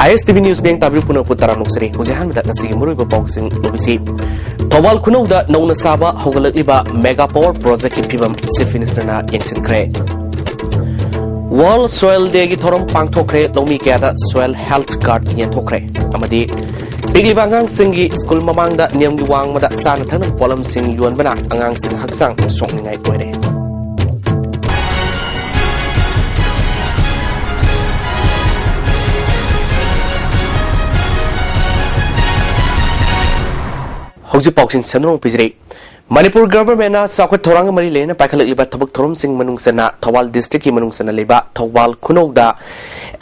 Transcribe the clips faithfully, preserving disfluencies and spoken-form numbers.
ꯑꯥꯏ S T V news ꯃꯤꯌꯥꯡ ꯇꯥꯕꯤꯔꯤꯕ ꯄꯨꯝꯅꯃꯛꯄꯨ ꯇꯔꯥꯝꯅ ꯑꯣꯛꯆꯔꯤ꯫ ꯍꯧꯖꯤꯛ ꯑꯍꯥꯟꯕꯗ ꯉꯁꯤꯒꯤ ꯃꯔꯨꯑꯣꯏꯕ ꯄꯥꯎꯁꯤꯡ ꯂꯧꯕꯤꯁꯤ꯫ ꯊꯧꯕꯥꯜ ꯈꯨꯅꯧꯗ ꯅꯧꯅ ꯁꯥꯕ ꯍꯧꯒꯠꯂꯛꯂꯤꯕ ꯃꯦꯒꯥ ꯄꯥꯋꯔ ꯄ꯭ꯔꯣꯖꯦꯛꯀꯤ ꯐꯤꯕꯝ ꯆꯤꯐ ꯃꯤꯅꯤꯁꯇꯔꯅ ꯌꯦꯡꯁꯤꯟꯈ꯭ꯔꯦ꯫ ꯋꯥꯔꯜꯗ ꯁꯣꯏꯜ ꯗꯦꯒꯤ ꯊꯧꯔꯝ ꯄꯥꯡꯊꯣꯛꯈ꯭ꯔꯦ꯫ ꯂꯧꯃꯤ ꯀꯌꯥꯗ ꯁꯣꯏꯜ ꯍꯦꯜꯊ ꯀꯥꯔꯗ ꯌꯦꯟꯊꯣꯛꯈ꯭ꯔꯦ꯫ ꯑꯃꯗꯤ ꯄꯤꯛꯂꯤꯕ ꯑꯉꯥꯡꯁꯤꯡꯒꯤ ꯁ꯭ꯀꯨꯜ ꯃꯃꯥꯡꯗ ꯅꯤꯌꯝꯒꯤ ꯋꯥꯡꯃꯗ ꯆꯥꯅ ꯊꯛꯅꯕ ꯄꯣꯠꯂꯝꯁꯤꯡ ꯌꯣꯟꯕꯅ ꯑꯉꯥꯡꯁꯤꯡ ꯍꯛꯆꯥꯡ ꯁꯣꯛꯅꯤꯡꯉꯥꯏ ꯑꯣꯏꯔꯦ꯫ ꯍꯧꯖꯤꯛ ꯄꯥꯎꯁꯤꯡ ꯁꯟꯗꯣꯛꯅ ꯄꯤꯖꯔꯤ꯫ ꯃꯅꯤꯄꯨꯔ ꯒꯚꯔꯟꯃꯦꯟꯠꯅ ꯆꯥꯎꯈꯠ ꯊꯧꯔꯥꯡꯒ ꯃꯔꯤ ꯂꯩꯅꯅ ꯄꯥꯏꯈꯠꯂꯛꯂꯤꯕ ꯊꯕꯛ ꯊꯧꯔꯝꯁꯤꯡ ꯃꯅꯨꯡ ꯆꯟꯅ ꯊꯧꯕꯥꯜ ꯗꯤꯁꯇ꯭ꯔꯤꯛꯀꯤ ꯃꯅꯨꯡ ꯆꯟꯅ ꯂꯩꯕ ꯊꯧꯕꯥꯜ ꯈꯨꯅꯧꯗ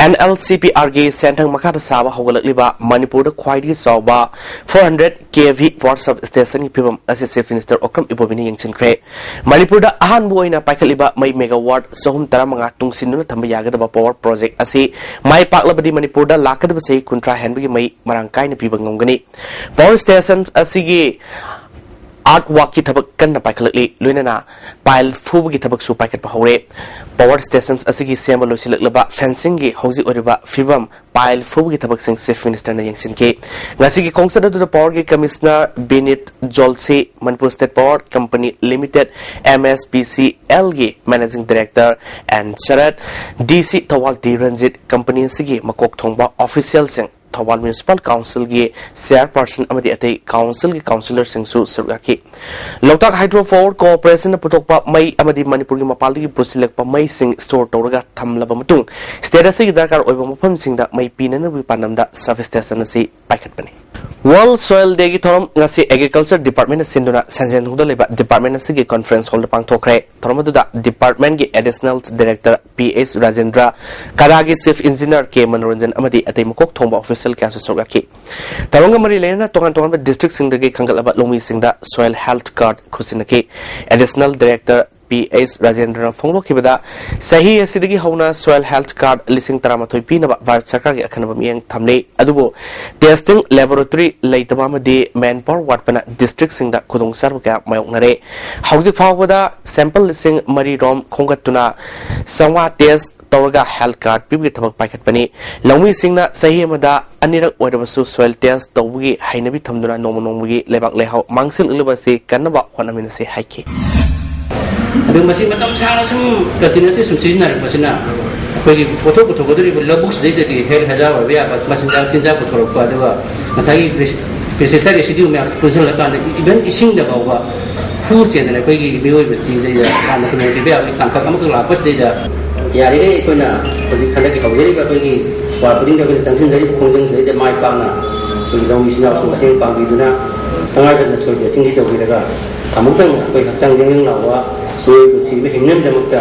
ꯑꯦꯟ ꯑꯦꯜ ꯁꯤ ꯄꯤ ꯑꯥꯔꯒꯤ ꯁꯦꯟꯊꯪ ꯃꯈꯥꯗ ꯁꯥꯕ ꯍꯧꯒꯠꯂꯛꯂꯤꯕ ꯃꯅꯤꯄꯨꯔꯗ ꯈ꯭ꯋꯥꯏꯗꯒꯤ ꯆꯥꯎꯕ ꯐꯣꯔ ꯍꯟꯗ꯭ꯔꯦꯠ ꯀꯦ ꯚꯤ ꯄꯥꯋꯔ ꯁꯕ ꯁ꯭ꯇꯦꯁꯟꯒꯤ ꯐꯤꯕꯝ ꯑꯁꯤ ꯆꯤꯐ ꯃꯤꯅꯤꯁꯇꯔ ꯑꯣꯀ꯭ꯔꯝ ꯏꯕꯣꯕꯤꯅ ꯌꯦꯡꯁꯤꯟꯈ꯭ꯔꯦ꯫ ꯃꯅꯤꯄꯨꯔꯗ ꯑꯍꯥꯟꯕ ꯑꯣꯏꯅ ꯄꯥꯏꯈꯠꯂꯤꯕ ꯃꯩ ꯃꯦꯒꯥꯋꯥꯠ ꯆꯍꯨꯝ ꯇꯔꯥꯃꯉꯥ ꯇꯨꯡꯁꯤꯟꯗꯨꯅ ꯊꯝꯕ ꯌꯥꯒꯗꯕ ꯄꯥꯋꯔ ꯄ꯭ꯔꯣꯖꯦꯛ ꯑꯁꯤ ꯃꯥꯏ ꯄꯥꯛꯂꯕꯗꯤ ꯃꯅꯤꯄꯨꯔꯗ ꯂꯥꯛꯀꯗꯕ ꯆꯍꯤ ꯀꯨꯟꯊ꯭ꯔꯥ ꯍꯦꯟꯕꯒꯤ ꯃꯩ ꯃꯔꯥꯡ ꯀꯥꯏꯅ ꯄꯤꯕ ꯉꯝꯒꯅꯤ꯫ ꯄꯥꯋꯔ ꯁ꯭ꯇꯦꯁꯟ ꯑꯁꯤꯒꯤ ꯑꯥꯔꯠ ꯋꯥꯛꯀꯤ ꯊꯕꯛ ꯀꯟꯅ ꯄꯥꯏꯈꯠꯂꯛꯂꯤ, ꯂꯣꯏꯅꯅ ꯄꯥꯏꯜ ꯐꯨꯕꯒꯤ ꯊꯕꯛꯁꯨ ꯄꯥꯏꯈꯠꯄ ꯍꯧꯔꯦ꯫ ꯄꯥꯋꯔ ꯁ꯭ꯇꯦꯁꯟ ꯑꯁꯤꯒꯤ ꯁꯦꯝꯕ ꯂꯣꯏꯁꯤꯜꯂꯛꯂꯕ ꯐꯦꯟꯁꯤꯡꯒꯤ ꯍꯧꯖꯤꯛ ꯑꯣꯏꯔꯤꯕ ꯐꯤꯕꯝ, ꯄꯥꯏꯜ ꯐꯨꯕꯒꯤ ꯊꯕꯛꯁꯤꯡ ꯆꯤꯐ ꯃꯤꯅꯤꯁꯇꯔꯅ ꯌꯦꯡꯁꯤꯟꯈꯤ꯫ ꯉꯁꯤꯒꯤ ꯈꯣꯡꯆꯠ ꯑꯗꯨꯗ ꯄꯥꯋꯔꯒꯤ ꯀꯃꯤꯁꯅꯔ ꯕꯤꯅꯤꯠ ꯖꯣꯜꯁꯤ, Manipur state power company limited, M S P C ꯑꯦꯜꯒꯤ managing director N Sarat, D C Thoubal T Ranjit, company ꯑꯁꯤꯒꯤ ꯃꯀꯣꯛ ꯊꯣꯡꯕ ꯑꯣꯐꯤꯁꯤꯌꯦꯜꯁꯤꯡ, ꯊꯧꯕꯥꯜ ꯃ꯭ꯌꯨꯅꯤꯁꯤꯄꯥꯜ ꯀꯥꯎꯟꯁꯤꯜꯒꯤ ꯆꯦꯌꯔꯄꯔꯁꯟ ꯑꯃꯗꯤ ꯑꯇꯩ ꯀꯥꯎꯟꯁꯤꯜꯒꯤ ꯀꯥꯎꯟꯁꯤꯂꯔꯁꯤꯡꯁꯨ ꯁꯔꯨꯛ ꯌꯥꯈꯤ꯫ ꯂꯣꯛꯇꯥꯛ ꯍꯥꯏꯗ꯭ꯔꯣ ꯄꯥꯋꯔ ꯀꯣꯑꯣꯄꯔꯦꯁꯟꯅ ꯄꯨꯊꯣꯛꯄ ꯃꯩ ꯑꯃꯗꯤ ꯃꯅꯤꯄꯨꯔꯒꯤ ꯃꯄꯥꯟꯗꯒꯤ ꯄꯨꯁꯤꯜꯂꯛꯄ ꯃꯩꯁꯤꯡ ꯁ꯭ꯇꯣꯔ ꯇꯧꯔꯒ ꯊꯝꯂꯕ ꯃꯇꯨꯡ, ꯁ꯭ꯇꯦꯠ ꯑꯁꯤꯒꯤ ꯗꯔꯀꯥꯔ ꯑꯣꯏꯕ ꯃꯐꯝꯁꯤꯡꯗ ꯃꯩ ꯄꯤꯅꯅꯕꯒꯤ ꯄꯥꯟꯗꯝꯗ ꯁꯕ ꯁ꯭ꯇꯦꯁꯟ ꯑꯁꯤ ꯄꯥꯏꯈꯠꯄꯅꯤ꯫ ꯋꯥꯔꯜꯗ ꯁꯣꯏꯜ ꯗꯦꯒꯤ ꯊꯧꯔꯝ ꯉꯁꯤ ꯑꯦꯒ꯭ꯔꯤꯀꯜꯆꯔ ꯗꯤꯄꯥꯔꯠꯃꯦꯟꯅ ꯁꯤꯟꯗꯨꯅ ꯁꯟꯖꯦꯟ ꯊꯣꯡꯗ ꯂꯩꯕ ꯗꯤꯄꯥꯔꯠꯃꯦꯟ ꯑꯁꯤꯒꯤ ꯀꯟꯐꯔꯦꯟꯁ ꯍꯣꯜꯗ ꯄꯥꯡꯊꯣꯛꯈ꯭ꯔꯦ꯫ ꯊꯧꯔꯝ ꯑꯗꯨꯗ ꯗꯤꯄꯥꯔꯠꯃꯦꯟꯒꯤ additional director P H Rajendra, ꯀꯗꯥꯒꯤ ꯆꯤꯐ ꯏꯟꯖꯤꯅꯤꯌꯔ ꯀꯦ ꯃꯅꯣꯔꯟꯖꯟ ꯑꯃꯗꯤ ꯑꯇꯩ ꯃꯀꯣꯛ ꯊꯣꯡꯕ ꯑꯣꯐꯤꯁꯤꯌꯦꯜ ꯀꯌꯥꯁꯨ ꯁꯔꯨꯛ ꯌꯥꯈꯤ꯫ ꯊꯧꯔꯝꯒ ꯃꯔꯤ ꯂꯩꯅꯅ ꯇꯣꯉꯥꯟ ꯇꯣꯉꯥꯟꯕ ꯗꯤꯁꯇ꯭ꯔꯤꯛꯁꯤꯡꯗꯒꯤ ꯈꯟꯒꯠꯂꯕ ꯂꯧꯃꯤꯁꯤꯡꯗ ꯁꯣꯏꯜ ꯍꯦꯜꯊ ꯀꯥꯔꯗ ꯈꯨꯠꯁꯤꯟꯅꯈꯤ꯫ ꯑꯦꯗꯤꯁꯅꯦꯜ ꯗꯥꯏꯔꯦꯛꯇꯔ ꯄꯤ ꯑꯩꯆ ꯔꯥꯖꯦꯟꯗ꯭ꯔꯅ ꯐꯣꯡꯗꯣꯛꯈꯤꯕꯗ, ꯆꯍꯤ ꯑꯁꯤꯗꯒꯤ ꯍꯧꯅ soil health card ꯂꯤꯁꯤꯡ ꯇꯔꯥꯃꯥꯊꯣꯏ ꯄꯤꯅꯕ ꯚꯥꯔꯠ ꯁꯔꯀꯥꯔꯒꯤ ꯑꯈꯟꯅꯕ ꯃꯤꯠꯌꯦꯡ ꯊꯝꯂꯤ꯫ ꯑꯗꯨꯕꯨ testing laboratory ꯂꯩꯇꯕ ꯑꯃꯗꯤ manpower ꯋꯥꯠꯄꯅ districtꯁꯤꯡꯗ ꯈꯨꯗꯣꯡꯆꯥꯗꯕ ꯀꯌꯥ ꯃꯥꯌꯣꯛꯅꯔꯦ꯫ ꯍꯧꯖꯤꯛ ꯐꯥꯎꯕꯗ sample ꯂꯤꯁꯤꯡ ꯃꯔꯤ ꯔꯣꯝ ꯈꯣꯝꯒꯠꯇꯨꯅ ꯆꯥꯝꯃꯉꯥ test ꯇꯧꯔꯒ health card ꯄꯤꯕꯒꯤ ꯊꯕꯛ ꯄꯥꯏꯈꯠꯄꯅꯤ꯫ ꯂꯧꯃꯤꯁꯤꯡꯅ ꯆꯍꯤ ꯑꯃꯗ ꯑꯅꯤꯔꯛ ꯑꯣꯏꯔꯕꯁꯨ soil test ꯇꯧꯕꯒꯤ ꯍꯩꯅꯕꯤ ꯊꯝꯗꯨꯅ ꯅꯣꯡꯃ ꯅꯣꯡꯃꯒꯤ ꯂꯩꯕꯥꯛ ꯂꯩꯍꯥꯎ ꯃꯥꯡꯁꯤꯜꯂꯛꯂꯤꯕ ꯑꯁꯤ ꯀꯟꯅꯕ ꯍꯣꯠꯅꯃꯤꯟꯅꯁꯤ ꯍꯥꯏꯈꯤ꯫ ꯑꯗꯨ ꯃꯁꯤ ꯃꯇꯝ ꯁꯥꯡꯅ ꯁꯨꯝ continuously ꯁꯨꯝ ꯁꯤꯖꯤꯟꯅꯔꯛꯄꯁꯤꯅ ꯑꯩꯈꯣꯏꯒꯤ ꯄꯣꯠꯊꯣꯛ ꯄꯨꯊꯣꯛꯀꯗꯧꯔꯤꯕ ꯂꯧꯕꯨꯛꯁꯤꯗꯩꯗꯗꯤ health hazard ꯑꯣꯏꯕ ꯌꯥꯕ ꯃꯆꯤꯟꯖꯥꯛ, ꯆꯤꯟꯖꯥꯛ ꯄꯨꯊꯣꯔꯛꯄ, ꯑꯗꯨꯒ ꯉꯁꯥꯏꯒꯤ pesticide residue ꯃꯌꯥꯝ ꯄꯨꯟꯁꯤꯜꯂꯀꯥꯟꯗ even ꯏꯁꯤꯡꯗ ꯐꯥꯎꯕ ꯍꯨ ꯆꯦꯟꯗꯅ ꯑꯩꯈꯣꯏꯒꯤ ꯃꯤꯑꯣꯏꯕꯁꯤꯗꯩꯗ ꯍꯥꯟꯅ ꯈꯨꯗꯣꯡꯊꯤꯕ ꯌꯥꯕꯒꯤ ꯇꯥꯡꯀꯛ ꯑꯃꯈꯛ ꯂꯥꯛꯄꯁꯤꯗꯩꯗ ꯌꯥꯔꯤꯈꯩ ꯑꯩꯈꯣꯏꯅ ꯍꯧꯖꯤꯛ ꯍꯟꯗꯛꯀꯤ ꯍꯧꯖꯔꯤꯕ ꯑꯩꯈꯣꯏꯒꯤ ꯋꯥꯔ ꯈꯨꯗꯤꯡꯗ ꯑꯩꯈꯣꯏꯅ ꯆꯪꯁꯤꯟꯖꯔꯤꯕ ꯈꯣꯡꯖꯪꯁꯤꯗꯩꯗ ꯃꯥꯏ ꯄꯥꯛꯅ ꯑꯩꯈꯣꯏꯒꯤ ꯂꯧꯃꯤꯁꯤꯡ ꯏꯅꯥꯎꯁꯤꯡ ꯃꯇꯦꯡ ꯄꯥꯡꯕꯤꯗꯨꯅ ꯇꯉꯥꯏꯐꯗꯅ soil testingꯗꯤ ꯇꯧꯕꯤꯔꯒ ꯑꯃꯨꯛꯇꯪ ꯑꯩꯈꯣꯏ ꯍꯛꯆꯥꯡ ꯌꯥꯡ ꯌꯥꯡ ꯂꯥꯎꯕ ꯃꯤꯑꯣꯏ ꯄꯨꯟꯁꯤ ꯑꯃ ꯍꯤꯡꯅꯕꯒꯤꯗꯃꯛꯇ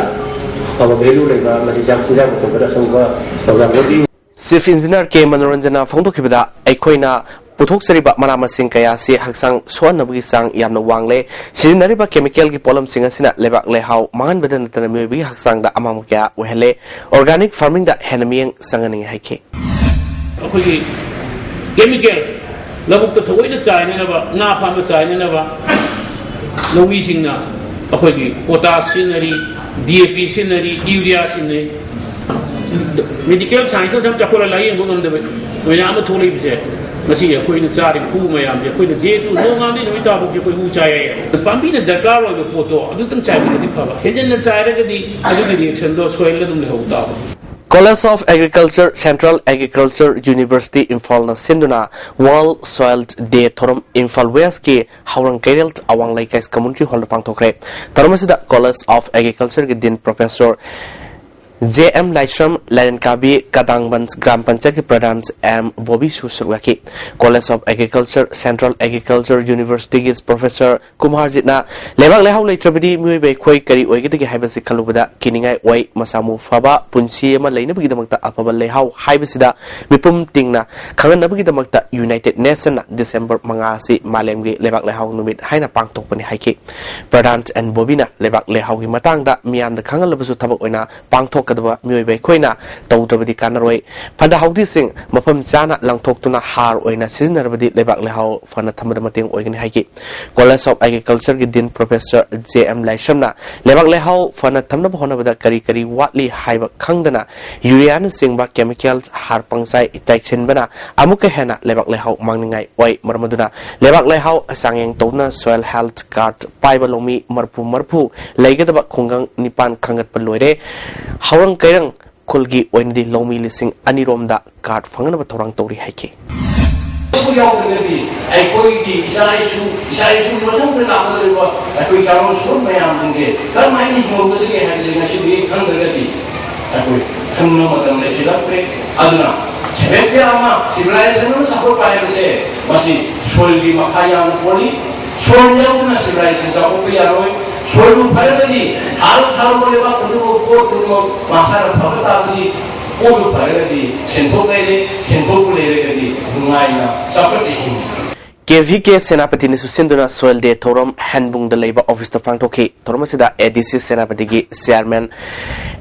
ꯑꯐꯕ value ꯂꯩꯕ ꯃꯆꯤꯟꯖꯥꯛ ꯆꯤꯟꯖꯥꯛ ꯄꯨꯊꯣꯛꯄꯗ ꯑꯆꯧꯕ ꯊꯧꯗꯥꯡ ꯂꯧꯕꯤꯌꯨ꯫ Chief Engineer ꯀꯦ ꯃꯅꯣꯔꯟꯖꯟꯅ ꯐꯣꯡꯗꯣꯛꯈꯤꯕꯗ, ꯑꯩꯈꯣꯏꯅ ꯄꯨꯊꯣꯛꯆꯔꯤꯕ ꯃꯅꯥ ꯃꯁꯤꯡ ꯀꯌꯥ ꯑꯁꯤ ꯍꯛꯆꯥꯡ ꯁꯣꯛꯍꯟꯅꯕꯒꯤ ꯆꯥꯡ ꯌꯥꯝꯅ ꯋꯥꯡꯂꯦ꯫ ꯁꯤꯖꯤꯟꯅꯔꯤꯕ chemicalꯒꯤ ꯄꯣꯠꯂꯝꯁꯤꯡ ꯑꯁꯤꯅ ꯂꯩꯕꯥꯛ ꯂꯩꯍꯥꯎ ꯃꯥꯡꯍꯟꯕꯗ ꯅꯠꯇꯅ ꯃꯤꯑꯣꯏꯕꯒꯤ ꯍꯛꯆꯥꯡꯗ ꯑꯃꯥꯡꯕ ꯀꯌꯥ ꯑꯣꯏꯍꯜꯂꯦ꯫ Organic farmingꯗ ꯍꯦꯟꯅ ꯃꯤꯠꯌꯦꯡ ꯆꯪꯍꯟꯅꯤꯡꯏ ꯍꯥꯏꯈꯤ꯫ ꯑꯩꯈꯣꯏꯒꯤ chemical ꯂꯧꯕꯨꯛꯇ ꯊꯑꯣꯏꯅ ꯆꯥꯏꯅꯅꯕ, ꯉꯥ ꯐꯥꯕ ꯆꯥꯏꯅꯅꯕ ꯂꯧꯃꯤꯁꯤꯡꯅ ꯑꯩꯈꯣꯏꯒꯤ potash ꯁꯤꯖꯤꯟꯅꯔꯤ, D A P ꯁꯤꯖꯤꯟꯅꯔꯤ, urea ꯁꯤꯖꯤꯟꯅꯩ꯫ Medical scienceꯅ ꯆꯥꯎꯈꯠꯂ ꯂꯥꯌꯦꯡꯕ ꯉꯝꯗꯕ ꯑꯣꯏꯅ ꯑꯃ ꯊꯣꯛꯂꯛꯏꯕꯁꯦ, ꯃꯁꯤ ꯑꯩꯈꯣꯏꯅ ꯆꯥꯔꯤꯕ ꯈꯨ ꯃꯌꯥꯝꯁꯦ ꯑꯩꯈꯣꯏꯅ day to ꯅꯣꯡꯉꯥꯟꯕꯗꯒꯤ ꯅꯨꯃꯤꯠ ꯇꯥꯐꯥꯎꯁꯦ ꯑꯩꯈꯣꯏ ꯍꯨ ꯆꯥꯏ ꯍꯥꯏꯌꯦ꯫ ꯄꯥꯝꯕꯤꯅ ꯗꯔꯀꯥꯔ ꯑꯣꯏꯕ ꯄꯣꯠꯇꯣ ꯑꯗꯨꯇꯪ ꯆꯥꯏꯕꯅꯗꯤ ꯐꯕ, ꯍꯦꯟꯖꯟꯅ ꯆꯥꯏꯔꯒꯗꯤ ꯑꯗꯨꯒꯤ reactionꯗꯣ soilꯗ ꯑꯗꯨꯝ ꯂꯩꯍꯧ ꯇꯥꯕ꯫ College of Agriculture, Central Agriculture University ꯏꯝꯐꯥꯜꯅ ꯁꯤꯟꯗꯨꯅ World Soil Day ꯊꯧꯔꯝ ꯏꯝꯐꯥꯜ Westꯀꯤ ꯍꯥꯎꯔꯪ ꯀꯩꯔꯦꯜ ꯑꯋꯥꯡ ꯂꯩꯀꯥꯏ community hallꯗ ꯄꯥꯡꯊꯣꯛꯈ꯭ꯔꯦ꯫ ꯊꯧꯔꯝ ꯑꯁꯤꯗ College of Agricultureꯒꯤ Dean Professor J M Laishram, Lairenkabi, ꯀꯗꯥꯡꯕꯟ ꯒ꯭ꯔꯥꯝ ꯄꯟꯆꯥꯌꯠꯀꯤ ꯄ꯭ꯔꯙꯥꯟ ꯑꯦꯝ ꯕꯣꯕꯤꯁꯨ ꯁꯔꯨꯛ ꯌꯥꯈꯤ꯫ College of Agriculture, Central Agriculture Universityꯒꯤ ꯄ꯭ꯔꯣꯐꯦꯁꯔ ꯀꯨꯃꯥꯔꯖꯤꯠꯅ ꯂꯩꯕꯥꯛ ꯂꯩꯍꯥꯎ ꯂꯩꯇ꯭ꯔꯕꯗꯤ ꯃꯤꯑꯣꯏꯕ ꯑꯩꯈꯣꯏ ꯀꯔꯤ ꯑꯣꯏꯒꯗꯒꯦ ꯍꯥꯏꯕꯁꯤ ꯈꯜꯂꯨꯕꯗ ꯀꯤꯅꯤꯡꯉꯥꯏ ꯑꯣꯏ꯫ ꯃꯁꯥ ꯃꯎ ꯐꯕ ꯄꯨꯟꯁꯤ ꯑꯃ ꯂꯩꯅꯕꯒꯤꯗꯃꯛꯇ ꯑꯐꯕ ꯂꯩꯍꯥꯎ ꯍꯥꯏꯕꯁꯤꯗ ꯃꯤꯄꯨꯝ ꯇꯤꯡꯅ ꯈꯪꯍꯟꯅꯕꯒꯤꯗꯃꯛꯇ United Nationꯅ December ꯃꯉꯥ ꯑꯁꯤ ꯃꯥꯂꯦꯝꯒꯤ ꯂꯩꯕꯥꯛ ꯂꯩꯍꯥꯎ ꯅꯨꯃꯤꯠ ꯍꯥꯏꯅ ꯄꯥꯡꯊꯣꯛꯄꯅꯤ ꯍꯥꯏꯈꯤ꯫ ꯄ꯭ꯔꯙꯥꯟ ꯑꯦꯟ ꯕꯣꯕꯤꯅ ꯂꯩꯕꯥꯛ ꯂꯩꯍꯥꯎꯒꯤ ꯃꯇꯥꯡꯗ ꯃꯤꯌꯥꯝꯗ ꯈꯪꯍꯜꯂꯕꯁꯨ ꯊꯕꯛ ꯑꯣꯏꯅ ꯄꯥꯡꯊꯣꯛꯀꯗꯕ ꯃꯤꯑꯣꯏꯕ ꯑꯩꯈꯣꯏꯅ ꯇꯧꯗ꯭ꯔꯕꯗꯤ ꯀꯥꯟꯅꯔꯣꯏ꯫ ꯐꯠꯇ ꯍꯥꯎꯗꯤꯁꯤꯡ ꯃꯐꯝ ꯆꯥꯅ ꯂꯪꯊꯣꯛꯇꯨꯅ ꯍꯥꯔ ꯑꯣꯏꯅ ꯁꯤꯖꯤꯟꯅꯔꯕꯗꯤ ꯂꯩꯕꯥꯛ ꯂꯩꯍꯥꯎ ꯐꯅ ꯊꯝꯕꯗ ꯃꯇꯦꯡ ꯑꯣꯏꯒꯅꯤ ꯍꯥꯏꯈꯤ꯫ College of Agricultureꯒꯤ Dean Professor ꯖꯦ ꯑꯦꯝ ꯂꯥꯏꯁ꯭ꯔꯝꯅ ꯂꯩꯕꯥꯛ ꯂꯩꯍꯥꯎ ꯐꯅ ꯊꯝꯅꯕ ꯍꯣꯠꯅꯕꯗ ꯀꯔꯤ ꯀꯔꯤ ꯋꯥꯠꯂꯤ ꯍꯥꯏꯕ ꯈꯪꯗꯅ ꯌꯨꯔꯤꯌꯥꯅꯆꯤꯡꯕ chemical ꯍꯥꯔ ꯄꯪꯆꯥꯏ ꯆꯥꯏꯁꯤꯟꯕꯅ ꯑꯃꯨꯛꯀ ꯍꯦꯟꯅ ꯂꯩꯕꯥꯛ ꯂꯩꯍꯥꯎ ꯃꯥꯡꯅꯤꯡꯉꯥꯏ ꯑꯣꯏ꯫ ꯃꯔꯝ ꯑꯗꯨꯅ ꯂꯩꯕꯥꯛ ꯂꯩꯍꯥꯎ ꯆꯥꯡꯌꯦꯡ ꯇꯧꯗꯨꯅ soil health card ꯄꯥꯏꯕ ꯂꯧꯃꯤ ꯃꯔꯐꯨ ꯃꯔꯐꯨ ꯂꯩꯒꯗꯕ ꯈꯨꯡꯒꯪ ꯅꯤꯄꯥꯟ ꯈꯟꯒꯠꯄ ꯂꯣꯏꯔꯦ꯫ ꯍꯧꯔꯪ ꯀꯩꯔꯪ ꯈꯨꯜꯒꯤ ꯑꯣꯏꯅꯗꯤ ꯂꯧꯃꯤ ꯂꯤꯁꯤꯡ ꯑꯅꯤ ꯔꯣꯝꯗ card ꯐꯪꯅꯕ ꯊꯧꯔꯥꯡ ꯇꯧꯔꯤ ꯍꯥꯏꯈꯤ꯫ ꯌꯥꯎꯗ꯭ꯔꯒꯗꯤ ꯑꯩꯈꯣꯏꯒꯤ ꯏꯆꯥ ꯏꯁꯨ, ꯏꯆꯥ ꯏꯁꯨꯒꯤ ꯃꯊꯪꯗ ꯂꯥꯛꯀꯗꯧꯔꯤꯕ ꯑꯩꯈꯣꯏ ꯆꯥꯔꯣꯟ ꯁꯨꯔꯣꯟ ꯃꯌꯥꯝꯁꯤꯡꯁꯦ ꯀꯔꯝꯍꯥꯏꯅ ꯍꯤꯡꯍꯧꯒꯗꯒꯦ ꯍꯥꯏꯕꯁꯦ ꯉꯁꯤꯗꯒꯤ ꯈꯪꯗ꯭ꯔꯒꯗꯤ ꯑꯩꯈꯣꯏ ꯈꯪꯕ ꯃꯇꯝ ꯂꯩꯁꯤꯜꯂꯛꯇ꯭ꯔꯦ꯫ ꯑꯗꯨꯅ ꯁꯦꯕꯦꯠ ꯀꯌꯥ ꯑꯃ, civilization ꯑꯃ ꯆꯥꯎꯈꯠꯄ ꯍꯥꯏꯕꯁꯦ ꯃꯁꯤ soilꯒꯤ ꯃꯈꯥ ꯌꯥꯝꯅ ꯄꯣꯜꯂꯤ꯫ Soil ꯌꯥꯎꯗꯅ civilization ꯆꯥꯎꯈꯠꯄ ꯌꯥꯔꯣꯏ꯫ Soilꯕꯨ ꯐꯔꯒꯗꯤ ꯊꯥꯔꯨ ꯊꯥꯔꯨꯕ ꯂꯩꯕꯥꯛ ꯈꯨꯗꯤꯡꯃꯛ, ꯄꯣꯠ ꯈꯨꯗꯤꯡꯃꯛ ꯃꯁꯥꯅ ꯐꯕ ꯇꯥꯕꯅꯤ꯫ ꯄꯣꯠꯇꯨ ꯐꯔꯒꯗꯤ ꯁꯦꯟꯊꯣꯛ ꯂꯩꯔꯦ, ꯁꯦꯟꯊꯣꯛꯄꯨ ꯂꯩꯔꯒꯗꯤ ꯅꯨꯡꯉꯥꯏꯅ ꯆꯥꯎꯈꯠꯅ ꯍꯤꯡꯉꯤ꯫ ꯀꯦ ꯚꯤ ꯀꯦ ꯁꯦꯅꯥꯄꯇꯤꯅꯁꯨ ꯁꯤꯟꯗꯨꯅ Soil Day ꯊꯧꯔꯝ ꯍꯦꯟꯕꯨꯡꯗ ꯂꯩꯕ ꯑꯣꯐꯤꯁꯇ ꯄꯥꯡꯊꯣꯛꯈꯤ꯫ ꯊꯧꯔꯝ ꯑꯁꯤꯗ ꯑꯦ ꯗꯤ ꯁꯤ ꯁꯦꯅꯥꯄꯇꯤꯒꯤ ꯆꯤꯌꯥꯔꯃꯦꯟ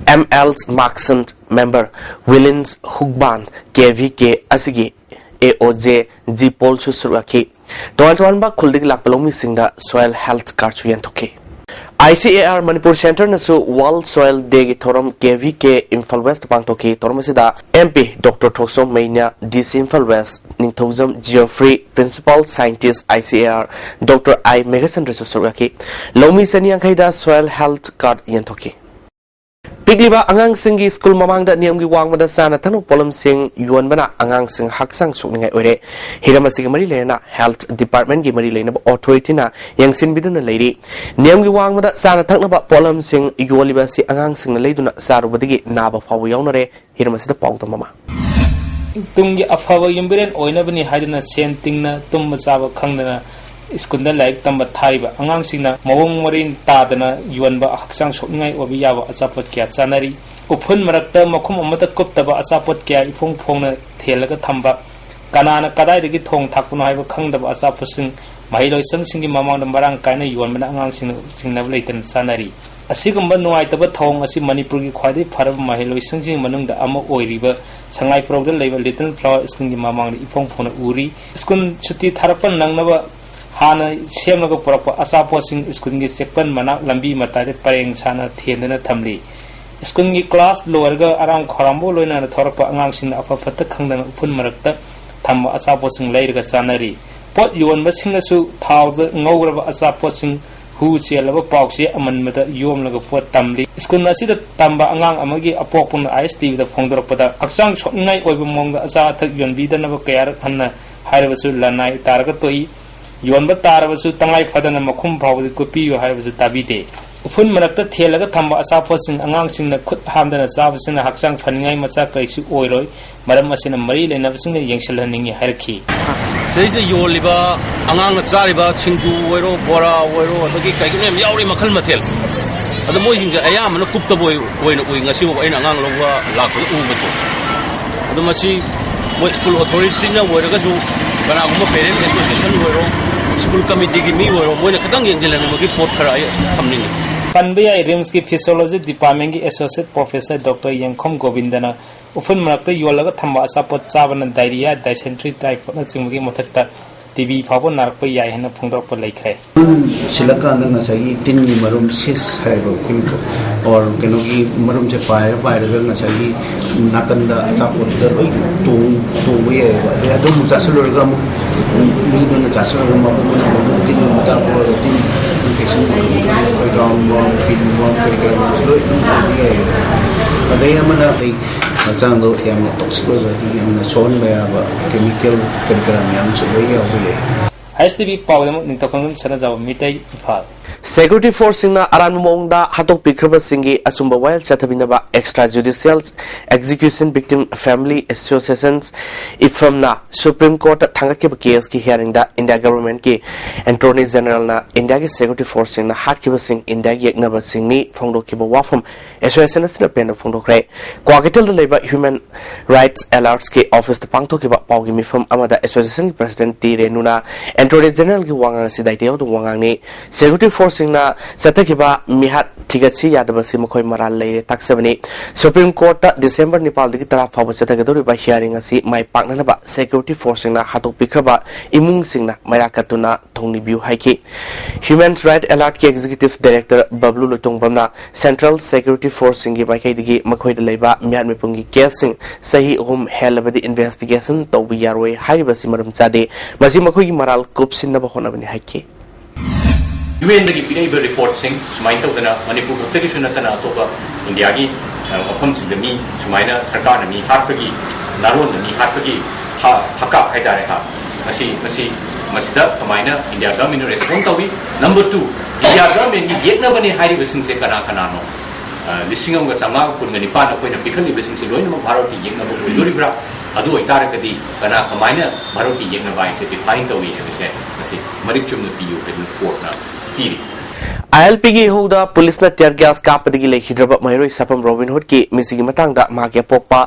ꯑꯦꯝ ꯑꯦꯜ ꯃꯥꯛꯁꯟ, ꯃꯦꯝꯕꯔ ꯋꯤꯂꯤꯟꯁ ꯍꯨꯛꯕꯥꯟ, ꯀꯦ ꯚꯤ ꯀꯦ ꯑꯁꯤꯒꯤ ꯑꯦ ꯑꯣ ꯖꯦ ꯖꯤ ꯄꯣꯜꯁꯨ ꯁꯔꯨꯛ ꯌꯥꯈꯤ꯫ ꯇꯣꯉꯥꯟ ꯇꯣꯉꯥꯟꯕ ꯈꯨꯜꯗꯒꯤ ꯂꯥꯛꯄ ꯂꯧꯃꯤꯁꯤꯡꯗ soil health cardꯁꯨ ꯌꯦꯟꯊꯣꯛꯈꯤ꯫ I C A R Manipur ꯁꯦꯟꯇꯔꯅꯁꯨ World Soil Dayꯒꯤ ꯊꯧꯔꯝ K V K Imphal west ꯄꯥꯡꯊꯣꯛꯈꯤ꯫ ꯊꯧꯔꯝ ꯑꯁꯤꯗ M P doctor Thokchom Meinya, D C Imphal west, Ningthoujam Geoffrey, Principal Scientist I C A R doctor ꯑꯥꯏ ꯃꯦꯘꯆꯟꯗ꯭ꯔꯁꯨ ꯁꯔꯨꯛ ꯌꯥꯈꯤ꯫ ꯂꯧꯃꯤ ꯆꯅꯤ ꯌꯥꯡꯈꯩꯗ soil health card ꯌꯦꯟꯊꯣꯛꯈꯤ꯫ ꯄꯤꯛꯂꯤꯕ ꯑꯉꯥꯡꯁꯤꯡꯒꯤ ꯁ꯭ꯀꯨꯜ ꯃꯃꯥꯡꯗ ꯅꯤꯌꯝꯒꯤ ꯋꯥꯡꯃꯗ ꯆꯥꯅ ꯊꯛꯅꯕ ꯄꯣꯠꯂꯝꯁꯤꯡ ꯌꯣꯟꯕꯅ ꯑꯉꯥꯡꯁꯤꯡ ꯍꯛꯆꯥꯡ ꯁꯣꯛꯅꯤꯡꯉꯥꯏ ꯑꯣꯏꯔꯦ꯫ ꯍꯤꯔꯝ ꯑꯁꯤꯒꯤ ꯃꯔꯤ ꯂꯩꯅꯅ Health Department ꯀꯤ ꯃꯔꯤ ꯂꯩꯅꯕ Authority ꯅ ꯌꯦꯡꯁꯤꯟꯕꯤꯗꯨꯅ ꯂꯩꯔꯤ꯫ ꯅꯤꯌꯝꯒꯤ ꯋꯥꯡꯃꯗ ꯆꯥꯅ ꯊꯛꯅꯕ ꯄꯣꯠꯂꯝꯁꯤꯡ ꯌꯣꯜꯂꯤꯕ ꯑꯁꯤ ꯑꯉꯥꯡꯁꯤꯡꯅ ꯂꯩꯗꯨꯅ ꯆꯥꯔꯨꯕꯗꯒꯤ ꯅꯥꯕ ꯐꯥꯎꯕ ꯌꯥꯎꯅꯔꯦ꯫ ꯍꯤꯔꯝ ꯑꯁꯤꯗ ꯄꯥꯎꯗꯝ ꯑꯃ꯫ ꯇꯨꯡꯒꯤ ꯑꯐꯕ ꯌꯨꯝꯕꯤꯔꯦꯟ ꯑꯣꯏꯅꯕꯅꯤ ꯍꯥꯏꯗꯨꯅ ꯁꯦꯟ ꯇꯤꯡꯅ ꯇꯨꯝꯕ ꯆꯥꯕ ꯈꯪꯗꯅ ꯁ꯭ꯀꯨꯜꯗ ꯂꯥꯏꯔꯤꯛ ꯇꯝꯕ ꯊꯥꯔꯤꯕ ꯑꯉꯥꯡꯁꯤꯡꯅ ꯃꯑꯣꯡ ꯃꯔꯤꯟ ꯇꯥꯗꯅ ꯌꯣꯟꯕ ꯍꯛꯆꯥꯡ ꯁꯣꯛꯅꯤꯡꯉꯥꯏ ꯑꯣꯏꯕ ꯌꯥꯕ ꯑꯆꯥꯄꯣꯠ ꯀꯌꯥ ꯆꯥꯅꯔꯤ꯫ ꯎꯐꯨꯟ ꯃꯔꯛꯇ ꯃꯈꯨꯝ ꯑꯃꯠꯇ ꯀꯨꯞꯇꯕ ꯑꯆꯥꯄꯣꯠ ꯀꯌꯥ ꯏꯐꯣꯡ ꯐꯣꯡꯅ ꯊꯦꯜꯂꯒ ꯊꯝꯕ, ꯀꯅꯥꯅ ꯀꯗꯥꯏꯗꯒꯤ ꯊꯣꯡ ꯊꯥꯛꯄꯅꯣ ꯍꯥꯏꯕ ꯈꯪꯗꯕ ꯑꯆꯥꯄꯣꯠꯁꯤꯡ ꯃꯍꯩꯂꯣꯏꯁꯪꯁꯤꯡꯒꯤ ꯃꯃꯥꯡꯗ ꯃꯔꯥꯡ ꯀꯥꯏꯅ ꯌꯣꯟꯕꯅ ꯑꯉꯥꯡꯁꯤꯡꯅ ꯆꯤꯡꯅꯕ ꯂꯩꯇꯅ ꯆꯥꯅꯔꯤ꯫ ꯑꯁꯤꯒꯨꯝꯕ ꯅꯨꯡꯉꯥꯏꯇꯕ ꯊꯧꯑꯣꯡ ꯑꯁꯤ ꯃꯅꯤꯄꯨꯔꯒꯤ ꯈ꯭ꯋꯥꯏꯗꯒꯤ ꯐꯔꯕ ꯃꯍꯩꯂꯣꯏꯁꯪꯁꯤꯡꯒꯤ ꯃꯅꯨꯡꯗ ꯑꯃ ꯑꯣꯏꯔꯤꯕ ꯁꯉꯥꯏꯄ꯭ꯔꯧꯗ ꯂꯩꯕ Little Flower ꯁ꯭ꯀꯨꯜꯒꯤ ꯃꯃꯥꯡꯗ ꯏꯐꯣꯡ ꯐꯣꯡꯅ ꯎꯔꯤ꯫ ꯁ꯭ꯀꯨꯜ ꯁꯨꯇꯤ ꯊꯥꯔꯛꯄ ꯅꯪꯅꯕ ꯍꯥꯟꯅ ꯁꯦꯝꯂꯒ ꯄꯨꯔꯛꯄ ꯑꯆꯥꯄꯣꯠꯁꯤꯡ ꯁ꯭ꯀꯨꯜꯒꯤ ꯆꯦꯛꯄꯟ ꯃꯅꯥꯛ ꯂꯝꯕꯤ ꯃꯇꯥꯏꯗ ꯄꯔꯦꯡ ꯁꯥꯅ ꯊꯦꯟꯗꯨꯅ ꯊꯝꯂꯤ꯫ ꯁ꯭ꯀꯨꯜꯒꯤ ꯀ꯭ꯂꯥꯁ ꯂꯣꯏꯔꯒ ꯑꯔꯥꯝ ꯈꯧꯔꯥꯡꯕ ꯂꯣꯏꯅꯅ ꯊꯣꯔꯛꯄ ꯑꯉꯥꯡꯁꯤꯡꯅ ꯑꯐ ꯐꯠꯇ ꯈꯪꯗꯅ ꯎꯐꯨꯟ ꯃꯔꯛꯇ ꯊꯝꯕ ꯑꯆꯥꯄꯣꯠꯁꯤꯡ ꯂꯩꯔꯒ ꯆꯥꯅꯔꯤ꯫ ꯄꯣꯠ ꯌꯣꯟꯕꯁꯤꯡꯅꯁꯨ ꯊꯥꯎꯗ ꯉꯧꯔꯕ ꯑꯆꯥꯄꯣꯠꯁꯤꯡ, ꯍꯨ ꯆꯦꯜꯂꯕ ꯄꯥꯎꯆꯦ ꯑꯃꯟꯕꯗ ꯌꯣꯝꯂꯒ ꯄꯣꯠ ꯇꯝꯂꯤ꯫ ꯁ꯭ꯀꯨꯜ ꯑꯁꯤꯗ ꯇꯝꯕ ꯑꯉꯥꯡ ꯑꯃꯒꯤ ꯑꯄꯣꯛꯄꯅ ISTV ꯗ ꯐꯣꯡꯗꯣꯔꯛꯄꯗ, ꯍꯛꯆꯥꯡ ꯁꯣꯛꯅꯤꯡꯉꯥꯏ ꯑꯣꯏꯕ ꯃꯑꯣꯡꯗ ꯑꯆꯥ ꯑꯊꯛ ꯌꯣꯟꯕꯤꯗꯅꯕ ꯀꯌꯥꯔꯛ ꯍꯟꯅ ꯍꯥꯏꯔꯕꯁꯨ ꯂꯅꯥꯏ ꯇꯥꯔꯒ ꯇꯣꯛꯏ꯫ ꯌꯣꯟꯕ ꯇꯥꯔꯕꯁꯨ ꯇꯉꯥꯏ ꯐꯗꯅ ꯃꯈꯨꯝ ꯐꯥꯎꯕꯗꯤ ꯀꯨꯞꯄꯤꯌꯨ ꯍꯥꯏꯔꯕꯁꯨ ꯇꯥꯕꯤꯗꯦ꯫ ꯎꯐꯨꯟ ꯃꯔꯛꯇ ꯊꯦꯜꯂꯒ ꯊꯝꯕ ꯑꯆꯥꯄꯣꯠꯁꯤꯡ ꯑꯉꯥꯡꯁꯤꯡꯅ ꯈꯨꯠ ꯍꯥꯝꯗꯅ ꯆꯥꯕꯁꯤꯅ ꯍꯛꯆꯥꯡ ꯐꯅꯤꯡꯉꯥꯏ ꯃꯆꯥꯛ ꯀꯔꯤꯁꯨ ꯑꯣꯏꯔꯣꯏ꯫ ꯃꯔꯝ ꯑꯁꯤꯅ ꯃꯔꯤ ꯂꯩꯅꯕꯁꯤꯡꯅ ꯌꯦꯡꯁꯤꯜꯍꯟꯅꯤꯡꯏ ꯍꯥꯏꯔꯛꯈꯤ꯫ ꯁꯤꯗꯩꯁꯤꯗ ꯌꯣꯜꯂꯤꯕ ꯑꯉꯥꯡꯅ ꯆꯥꯔꯤꯕ ꯁꯤꯡꯖꯨ ꯑꯣꯏꯔꯣ, ꯕꯣꯔꯥ ꯑꯣꯏꯔꯣ, ꯑꯗꯒꯤ ꯀꯩꯀꯩ ꯃꯌꯥꯝ ꯌꯥꯎꯔꯤ ꯃꯈꯜ ꯃꯊꯦꯜ꯫ ꯑꯗꯣ ꯃꯣꯏꯁꯤꯡꯁꯦ ꯑꯌꯥꯝꯕꯅ ꯀꯨꯞꯇꯕ ꯑꯣꯏ-, ꯑꯣꯏꯅ ꯎꯏ ꯉꯁꯤꯐꯥꯎꯕ ꯑꯩꯅ ꯑꯉꯥꯡ ꯂꯧꯕ ꯂꯥꯛꯄꯗ ꯎꯕꯁꯦ꯫ ꯑꯗꯣ ꯃꯁꯤ ꯃꯣꯏ ꯁ꯭ꯀꯨꯜ ꯑꯣꯊꯣꯔꯤꯇꯤꯅ ꯑꯣꯏꯔꯒꯁꯨ, ꯀꯅꯥꯒꯨꯝꯕ ꯄꯦꯔꯦꯟ ꯑꯦꯁꯣꯁꯤꯌꯦꯁꯟ ꯑꯣꯏꯔꯣ, ꯁ꯭ꯀꯨꯜ ꯀꯃꯤꯇꯤꯒꯤ ꯃꯤ ꯑꯣꯏꯔꯣ, ꯃꯣꯏꯅ ꯈꯤꯇꯪ ꯌꯦꯡꯁꯤꯜꯍꯟꯅꯤꯡꯕꯒꯤ ꯄꯣꯠ ꯈꯔ ꯑꯩ ꯑꯁꯨꯝ ꯊꯝꯅꯤꯡꯉꯤ꯫ ꯄꯟꯕ ꯌꯥꯏ, RIMS ꯀꯤ Physiology Department ꯀꯤ Associate Professor Doctor ꯌꯦꯡꯈꯣꯝ ꯒꯣꯕꯤꯟꯗꯅ ꯎꯐꯨꯟ ꯃꯔꯛꯇ ꯌꯣꯜꯂꯒ ꯊꯝꯕ ꯑꯆꯥꯄꯣꯠ ꯆꯥꯕꯅ diarrhoea, dysentery, typhoid ꯅꯆꯤꯡꯕꯒꯤ ꯃꯊꯛꯇ ꯇꯤꯕꯤ ꯐꯥꯎꯕ ꯅꯥꯔꯛꯄ ꯌꯥꯏ ꯍꯥꯏꯅ ꯐꯣꯡꯗꯣꯔꯛꯄ ꯂꯩꯈ꯭ꯔꯦ꯫ ꯁꯤꯜꯂꯀꯥꯟꯗ ꯉꯁꯥꯏꯒꯤ ꯇꯤꯟꯒꯤ ꯃꯔꯨꯝ, cyst ꯍꯥꯏꯕ ꯑꯩꯈꯣꯏꯅ ꯑꯣꯔ ꯀꯩꯅꯣꯒꯤ ꯃꯔꯨꯝꯁꯦ ꯄꯥꯏꯔ ꯄꯥꯏꯔꯒ ꯉꯁꯥꯏꯒꯤ ꯅꯥꯀꯟꯗ ꯑꯆꯥꯄꯣꯠꯇꯨꯗ ꯂꯣꯏ ꯇꯣꯡ ꯇꯣꯡꯕ ꯌꯥꯏꯑꯕ꯫ ꯑꯗꯩ ꯑꯗꯨ ꯑꯃꯨꯛ ꯆꯥꯁꯤꯜꯂꯨꯔꯒ ꯑꯃꯨꯛ ꯃꯤꯗꯨꯅ ꯆꯥꯁꯤꯜꯂꯨꯔꯒ ꯃꯕꯨꯛ ꯃꯅꯨꯡꯗ ꯑꯃꯨꯛ ꯇꯤꯟ ꯑꯃ ꯆꯥꯕ ꯑꯣꯏꯔꯒ ꯇꯤꯟ infection, ꯑꯩꯈꯣꯏ round worm, pinworm ꯀꯔꯤ ꯀꯔꯥ ꯃꯌꯥꯝꯁꯨ ꯂꯣꯏ ꯑꯗꯨꯝ ꯑꯣꯏꯕ ꯌꯥꯏꯑꯕ꯫ ꯑꯗꯩ ꯑꯃꯅ ꯑꯩ ꯍꯛꯆꯥꯡꯗꯣ ꯌꯥꯝꯅ toxic ꯑꯣꯏꯕ, ꯑꯗꯒꯤ ꯌꯥꯝꯅ ꯁꯣꯛꯍꯟꯕ ꯌꯥꯕ chemical ꯀꯔꯤ ꯀꯔꯥ ꯃꯌꯥꯝꯁꯨ ꯂꯣꯏ ꯌꯥꯎꯕ ꯌꯥꯏ꯫ ꯑꯥꯏ ꯑꯦꯁ ꯇꯤ ꯚꯤ ꯄꯥꯎꯒꯤꯗꯃꯛ ꯅꯤꯡꯊꯧꯈꯣꯡꯕꯝ ꯁꯅꯥꯖꯥꯎꯕ ꯃꯤꯇꯩ, ꯏꯝꯐꯥꯜ꯫ Security force ꯁꯤꯡꯅ ꯑꯔꯥꯟꯕ ꯃꯑꯣꯡꯗ ꯍꯥꯠꯇꯣꯛꯄꯤꯈ꯭ꯔꯕꯁꯤꯡꯒꯤ ꯑꯆꯨꯝꯕ ꯋꯥꯌꯦꯜ ꯆꯠꯊꯕꯤꯅꯕ extra judicial execution victim family associations, IFFAM ꯅ Supreme Court ꯇ ꯊꯥꯡꯒꯠꯈꯤꯕ case ꯀꯤ hearing ꯗ India government ꯀꯤ Attorney General ꯅ India ꯒꯤ security force ꯁꯤꯡꯅ ꯍꯥꯠꯈꯤꯕꯁꯤꯡ India ꯒꯤ ꯌꯦꯛꯅꯕꯁꯤꯡꯅꯤ ꯐꯣꯡꯗꯣꯛꯈꯤꯕ ꯋꯥꯐꯝ association ꯑꯁꯤꯅ ꯄꯦꯟꯗꯕ ꯐꯣꯡꯗꯣꯛꯈ꯭ꯔꯦ꯫ ꯀ꯭ꯋꯥꯀꯩꯊꯦꯜꯗ ꯂꯩꯕ Human Rights Alert ꯀꯤ office ꯇ ꯄꯥꯡꯊꯣꯛꯈꯤꯕ ꯄꯥꯎꯒꯤ ꯃꯤꯐꯝ ꯑꯃꯗ association ꯒꯤ president ꯇꯤ ꯔꯦꯅꯨꯅ Attorney General ꯒꯤ ꯋꯥꯉꯥꯡ ꯑꯁꯤ ꯗꯥꯏꯇ ꯌꯥꯎꯗꯕ ꯋꯥꯉꯥꯡꯅꯤ꯫ Security force ꯁꯤꯡꯅ ꯆꯠꯊꯈꯤꯕ ꯃꯤꯍꯥꯠ ꯊꯤꯒꯠꯁꯤ ꯌꯥꯗꯕꯁꯤ ꯃꯈꯣꯏ ꯃꯔꯥꯜ ꯂꯩꯔꯦ ꯇꯥꯛꯆꯕꯅꯤ꯫ Supreme Court ꯇ December ꯅꯤꯄꯥꯜꯗꯒꯤ ꯇꯔꯥ ꯐꯥꯎꯕ ꯆꯠꯊꯒꯗꯧꯔꯤꯕ hearing ꯑꯁꯤ ꯃꯥꯏ ꯄꯥꯛꯅꯅꯕ security force ꯁꯤꯡꯅ ꯍꯥꯠꯇꯣꯛꯄꯤꯈ꯭ꯔꯕ ꯏꯃꯨꯡꯁꯤꯡꯅ ꯃꯩꯔꯥ ꯀꯠꯇꯨꯅ ꯊꯧꯅꯤꯕꯤꯌꯨ ꯍꯥꯏꯈꯤ꯫ Human Rights Alert ꯀꯤ executive director ꯕꯕ꯭ꯂꯨ ꯂꯣꯏꯇꯣꯡꯕꯝꯅ central security force ꯁꯤꯡꯒꯤ ꯃꯥꯏꯀꯩꯗꯒꯤ ꯃꯈꯣꯏꯗ ꯂꯩꯕ ꯃꯤꯍꯥꯠ ꯃꯤꯄꯨꯡꯒꯤ case ꯁꯤꯡ ꯆꯍꯤ ꯑꯍꯨꯝ ꯍꯦꯜꯂꯕꯗꯤ investigation ꯇꯧꯕ ꯌꯥꯔꯣꯏ ꯍꯥꯏꯔꯤꯕꯁꯤ ꯃꯔꯝ ꯆꯥꯗꯦ꯫ ꯃꯁꯤ ꯃꯈꯣꯏꯒꯤ ꯃꯔꯥꯜ ꯀꯨꯞꯁꯤꯟꯅꯕ ꯍꯣꯠꯅꯕꯅꯤ ꯍꯥꯏꯈꯤ꯫ ꯌꯨ ꯑꯦꯟꯗꯒꯤ ꯄꯤꯔꯛꯏꯕ ꯔꯤꯄꯣꯔꯠꯁꯤꯡ ꯁꯨꯃꯥꯏꯅ ꯇꯧꯗꯅ ꯃꯅꯤꯄꯨꯔ ꯈꯛꯇꯒꯤꯁꯨ ꯅꯠꯇꯅ ꯑꯇꯣꯞꯄ ꯏꯟꯗꯤꯌꯥꯒꯤ ꯑ, ꯃꯐꯝꯁꯤꯡꯗ ꯃꯤ ꯁꯨꯃꯥꯏꯅ ꯁꯔꯀꯥꯔꯅ ꯃꯤ ꯍꯥꯠꯄꯒꯤ, ꯅꯥꯔꯣꯟꯅ ꯃꯤ ꯍꯥꯠꯄꯒꯤ ꯐ- ꯐꯀꯥꯛ ꯍꯥꯏꯇꯥꯔꯦ ꯍꯥ, ꯃꯁꯤ ꯃꯁꯤ ꯃꯁꯤꯗ ꯀꯃꯥꯏꯅ ꯏꯟꯗꯤꯌꯥ ꯒꯚꯔꯟꯃꯦꯟꯅ ꯔꯦꯁꯄꯣꯟ ꯇꯧꯏ? ꯅꯝꯕꯔ ꯇꯨ, ꯏꯟꯗꯤꯌꯥ ꯒꯚꯔꯟꯃꯦꯟꯒꯤ ꯌꯦꯛꯅꯕꯅꯦ ꯍꯥꯏꯔꯤꯕꯁꯤꯡꯁꯦ ꯀꯅꯥ ꯀꯅꯥꯅꯣ? ꯑ, ꯂꯤꯁꯤꯡ ꯑꯃꯒ ꯆꯥꯝꯃꯉꯥꯒ ꯀꯨꯟꯒ ꯅꯤꯄꯥꯟ ꯑꯩꯈꯣꯏꯅ ꯄꯤꯈꯠꯂꯤꯕꯁꯤꯡꯁꯦ ꯂꯣꯏꯅꯃꯛ ꯚꯥꯔꯠꯀꯤ ꯌꯦꯛꯅꯕ ꯑꯣꯏꯗꯣꯔꯤꯕ꯭ꯔꯥ? ꯑꯗꯨ ꯑꯣꯏꯇꯥꯔꯒꯗꯤ ꯀꯅꯥ ꯀꯃꯥꯏꯅ ꯚꯥꯔꯠꯀꯤ ꯌꯦꯛꯅꯕ ꯍꯥꯏꯁꯦ ꯗꯤꯐꯥꯏꯟ ꯇꯧꯏ ꯍꯥꯏꯕꯁꯦ ꯃꯁꯤ ꯃꯔꯤꯛ ꯆꯨꯝꯅ ꯄꯤꯌꯨ ꯍꯥꯏꯗꯨꯅ ꯀꯣꯔꯠꯅ ꯄꯤꯔꯤ꯫ ꯑꯥꯏ ꯑꯦꯜ ꯄꯤꯒꯤ ꯏꯍꯧꯗ ꯄꯨꯂꯤꯁꯅ tear gas ꯀꯥꯞꯄꯗꯒꯤ ꯂꯩꯈꯤꯗ꯭ꯔꯕ ꯃꯍꯩꯔꯣꯏ ꯁꯥꯄꯝ ꯔꯣꯕꯤꯟꯍꯨꯗꯀꯤ ꯃꯤꯁꯤꯒꯤ ꯃꯇꯥꯡꯗ ꯃꯍꯥꯛꯀꯤ ꯑꯄꯣꯛꯄ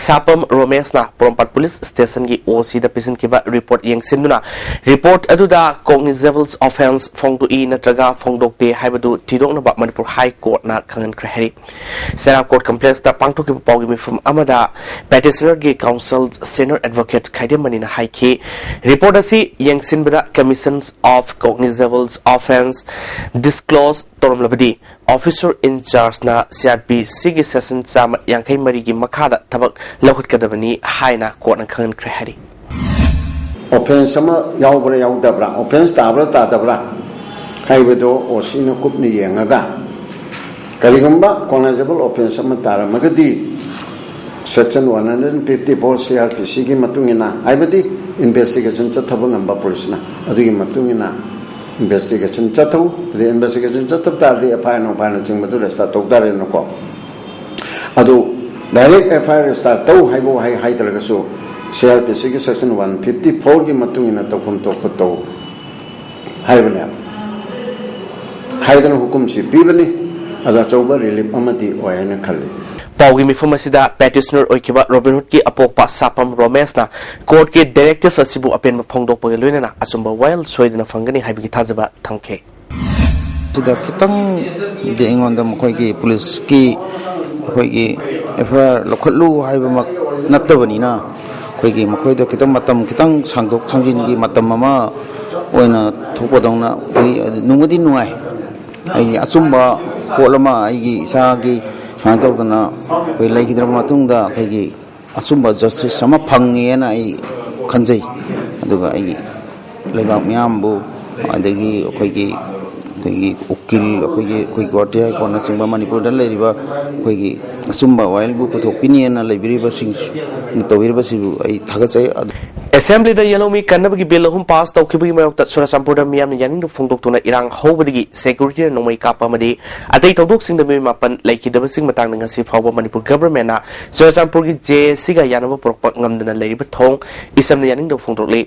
ꯁꯥꯄꯝ ꯔꯣꯃꯦꯁꯅ ꯄꯣꯔꯣꯝꯄꯥꯠ ꯄꯨꯂꯤꯁ ꯁ꯭ꯇꯦꯁꯟꯒꯤ ꯑꯣ ꯁꯤꯗ ꯄꯤꯁꯤꯟꯈꯤꯕ report ꯌꯦꯡꯁꯤꯟꯗꯨꯅ, report ꯑꯗꯨꯗ cognizable offence ꯐꯣꯡꯗꯣꯛꯏ ꯅꯠꯇ꯭ꯔꯒ ꯐꯣꯡꯗꯣꯛꯇꯦ ꯍꯥꯏꯕꯗꯨ ꯊꯤꯗꯣꯛꯅꯕ ꯃꯅꯤꯄꯨꯔ ꯍꯥꯏ ꯀꯣꯔꯠꯅ ꯈꯪꯍꯟꯈ꯭ꯔꯦ ꯍꯥꯏꯔꯤ꯫ ꯁꯦꯔꯥꯞ ꯀꯣꯔꯠ ꯀꯝꯄ꯭ꯂꯦꯛꯁꯇ ꯄꯥꯡꯊꯣꯛꯈꯤꯕ ꯄꯥꯎꯒꯤ ꯃꯤꯐꯝ ꯑꯃꯗ petitionerꯒꯤ counsel senior advocate ꯈꯥꯏꯗꯦꯝꯃꯅꯤꯅ ꯍꯥꯏꯈꯤ, report ꯑꯁꯤ ꯌꯦꯡꯁꯤꯟꯕꯗ commission of cognizable offence disclose ꯇꯧꯔꯝꯂꯕꯗꯤ officer in chargeꯅ C R P Cꯒꯤ section ꯆꯥꯝꯃ ꯌꯥꯡꯈꯩ ꯃꯔꯤꯒꯤ ꯃꯈꯥꯗ ꯊꯕꯛ ꯂꯧꯈꯠꯀꯗꯕꯅꯤ ꯍꯥꯏꯅ ꯀꯣꯔꯠꯅ ꯈꯪꯍꯟꯈ꯭ꯔꯦ ꯍꯥꯏꯔꯤ꯫ Offence ꯑꯃ ꯌꯥꯎꯕ꯭ꯔꯥ ꯌꯥꯎꯗꯕ꯭ꯔꯥ, offence ꯇꯥꯕ꯭ꯔꯥ ꯇꯥꯗꯕ꯭ꯔꯥ ꯍꯥꯏꯕꯗꯣ ꯑꯣ ꯁꯤꯅ ꯀꯨꯞꯅ ꯌꯦꯡꯉꯒ, ꯀꯔꯤꯒꯨꯝꯕ cognizable offence ꯑꯃ ꯇꯥꯔꯝꯃꯒꯗꯤ section one hundred fifty four C R P Cꯒꯤ ꯃꯇꯨꯡ ꯏꯟꯅ, ꯍꯥꯏꯕꯗꯤ investigation ꯆꯠꯊꯕ ꯉꯝꯕ ꯄꯨꯂꯤꯁꯅ, ꯑꯗꯨꯒꯤ ꯃꯇꯨꯡ ꯏꯟꯅ investigation ꯆꯠꯊꯧ꯫ ꯑꯗꯩ investigation ꯆꯠꯊꯕ ꯇꯥꯔꯗꯤ F I R ꯅꯨꯡ ꯐꯥꯏꯅꯆꯤꯡꯕꯗꯨ register ꯇꯧ ꯇꯥꯔꯦꯅꯀꯣ꯫ ꯑꯗꯨ direct F I R register ꯇꯧ ꯍꯥꯏꯕ ꯋꯥꯍꯩ ꯍꯥꯏꯗ꯭ꯔꯒꯁꯨ, C R P Cꯒꯤ section one fifty fourꯒꯤ ꯃꯇꯨꯡ ꯏꯟꯅ ꯇꯧꯐꯝ ꯊꯣꯛꯄ ꯇꯧ ꯍꯥꯏꯕꯅꯦꯕ꯫ ꯍꯥꯏꯗꯅ ꯍꯨꯀꯨꯝꯁꯤ ꯄꯤꯕꯅꯤ꯫ ꯑꯗꯣ ꯑꯆꯧꯕ relief ꯑꯃꯗꯤ ꯑꯣꯏ ꯍꯥꯏꯅ ꯈꯜꯂꯤ꯫ ꯄꯥꯎꯒꯤ ꯃꯤꯐꯝ ꯑꯁꯤꯗ petitioner ꯑꯣꯏꯈꯤꯕ ꯔꯣꯕꯤꯟꯍꯨꯗꯀꯤ ꯑꯄꯣꯛꯄ ꯁꯥꯄꯝ ꯔꯣꯃꯦꯁꯅ ꯀꯣꯔꯠꯀꯤ directive ꯑꯁꯤꯕꯨ ꯑꯄꯦꯟꯕ ꯐꯣꯡꯗꯣꯛꯄꯒ ꯂꯣꯏꯅꯅ ꯑꯆꯨꯝꯕ ꯋꯥꯌꯦꯜ ꯁꯣꯏꯗꯅ ꯐꯪꯒꯅꯤ ꯍꯥꯏꯕꯒꯤ ꯊꯥꯖꯕ ꯊꯝꯈꯤ꯫ ꯁꯤꯗ ꯈꯤꯇꯪꯗꯤ ꯑꯩꯉꯣꯟꯗ ꯃꯈꯣꯏꯒꯤ ꯄꯨꯂꯤꯁꯀꯤ ꯑꯩꯈꯣꯏꯒꯤ F I R ꯂꯧꯈꯠꯂꯨ ꯍꯥꯏꯕꯃꯛ ꯅꯠꯇꯕꯅꯤꯅ, ꯑꯩꯈꯣꯏꯒꯤ ꯃꯈꯣꯏꯗ ꯈꯤꯇꯪ ꯃꯇꯝ ꯈꯤꯇꯪ ꯁꯥꯡꯗꯣꯛ ꯁꯥꯡꯖꯤꯟꯒꯤ ꯃꯇꯝ ꯑꯃ ꯑꯣꯏꯅ ꯊꯣꯛꯄꯗꯧꯅ ꯑꯩꯈꯣꯏ ꯅꯨꯡꯕꯨꯗꯤ ꯅꯨꯡꯉꯥꯏ꯫ ꯑꯩꯒꯤ ꯑꯆꯨꯝꯕ ꯄꯣꯠ ꯑꯃ ꯑꯩꯒꯤ ꯏꯁꯥꯒꯤ ꯁꯨꯃꯥꯏꯅ ꯇꯧꯗꯅ ꯑꯩꯈꯣꯏ ꯂꯩꯈꯤꯗ꯭ꯔꯕ ꯃꯇꯨꯡꯗ ꯑꯩꯈꯣꯏꯒꯤ ꯑꯆꯨꯝꯕ justice ꯑꯃ ꯐꯪꯉꯦꯅ ꯑꯩ ꯈꯟꯖꯩ꯫ ꯑꯗꯨꯒ ꯑꯩꯒꯤ ꯂꯩꯕꯥꯛ ꯃꯤꯌꯥꯝꯕꯨ, ꯑꯗꯒꯤ ꯑꯩꯈꯣꯏꯒꯤ ꯑꯩꯈꯣꯏꯒꯤ ꯎꯀꯤꯜ, ꯑꯩꯈꯣꯏꯒꯤ ꯑꯩꯈꯣꯏ ꯒꯨꯋꯥꯍꯥꯇꯤ ꯍꯥꯏ ꯀꯣꯔꯠꯅꯆꯤꯡꯕ ꯃꯅꯤꯄꯨꯔꯗ ꯂꯩꯔꯤꯕ ꯑꯩꯈꯣꯏꯒꯤ ꯑꯆꯨꯝꯕ ꯋꯥꯌꯦꯜꯕꯨ ꯄꯨꯊꯣꯛꯄꯤꯅꯤꯅ ꯂꯩꯕꯤꯔꯤꯕꯁꯤꯡ ꯇꯧꯕꯤꯔꯤꯕꯁꯤꯕꯨ ꯑꯩ ꯊꯥꯒꯠꯆꯩ꯫ ꯑꯗꯨ ꯑꯦꯁꯦꯝꯕ꯭ꯂꯤꯗ ꯌꯦꯜꯍꯧꯃꯤ ꯀꯟꯅꯕꯒꯤ ꯕꯤꯜ ꯑꯍꯨꯝ ꯄꯥꯁ ꯇꯧꯈꯤꯕꯒꯤ ꯃꯥꯌꯣꯛꯇ ꯆꯨꯔꯆꯥꯟꯄꯨꯔꯗ ꯃꯤꯌꯥꯝꯅ ꯌꯥꯅꯤꯡꯗꯕ ꯐꯣꯡꯗꯣꯛꯇꯨꯅ ꯏꯔꯥꯡ ꯍꯧꯕꯗꯒꯤ ꯁꯦꯀ꯭ꯌꯨꯔꯤꯇꯤꯅ ꯅꯣꯡꯃꯩ ꯀꯥꯞꯄ ꯑꯃꯗꯤ ꯑꯇꯩ ꯊꯧꯗꯣꯛꯁꯤꯡꯗ ꯃꯤꯑꯣꯏ ꯃꯥꯄꯟ ꯂꯩꯈꯤꯗꯕꯁꯤꯡ ꯃꯇꯥꯡꯗ ꯉꯁꯤ ꯐꯥꯎꯕ ꯃꯅꯤꯄꯨꯔ ꯒꯚꯔꯟꯃꯦꯟꯅ ꯆꯨꯔꯆꯥꯟꯄꯨꯔꯒꯤ ꯖꯦ ꯑꯦꯁ ꯁꯤꯒ ꯌꯥꯅꯕ ꯄꯨꯔꯛꯄ ꯉꯝꯗꯅ ꯂꯩꯔꯤꯕ ꯊꯣꯡ ꯏꯁꯝꯅ ꯌꯥꯅꯤꯡꯗꯕ ꯐꯣꯡꯗꯣꯛꯂꯤ꯫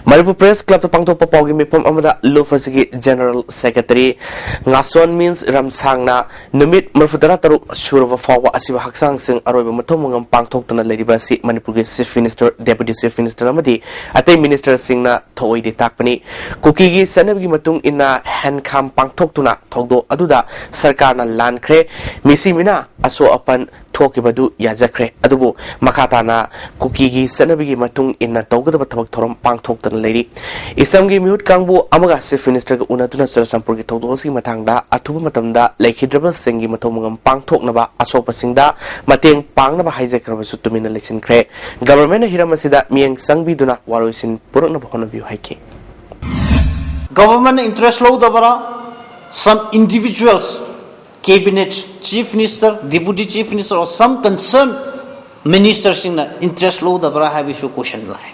ꯃꯅꯤꯄꯨꯔ ꯄ꯭ꯔꯦꯁ ꯀ꯭ꯂꯕꯇ ꯄꯥꯡꯊꯣꯛꯄ ꯄꯥꯎꯒꯤ ꯃꯤꯐꯝ ꯑꯃꯗ ꯂꯨꯐꯁꯤꯒꯤ ꯖꯦꯅꯔꯦꯜ ꯁꯦꯀ꯭ꯔꯦꯇꯔꯤ ꯉꯥꯁꯣꯟ ꯃꯤꯟꯁ ꯔꯝꯁꯥꯡꯅ ꯅꯨꯃꯤꯠ ꯃꯔꯤꯐꯨꯇꯔꯥ ꯇꯔꯨꯛ ꯁꯨꯔꯕ ꯐꯥꯎꯕ ꯑꯁꯤꯕ ꯍꯛꯆꯥꯡꯁꯤꯡ ꯑꯔꯣꯏꯕ ꯃꯊꯧ ꯃꯉꯝ ꯄꯥꯡꯊꯣꯛꯇꯅ ꯂꯩꯔꯤꯕ ꯑꯁꯤ ꯃꯅꯤꯄꯨꯔꯒꯤ ꯆꯤꯐ ꯃꯤꯅꯤꯁꯇꯔ, ꯗꯦꯄꯨꯇꯤ ꯆꯤꯐ ꯃꯤꯅꯤꯁꯇꯔ ꯑꯃꯗꯤ ꯑꯇꯩ ꯃꯤꯅꯤꯁꯇꯔꯁꯤꯡꯅ ꯊꯧꯑꯣꯏꯗꯦ ꯇꯥꯛꯄꯅꯤ꯫ ꯀꯨꯀꯤꯒꯤ ꯆꯠꯅꯕꯤꯒꯤ ꯃꯇꯨꯡ ꯏꯟꯅ ꯍꯦꯟꯈꯥꯝ ꯄꯥꯡꯊꯣꯛꯇꯨꯅ ꯊꯧꯗꯣꯛ ꯑꯗꯨꯗ ꯁꯔꯀꯥꯔꯅ ꯂꯥꯟꯈ꯭ꯔꯦ꯫ ꯃꯤꯁꯤ ꯃꯤꯅ ꯑꯁꯣꯛ ꯑꯄꯟ ꯊꯣꯛꯈꯤꯕꯗꯨ ꯌꯥꯖꯈ꯭ꯔꯦ꯫ ꯑꯗꯨꯕꯨ ꯃꯈꯥ ꯇꯥꯅ ꯀꯨꯀꯤꯒꯤ ꯆꯠꯅꯕꯤꯒꯤ ꯃꯇꯨꯡ ꯏꯟꯅ ꯇꯧꯒꯗꯕ ꯊꯕꯛ ꯊꯧꯔꯝ ꯄꯥꯡꯊꯣꯛꯇꯅ ꯂꯩꯔꯤ꯫ ꯏꯁꯝꯒꯤ ꯃꯤꯍꯨꯠ ꯀꯥꯡꯕꯨ ꯑꯃꯒ ꯆꯤꯐ ꯃꯤꯅꯤꯁꯇꯔꯒ ꯎꯅꯗꯨꯅ ꯆꯨꯔꯆꯥꯟꯄꯨꯔꯒꯤ ꯊꯧꯗꯣꯛ ꯑꯁꯤꯒꯤ ꯃꯇꯥꯡꯗ ꯑꯊꯨꯕ ꯃꯇꯝꯗ ꯂꯩꯈꯤꯗ꯭ꯔꯕꯁꯤꯡꯒꯤ ꯃꯊꯧ ꯃꯉꯝ ꯄꯥꯡꯊꯣꯛꯅꯕ, ꯑꯁꯣꯛꯄꯁꯤꯡꯗ ꯃꯇꯦꯡ ꯄꯥꯡꯅꯕ ꯍꯥꯏꯖꯈ꯭ꯔꯕꯁꯨ ꯇꯨꯃꯤꯟꯅ ꯂꯩꯁꯤꯟꯈ꯭ꯔꯦ꯫ ꯒꯚꯔꯟꯃꯦꯟꯠꯅ ꯍꯤꯔꯝ ꯑꯁꯤꯗ ꯃꯤꯠꯌꯦꯡ ꯆꯪꯕꯤꯗꯨꯅ ꯋꯥꯔꯣꯏꯁꯤꯟ ꯄꯨꯔꯛꯅꯕ ꯍꯣꯠꯅꯕꯤꯌꯨ ꯍꯥꯏꯈꯤ꯫ Government interest ꯂꯧꯗꯕ꯭ꯔꯥ? Some individuals, cabinet, chief minister, deputy chief minister or some concerned ministerꯁꯤꯡꯅ interest ꯂꯧꯗꯕ꯭ꯔꯥ ꯍꯥꯏꯕꯁꯨ question ꯂꯥꯛꯑꯦ꯫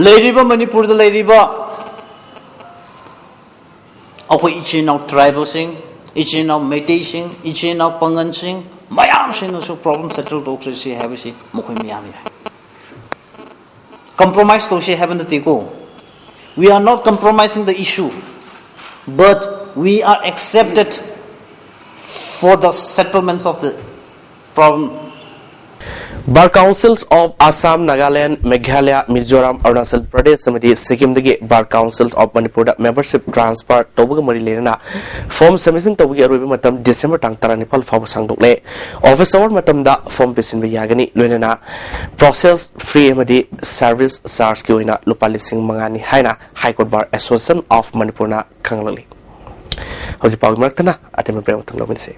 ꯂꯩꯔꯤꯕ ꯃꯅꯤꯄꯨꯔꯗ ꯂꯩꯔꯤꯕ ꯑꯩꯈꯣꯏ ꯏꯆꯤꯟ ꯏꯅꯥꯎ tribalꯁꯤꯡ, ꯏꯆꯤꯟ ꯏꯅꯥꯎ ꯃꯩꯇꯩꯁꯤꯡ, ꯏꯆꯤꯟ ꯏꯅꯥꯎ ꯄꯥꯉꯟꯁꯤꯡ ꯃꯌꯥꯝꯁꯤꯡꯅꯁꯨ problem settle ꯇꯧꯈ꯭ꯔꯁꯤ ꯍꯥꯏꯕꯁꯤ ꯃꯈꯣꯏ ꯃꯌꯥꯝ ꯌꯥꯏ꯫ Compromise ꯇꯧꯁꯤ ꯍꯥꯏꯕ ꯅꯠꯇꯦꯀꯣ꯫ We are not compromising the issue, but we are accepted for the settlements of the problem. Bar Councils of Assam, Nagaland, Meghalaya, Mizoram, Arunachal Pradesh ꯑꯃꯗꯤ ꯁꯤꯛꯀꯤꯝꯗꯒꯤ Bar Council of ꯃꯅꯤꯄꯨꯔꯗ membership transfer ꯇꯧꯕꯒ ꯃꯔꯤ ꯂꯩꯅꯅ form submission ꯇꯧꯕꯒꯤ ꯑꯔꯣꯏꯕ ꯃꯇꯝ December ꯇꯥꯡ ꯇꯔꯥꯅꯤꯄꯥꯜ ꯐꯥꯎꯕ ꯁꯥꯡꯗꯣꯛꯂꯦ꯫ Office hour ꯃꯇꯝꯗ form ꯄꯤꯁꯤꯟꯕ ꯌꯥꯒꯅꯤ꯫ ꯂꯣꯏꯅꯅ process fee ꯑꯃꯗꯤ service chargeꯀꯤ ꯑꯣꯏꯅ ꯂꯨꯄꯥ ꯂꯤꯁꯤꯡ ꯃꯉꯥꯅꯤ ꯍꯥꯏꯅ High Court Bar Association of ꯃꯅꯤꯄꯨꯔꯅ ꯈꯪꯍꯜꯂꯤ꯫ ꯍꯧꯖꯤꯛ ꯄꯥꯎꯒꯤ ꯃꯔꯛꯇꯅ ꯑꯇꯦꯟꯕ break ꯑꯃꯇꯪ ꯂꯧꯃꯤꯟꯅꯁꯤ꯫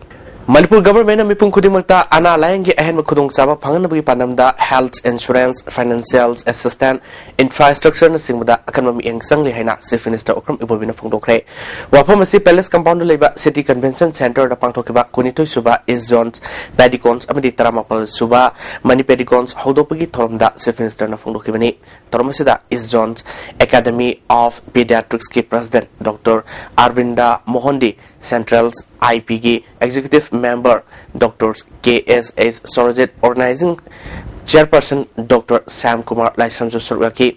ꯃꯅꯤꯄꯨꯔ ꯒꯚꯔꯟꯃꯦꯟꯠꯅ ꯃꯤꯄꯨꯝ ꯈꯨꯗꯤꯡꯃꯛꯇ ꯑꯅꯥ ꯂꯥꯌꯦꯡꯒꯤ ꯑꯍꯦꯟꯕ ꯈꯨꯗꯣꯡꯆꯥꯕ ꯐꯪꯍꯟꯅꯕꯒꯤ ꯄꯥꯟꯗꯝꯗ health insurance, financial assistance, infrastructure ꯅꯆꯤꯡꯕꯗ ꯑꯀꯟꯕ ꯃꯤꯠꯌꯦꯡ ꯆꯪꯂꯤ ꯍꯥꯏꯅ Chief Minister ꯑꯣꯀ꯭ꯔꯝ ꯏꯕꯣꯕꯤꯅ ꯐꯣꯡꯗꯣꯛꯈ꯭ꯔꯦ꯫ ꯋꯥꯐꯝ ꯑꯁꯤ Palace Compound ꯗ ꯂꯩꯕ City Convention Centre ꯗ ꯄꯥꯡꯊꯣꯛꯈꯤꯕ ꯀꯨꯟꯅꯤꯊꯣꯏ ꯁꯨꯕ East Zones Padicorns ꯑꯃꯗꯤ ꯇꯔꯥꯃꯥꯄꯜ ꯁꯨꯕ Mini Padicorns ꯍꯧꯗꯣꯛꯄꯒꯤ ꯊꯧꯔꯝꯗ Chief Minister ꯅ ꯐꯣꯡꯗꯣꯛꯈꯤꯕꯅꯤ꯫ ꯊꯧꯔꯝ ꯑꯁꯤꯗ East Zones Academy of Pediatrics ꯀꯤ President Doctor Arvinda Mohanty, Central I P ꯒꯤ Executive Member Doctor K S H Sorajit, Organizing Chairperson Doctor Sam Kumar ꯂꯥꯏꯁ꯭ꯔꯝꯁꯨ ꯁꯔꯨꯛ ꯌꯥꯈꯤ꯫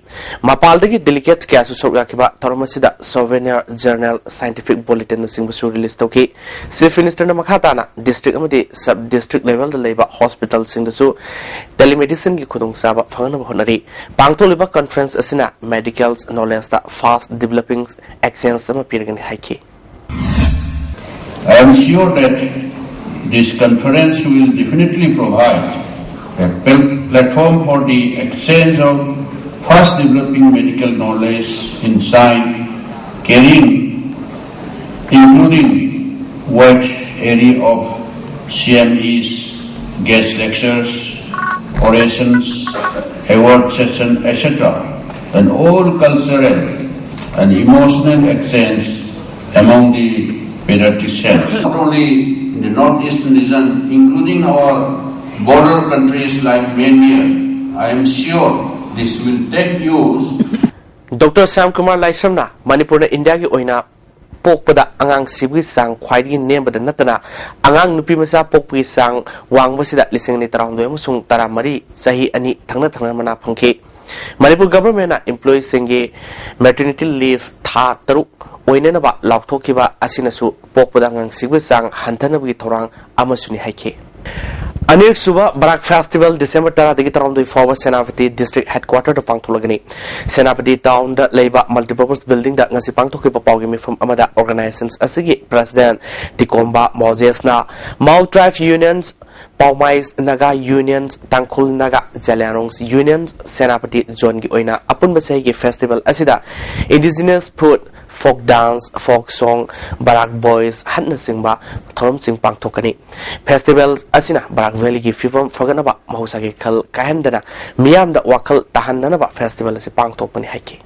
ꯃꯄꯥꯜꯗꯒꯤ delegates ꯀꯌꯥꯁꯨ ꯁꯔꯨꯛ ꯌꯥꯈꯤꯕ ꯊꯧꯔꯝ ꯑꯁꯤꯗ Souvenir Journal, Scientific Bulletin ꯅꯆꯤꯡꯕꯁꯨ release ꯇꯧꯈꯤ꯫ Chief Minister ꯅ ꯃꯈꯥ ꯇꯥꯅ district ꯑꯃꯗꯤ sub district level ꯗ ꯂꯩꯕ hospital ꯁꯤꯡꯗꯁꯨ telemedicine ꯒꯤ ꯈꯨꯗꯣꯡꯆꯥꯕ ꯐꯪꯅꯕ ꯍꯣꯠꯅꯔꯤ꯫ ꯄꯥꯡꯊꯣꯛꯂꯤꯕ conference ꯑꯁꯤꯅ medical knowledge ꯇ fast developing exchange ꯑꯃ ꯄꯤꯔꯒꯅꯤ ꯍꯥꯏꯈꯤ꯫ I am sure that this conference will definitely provide a pl- platform for the exchange of fast developing medical knowledge in science, caring, including wide array of C M Es, guest lectures, orations, award session, et cetera, and all cultural and emotional exchange among the pediatricians. Not only in the northeastern region, including our border countries like Myanmar, I am sure this will take use. Doctor Sam Kumar ꯂꯥꯏꯁ꯭ꯔꯝꯅ ꯃꯅꯤꯄꯨꯔꯅ ꯏꯟꯗꯤꯌꯥꯒꯤ ꯑꯣꯏꯅ ꯄꯣꯛꯄꯗ ꯑꯉꯥꯡ ꯁꯤꯕꯒꯤ ꯆꯥꯡ ꯈ꯭ꯋꯥꯏꯗꯒꯤ ꯅꯦꯝꯕꯗ ꯅꯠꯇꯅ ꯑꯉꯥꯡ ꯅꯨꯄꯤ ꯃꯆꯥ ꯄꯣꯛꯄꯒꯤ ꯆꯥꯡ ꯋꯥꯡꯕꯁꯤꯗ ꯂꯤꯁꯤꯡ ꯑꯅꯤ ꯇꯔꯥꯍꯨꯝꯗꯣꯏ ꯑꯃꯁꯨꯡ ꯇꯔꯥꯃꯔꯤ ꯆꯍꯤ ꯑꯅꯤ ꯊꯪꯅ ꯊꯪꯅꯅ ꯃꯅꯥ ꯐꯪꯈꯤ꯫ ꯃꯅꯤꯄꯨꯔ ꯒꯚꯔꯟꯃꯦꯟꯠꯅ employee ꯁꯤꯡꯒꯤ maternity leave ꯊꯥ ꯇꯔꯨꯛ ꯑꯣꯏꯅꯅꯕ ꯂꯥꯎꯊꯣꯛꯈꯤꯕ ꯑꯁꯤꯅꯁꯨ ꯄꯣꯛꯄꯗ ꯑꯉꯥꯡ ꯁꯤꯕꯒꯤ ꯆꯥꯡ ꯍꯟꯊꯅꯕꯒꯤ ꯊꯧꯔꯥꯡ ꯑꯃꯁꯨꯅꯤ ꯍꯥꯏꯈꯤ꯫ ꯑꯅꯤꯔꯛꯁꯨꯕ ꯕꯔꯥꯛ ꯐꯦꯁꯇꯤꯚꯦꯜ ꯗꯤꯁꯦꯝꯕꯔ ꯇꯔꯥꯗꯒꯤ ꯇꯔꯥꯍꯨꯝꯗꯣꯏ ꯐꯥꯎꯕ ꯁꯦꯅꯥꯄꯇꯤ ꯗꯤꯁꯇ꯭ꯔꯤꯛ ꯍꯦꯗꯀ꯭ꯋꯥꯇꯔꯗ ꯄꯥꯡꯊꯣꯛꯂꯒꯅꯤ꯫ ꯁꯦꯅꯥꯄꯇꯤ ꯇꯥꯎꯟꯗ ꯂꯩꯕ multipurpose buildingꯗ ꯉꯁꯤ ꯄꯥꯡꯊꯣꯛꯈꯤꯕ ꯄꯥꯎꯒꯤ ꯃꯤꯐꯝ ꯑꯃꯗ organizations ꯑꯁꯤꯒꯤ president ꯇꯤꯀꯣꯝꯕ ꯃꯣꯖꯦꯁꯅ Mao Tribe Unions, Paumais Naga Unions, Tangkhul Naga Zeliangrong Unions, Senapati ꯖꯣꯟꯒꯤ ꯑꯣꯏꯅ ꯑꯄꯨꯟꯕ ꯆꯍꯤꯒꯤ ꯐꯦꯁꯇꯤꯚꯦꯜ ꯑꯁꯤꯗ indigenous food, ꯐꯣꯛ ꯗꯥꯟꯁ, ꯐꯣꯛ ꯁꯣꯡ, ꯕꯔꯥꯛ ꯕꯣꯏꯁ ꯍꯠꯅꯆꯤꯡꯕ ꯊꯧꯔꯝꯁꯤꯡ ꯄꯥꯡꯊꯣꯛꯀꯅꯤ꯫ ꯐꯦꯁꯇꯤꯚꯦꯜ ꯑꯁꯤꯅ ꯕꯔꯥꯛ ꯚꯦꯂꯤꯒꯤ ꯐꯤꯕꯝ ꯐꯒꯠꯅꯕ ꯃꯍꯧꯁꯥꯒꯤ ꯈꯜ ꯀꯥꯏꯍꯟꯗꯅ ꯃꯤꯌꯥꯝꯗ ꯋꯥꯈꯜ ꯇꯥꯍꯟꯅꯅꯕ ꯐꯦꯁꯇꯤꯚꯦꯜ ꯑꯁꯤ ꯄꯥꯡꯊꯣꯛꯄꯅꯤ ꯍꯥꯏꯈꯤ꯫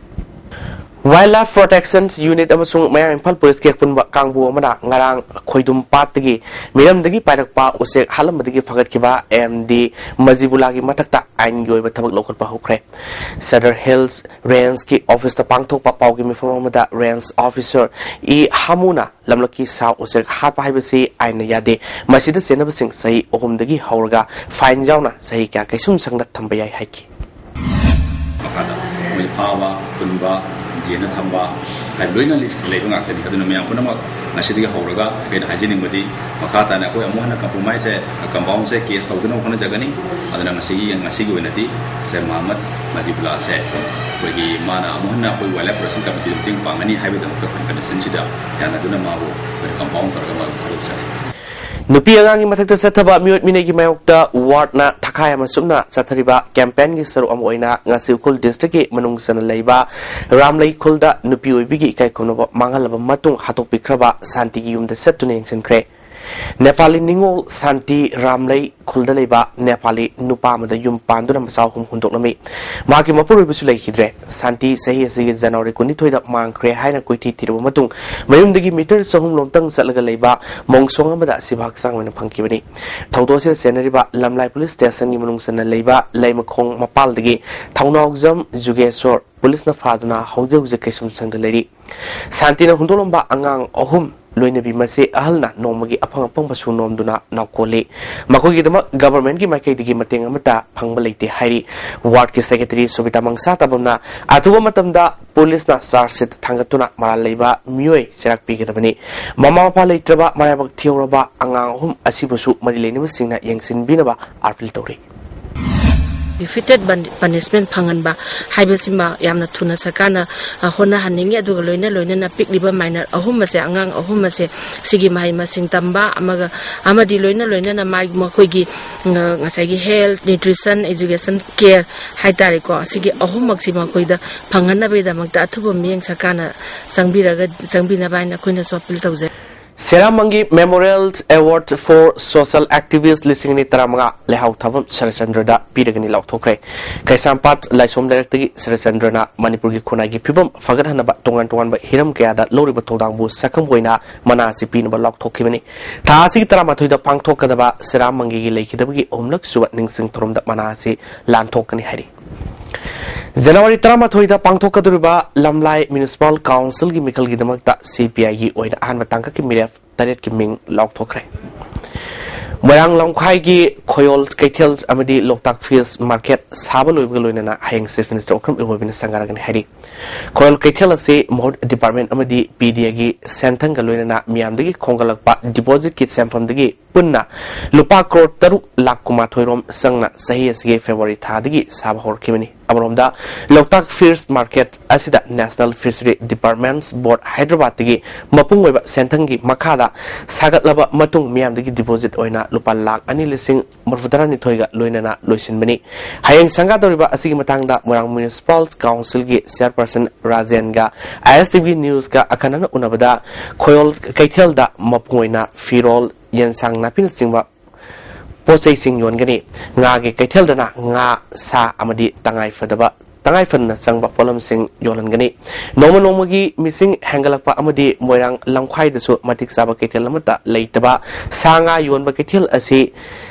Wildlife Protection Unit ꯑꯃꯁꯨꯡ ꯃꯌꯥꯡ ꯏꯝꯐꯥꯜ ꯄꯨꯂꯤꯁꯀꯤ ꯑꯄꯨꯟꯕ ꯀꯥꯡꯕꯨ ꯑꯃꯅ ꯉꯔꯥꯡ ꯈꯣꯏꯗꯨꯝ ꯄꯥꯠꯇꯒꯤ ꯃꯤꯔꯝꯗꯒꯤ ꯄꯥꯏꯔꯛꯄ ꯎꯆꯦꯛ ꯍꯥꯠꯂꯝꯕꯗꯒꯤ ꯐꯒꯠꯈꯤꯕ ꯑꯦꯝ ꯗꯤ ꯃꯖꯤꯕꯨꯂꯥꯒꯤ ꯃꯊꯛꯇ ꯑꯥꯏꯟꯒꯤ ꯑꯣꯏꯕ ꯊꯕꯛ ꯂꯧꯈꯠꯄ ꯍꯧꯈ꯭ꯔꯦ꯫ ꯁꯗꯔ ꯍꯤꯜꯁ ꯔꯦꯟꯖꯀꯤ ꯑꯣꯐꯤꯁꯇ ꯄꯥꯡꯊꯣꯛꯄ ꯄꯥꯎꯒꯤ ꯃꯤꯐꯝ ꯑꯃꯗ ꯔꯦꯟꯖ ꯑꯣꯐꯤꯁꯔ ꯏ ꯍꯥꯃꯨꯅ ꯂꯝꯂꯛꯀꯤ ꯁꯥ ꯎꯆꯦꯛ ꯍꯥꯠꯄ ꯍꯥꯏꯕꯁꯤ ꯑꯥꯏꯟꯅ ꯌꯥꯗꯦ, ꯃꯁꯤꯗ ꯆꯦꯟꯅꯕꯁꯤꯡ ꯆꯍꯤ ꯑꯍꯨꯝꯗꯒꯤ ꯍꯧꯔꯒ ꯐꯥꯏꯟ ꯌꯥꯎꯅ ꯆꯍꯤ ꯀꯌꯥ ꯀꯩꯁꯨꯝꯁꯪꯗ ꯊꯝꯕ ꯌꯥꯏ ꯍꯥꯏꯈꯤ꯫ ꯃꯈꯥꯗ ꯃꯣꯏ ꯐꯥꯕ, ꯄꯨꯟꯕ, ꯖꯦꯜꯗ ꯊꯝꯕ ꯍꯥꯏꯕ ꯂꯣꯏꯅ ꯂꯩꯕ ꯉꯥꯛꯇꯅꯤ꯫ ꯑꯗꯨꯅ ꯃꯌꯥꯝ ꯄꯨꯝꯅꯃꯛ ꯉꯁꯤꯗꯒꯤ ꯍꯧꯔꯒ ꯑꯩꯈꯣꯏꯅ ꯍꯥꯏꯖꯅꯤꯡꯕꯗꯤ, ꯃꯈꯥ ꯇꯥꯅ ꯑꯩꯈꯣꯏ ꯑꯃꯨꯛ ꯍꯟꯅ ꯀꯝꯄ꯭ꯔꯣꯃꯥꯏꯁꯁꯦ, ꯀꯝꯄꯥꯎꯟꯁꯦ ꯀꯦꯁ ꯇꯧꯗꯅꯕ ꯍꯣꯠꯅꯖꯒꯅꯤ꯫ ꯑꯗꯨꯅ ꯉꯁꯤꯒꯤ ꯉꯁꯤꯒꯤ ꯑꯣꯏꯅꯗꯤ ꯁꯦ ꯃꯍꯃꯗ ꯃꯖꯤꯕꯨꯂꯥꯁꯦ ꯑꯩꯈꯣꯏꯒꯤ ꯃꯥꯅ ꯑꯃꯨꯛ ꯍꯟꯅ ꯑꯩꯈꯣꯏ ꯋꯥꯏꯜ ꯂꯥꯏꯐ ꯄ꯭ꯔꯣꯇꯦꯛꯁꯟ ꯀꯃꯤꯇꯤꯗ ꯃꯇꯦꯡ ꯄꯥꯡꯒꯅꯤ ꯍꯥꯏꯕꯒꯤꯗꯃꯛꯇ ꯑꯩꯈꯣꯏ ꯀꯟꯗꯤꯁꯟꯁꯤꯗ ꯌꯥꯅꯗꯨꯅ ꯃꯥꯕꯨ ꯑꯩꯈꯣꯏꯅ ꯀꯝꯄꯥꯎꯟ ꯇꯧꯔꯒ ꯃꯥꯕꯨ ꯊꯥꯗꯣꯛꯆꯔꯦ꯫ ꯅꯨꯄꯤ ꯑꯉꯥꯡꯒꯤ ꯃꯊꯛꯇ ꯆꯠꯊꯕ ꯃꯤꯑꯣꯠ ꯃꯤꯅꯩꯒꯤ ꯃꯥꯌꯣꯛꯇ ꯋꯥꯔꯗꯅ ꯊꯈꯥꯏ ꯑꯃ ꯆꯨꯞꯅ ꯆꯠꯊꯔꯤꯕ ꯀꯦꯝꯄꯦꯟꯒꯤ ꯁꯔꯨꯛ ꯑꯃ ꯑꯣꯏꯅ ꯉꯁꯤ ꯎꯈ꯭ꯔꯨꯜ ꯗꯤꯁꯇ꯭ꯔꯤꯛꯀꯤ ꯃꯅꯨꯡ ꯆꯟꯅ ꯂꯩꯕ ꯔꯥꯝꯂꯩ ꯈꯨꯜꯗ ꯅꯨꯄꯤ ꯑꯣꯏꯕꯤꯒꯤ ꯏꯀꯥꯏ ꯈꯨꯝꯅꯕ ꯃꯥꯡꯍꯜꯂꯕ ꯃꯇꯨꯡ ꯍꯥꯠꯇꯣꯛꯄꯤꯈ꯭ꯔꯕ ꯁꯥꯟꯇꯤꯒꯤ ꯌꯨꯝꯗ ꯆꯠꯇꯨꯅ ꯌꯦꯡꯁꯤꯟꯈ꯭ꯔꯦ꯫ ꯅꯦꯄꯥꯂꯤ ꯅꯤꯉꯣꯜ ꯁꯥꯟꯇꯤ ꯔꯥꯝꯂꯩ ꯈꯨꯜꯗ ꯂꯩꯕ ꯅꯦꯄꯥꯂꯤ ꯅꯨꯄꯥ ꯑꯃꯗ ꯌꯨꯝ ꯄꯥꯟꯗꯨꯅ ꯃꯆꯥ ꯑꯍꯨꯝ ꯍꯨꯟꯗꯣꯛꯂꯝꯃꯤ꯫ ꯃꯍꯥꯛꯀꯤ ꯃꯄꯨꯔꯣꯏꯕꯁꯨ ꯂꯩꯈꯤꯗ꯭ꯔꯦ꯫ ꯁꯥꯟꯇꯤ ꯆꯍꯤ ꯑꯁꯤꯒꯤ ꯖꯅꯋꯥꯔꯤ ꯀꯨꯟꯅꯤꯊꯣꯏꯗ ꯃꯥꯡꯈ꯭ꯔꯦ ꯍꯥꯏꯅ ꯀꯣꯏꯊꯤ ꯊꯤꯔꯕ ꯃꯇꯨꯡ ꯃꯌꯨꯝꯗꯒꯤ ꯃꯤꯇꯔ ꯆꯍꯨꯝ ꯂꯣꯝꯇꯪ ꯆꯠꯂꯒ ꯂꯩꯕ ꯃꯣꯡꯁꯣꯡ ꯑꯃꯗ ꯑꯁꯤꯕ ꯍꯛꯆꯥꯡ ꯑꯣꯏꯅ ꯐꯪꯈꯤꯕꯅꯤ꯫ ꯊꯧꯗꯣꯛ ꯑꯁꯤꯗ ꯆꯦꯟꯅꯔꯤꯕ ꯂꯝꯂꯥꯏ ꯄꯨꯂꯤꯁ ꯁ꯭ꯇꯦꯁꯟꯒꯤ ꯃꯅꯨꯡ ꯆꯟꯅ ꯂꯩꯕ ꯂꯩꯃꯈꯣꯡ ꯃꯄꯥꯜꯗꯒꯤ ꯊꯧꯅꯥꯎꯖꯝ ꯖꯨꯒꯦꯁꯣꯔ ꯄꯨꯂꯤꯁꯅ ꯐꯥꯗꯨꯅ ꯍꯧꯖꯤꯛ ꯍꯧꯖꯤꯛ ꯀꯩꯁꯨꯝꯁꯪꯗ ꯂꯩꯔꯤ꯫ ꯁꯥꯟꯇꯤꯅ ꯍꯨꯟꯗꯣꯛꯂꯝꯕ ꯑꯉꯥꯡ ꯑꯍꯨꯝ ꯂꯣꯏꯅꯕꯤ ꯃꯆꯦ ꯑꯍꯜꯅ ꯅꯣꯡꯃꯒꯤ ꯑꯐꯪ ꯑꯐꯪꯕ ꯁꯨ ꯅꯣꯝꯗꯨꯅ ꯅꯥꯎꯀꯣꯜꯂꯤ꯫ ꯃꯈꯣꯏꯒꯤꯗꯃꯛ ꯒꯚꯔꯟꯃꯦꯟꯠꯀꯤ ꯃꯥꯏꯀꯩꯗꯒꯤ ꯃꯇꯦꯡ ꯑꯃꯠꯇ ꯐꯪꯕ ꯂꯩꯇꯦ ꯍꯥꯏꯔꯤ꯫ ꯋꯥꯔꯗꯀꯤ ꯁꯦꯀ꯭ꯔꯦꯇꯔꯤ ꯁꯣꯕꯤꯇꯥ ꯃꯪꯁꯥ ꯇꯥꯕꯝꯅ ꯑꯊꯨꯕ ꯃꯇꯝꯗ ꯄꯨꯂꯤꯁꯅ ꯆꯥꯔꯖ ꯁꯤꯠ ꯊꯥꯡꯒꯠꯇꯨꯅ ꯃꯔꯥꯜ ꯂꯩꯕ ꯃꯤꯑꯣꯏ ꯆꯩꯔꯥꯛ ꯄꯤꯒꯗꯕꯅꯤ꯫ ꯃꯃꯥ ꯃꯄꯥ ꯂꯩꯇ꯭ꯔꯕ, ꯃꯔꯥꯏꯕꯛ ꯊꯤꯍꯧꯔꯕ ꯑꯉꯥꯡ ꯑꯍꯨꯝ ꯑꯁꯤꯕꯨꯁꯨ ꯃꯔꯤ ꯂꯩꯅꯕꯁꯤꯡꯅ ꯌꯦꯡꯁꯤꯟꯕꯤꯅꯕ ꯑꯥꯄꯤꯜ ꯇꯧꯔꯤ꯫ ꯕꯤꯐꯤꯇꯦꯠ ꯄꯅꯤꯁꯃꯦꯟ ꯐꯪꯍꯟꯕ ꯍꯥꯏꯕꯁꯤꯃ ꯌꯥꯝꯅ ꯊꯨꯅ ꯁꯔꯀꯥꯔꯅ ꯑ, ꯍꯣꯠꯅꯍꯟꯅꯤꯡꯉꯤ꯫ ꯑꯗꯨꯒ ꯂꯣꯏꯅ ꯂꯣꯏꯅꯅ ꯄꯤꯛꯂꯤꯕ ꯃꯥꯏꯅꯔ ꯑꯍꯨꯝ ꯑꯁꯦ, ꯑꯉꯥꯡ ꯑꯍꯨꯝ ꯑꯁꯦ, ꯁꯤꯒꯤ ꯃꯍꯩ ꯃꯁꯤꯡ ꯇꯝꯕ ꯑꯃꯒ ꯑꯃꯗꯤ ꯂꯣꯏꯅ ꯂꯣꯏꯅꯅ ꯃꯥꯒꯤ, ꯃꯈꯣꯏꯒꯤ ꯑ, ꯉꯁꯥꯏꯒꯤ ꯍꯦꯜꯊ, ꯅ꯭ꯌꯨꯇ꯭ꯔꯤꯁꯟ, ꯑꯦꯖꯨꯀꯦꯁꯟ, ꯀꯦꯌꯔ ꯍꯥꯏꯇꯥꯔꯦꯀꯣ, ꯁꯤꯒꯤ ꯑꯍꯨꯝꯃꯛꯁꯤ ꯃꯈꯣꯏꯗ ꯐꯪꯍꯟꯅꯕꯒꯤꯗꯃꯛꯇ ꯑꯊꯨꯕ ꯃꯤꯠꯌꯦꯡ ꯁꯔꯀꯥꯔꯅ ꯆꯪꯕꯤꯔꯒ, ꯆꯪꯕꯤꯅꯕ ꯍꯥꯏꯅ ꯑꯩꯈꯣꯏꯅꯁꯨ ꯑꯄꯤꯜ ꯇꯧꯖꯩ꯫ ꯁꯦꯔꯥꯃꯪꯒꯤ Memorial Award for Social Activist ꯂꯤꯁꯤꯡ ꯑꯅꯤ ꯇꯔꯥꯃꯉꯥ ꯂꯩꯍꯥꯎ ꯊꯥꯐꯝ ꯁꯔꯠꯆꯟꯗ꯭ꯔꯗ ꯄꯤꯔꯒꯅꯤ ꯂꯥꯎꯊꯣꯛꯈ꯭ꯔꯦ꯫ ꯀꯩꯁꯥꯝꯄꯥꯠ ꯂꯥꯏꯁꯣꯝ ꯂꯩꯔꯛꯇꯒꯤ ꯁꯔꯠꯆꯟꯗ꯭ꯔꯅ ꯃꯅꯤꯄꯨꯔꯒꯤ ꯈꯨꯟꯅꯥꯏꯒꯤ ꯐꯤꯕꯝ ꯐꯒꯠꯍꯟꯅꯕ ꯇꯣꯉꯥꯟ ꯇꯣꯉꯥꯟꯕ ꯍꯤꯔꯝ ꯀꯌꯥꯗ ꯂꯧꯔꯤꯕ ꯊꯧꯗꯥꯡꯕꯨ ꯁꯛꯈꯪꯕ ꯑꯣꯏꯅ ꯃꯅꯥ ꯑꯁꯤ ꯄꯤꯅꯕ ꯂꯥꯎꯊꯣꯛꯈꯤꯕꯅꯤ꯫ ꯊꯥ ꯑꯁꯤꯒꯤ ꯇꯔꯥꯃꯥꯊꯣꯏꯗ ꯄꯥꯡꯊꯣꯛꯀꯗꯕ ꯁꯦꯔꯥꯃꯪꯒꯤꯒꯤ ꯂꯩꯈꯤꯗꯕꯒꯤ ꯑꯍꯨꯝꯂꯛ ꯁꯨꯕ ꯅꯤꯡꯁꯤꯡ ꯊꯧꯔꯝꯗ ꯃꯅꯥ ꯑꯁꯤ ꯂꯥꯟꯊꯣꯛꯀꯅꯤ ꯍꯥꯏꯔꯤ꯫ ꯖꯅꯋꯥꯔꯤ ꯇꯔꯥꯃꯥꯊꯣꯏꯗ ꯄꯥꯡꯊꯣꯛꯀꯗꯧꯔꯤꯕ ꯂꯝꯂꯥꯏ ꯃ꯭ꯌꯨꯅꯤꯁꯤꯄꯥꯜ ꯀꯥꯎꯟꯁꯤꯜꯒꯤ ꯃꯤꯈꯜꯒꯤꯗꯃꯛꯇ ꯁꯤ ꯄꯤ ꯑꯥꯏꯒꯤ ꯑꯣꯏꯅ ꯑꯍꯥꯟꯕ ꯇꯥꯡꯀꯛꯀꯤ ꯃꯤꯔꯦꯞ ꯇꯔꯦꯠꯀꯤ ꯃꯤꯡ ꯂꯥꯎꯊꯣꯛꯈ꯭ꯔꯦ꯫ ꯃꯣꯏꯔꯥꯡ ꯂꯝꯈꯥꯏꯒꯤ ꯈꯣꯌꯣꯜ ꯀꯩꯊꯦꯜ ꯑꯃꯗꯤ ꯂꯣꯛꯇꯥꯛ ꯐꯤꯁ ꯃꯥꯔꯀꯦꯠ ꯁꯥꯕ ꯂꯣꯏꯕꯒ ꯂꯣꯏꯅꯅ ꯍꯌꯦꯡ ꯆꯤꯐ ꯃꯤꯅꯤꯁꯇꯔ ꯑꯣꯀ꯭ꯔꯝ ꯏꯕꯣꯕꯤꯅ ꯁꯪꯒꯥꯔꯒꯅꯤ ꯍꯥꯏꯔꯤ꯫ ꯈꯣꯌꯣꯜ ꯀꯩꯊꯦꯜ ꯑꯁꯤ ꯃꯍꯨꯠ ꯗꯤꯄꯥꯔꯠꯃꯦꯟ ꯑꯃꯗꯤ ꯄꯤ ꯗꯤ ꯑꯦꯒꯤ ꯁꯦꯟꯊꯪꯒ ꯂꯣꯏꯅꯅ ꯃꯤꯌꯥꯝꯗꯒꯤ ꯈꯣꯝꯒꯠꯂꯛꯄ ꯗꯤꯄꯣꯖꯤꯠꯀꯤ ꯁꯦꯟꯐꯝꯗꯒꯤ ꯄꯨꯟꯅ ꯂꯨꯄꯥ ꯀ꯭ꯔꯣꯔ ꯇꯔꯨꯛ ꯂꯥꯈ ꯀꯨꯟꯃꯥꯊꯣꯏ ꯔꯣꯝ ꯆꯪꯅ ꯆꯍꯤ ꯑꯁꯤꯒꯤ ꯐꯦꯕ꯭ꯔꯨꯋꯥꯔꯤ ꯊꯥꯗꯒꯤ ꯁꯥꯕ ꯍꯧꯔꯛꯈꯤꯕꯅꯤ꯫ ꯑꯃꯔꯣꯝꯗ, ꯂꯣꯛꯇꯥꯛ ꯐꯤꯁ ꯃꯥꯔꯀꯦꯠ ꯑꯁꯤꯗ ꯅꯦꯁꯅꯦꯜ ꯐꯤꯁꯔꯤ ꯗꯤꯄꯥꯔꯠꯃꯦꯟꯠꯁ ꯕꯣꯔꯗ ꯍꯥꯏꯗ꯭ꯔꯕꯥꯗꯇꯒꯤ ꯃꯄꯨꯡ ꯑꯣꯏꯕ ꯁꯦꯟꯊꯪꯒꯤ ꯃꯈꯥꯗ ꯁꯥꯒꯠꯂꯕ ꯃꯇꯨꯡ ꯃꯤꯌꯥꯝꯗꯒꯤ ꯗꯤꯄꯣꯖꯤꯠ ꯑꯣꯏꯅ ꯂꯨꯄꯥ ꯂꯥꯈ ꯑꯅꯤ ꯂꯤꯁꯤꯡ ꯃꯔꯤꯐꯨꯇꯔꯥꯅꯤꯊꯣꯏꯒ ꯂꯣꯏꯅꯅ ꯂꯣꯏꯁꯤꯟꯕꯅꯤ꯫ ꯍꯌꯦꯡ ꯁꯪꯒꯥꯗꯧꯔꯤꯕ ꯑꯁꯤꯒꯤ ꯃꯇꯥꯡꯗ ꯃꯣꯏꯔꯥꯡ ꯃ꯭ꯌꯨꯅꯤꯁꯤꯄꯥꯜ ꯀꯥꯎꯟꯁꯤꯜꯒꯤ ꯆꯤꯌꯔꯄꯔꯁꯟ ꯔꯥꯖꯦꯟꯒ ꯑꯥꯏ ꯑꯦꯁ ꯇꯤ ꯚꯤ ꯅ꯭ꯌꯨꯁꯀ ꯑꯈꯟꯅꯅ ꯎꯅꯕꯗ ꯈꯣꯌꯣꯜ ꯀꯩꯊꯦꯜꯗ ꯃꯄꯨꯡ ꯑꯣꯏꯅ ꯐꯤꯔꯣꯜ, ꯌꯦꯟꯁꯥꯡ ꯅꯥꯄꯤꯅꯆꯤꯡꯕ ꯄꯣꯠ ꯆꯩꯁꯤꯡ ꯌꯣꯟꯒꯅꯤ꯫ ꯉꯥꯒꯤ ꯀꯩꯊꯦꯜꯗꯅ ꯉꯥ, ꯁꯥ ꯑꯃꯗꯤ ꯇꯉꯥꯏ ꯐꯗꯕ, ꯇꯉꯥꯏ ꯐꯗꯅ ꯆꯪꯕ ꯄꯣꯠꯂꯝꯁꯤꯡ ꯌꯣꯜꯍꯟꯒꯅꯤ꯫ ꯅꯣꯡꯃ ꯅꯣꯡꯃꯒꯤ ꯃꯤꯁꯤꯡ ꯍꯦꯟꯒꯠꯂꯛꯄ ꯑꯃꯗꯤ ꯃꯣꯏꯔꯥꯡ ꯂꯝꯈꯥꯏꯗꯁꯨ ꯃꯇꯤꯛ ꯆꯥꯕ ꯀꯩꯊꯦꯜ ꯑꯃꯠꯇ ꯂꯩꯇꯕ, ꯁꯥ ꯉꯥ ꯌꯣꯟꯕ ꯀꯩꯊꯦꯜ ꯑꯁꯤ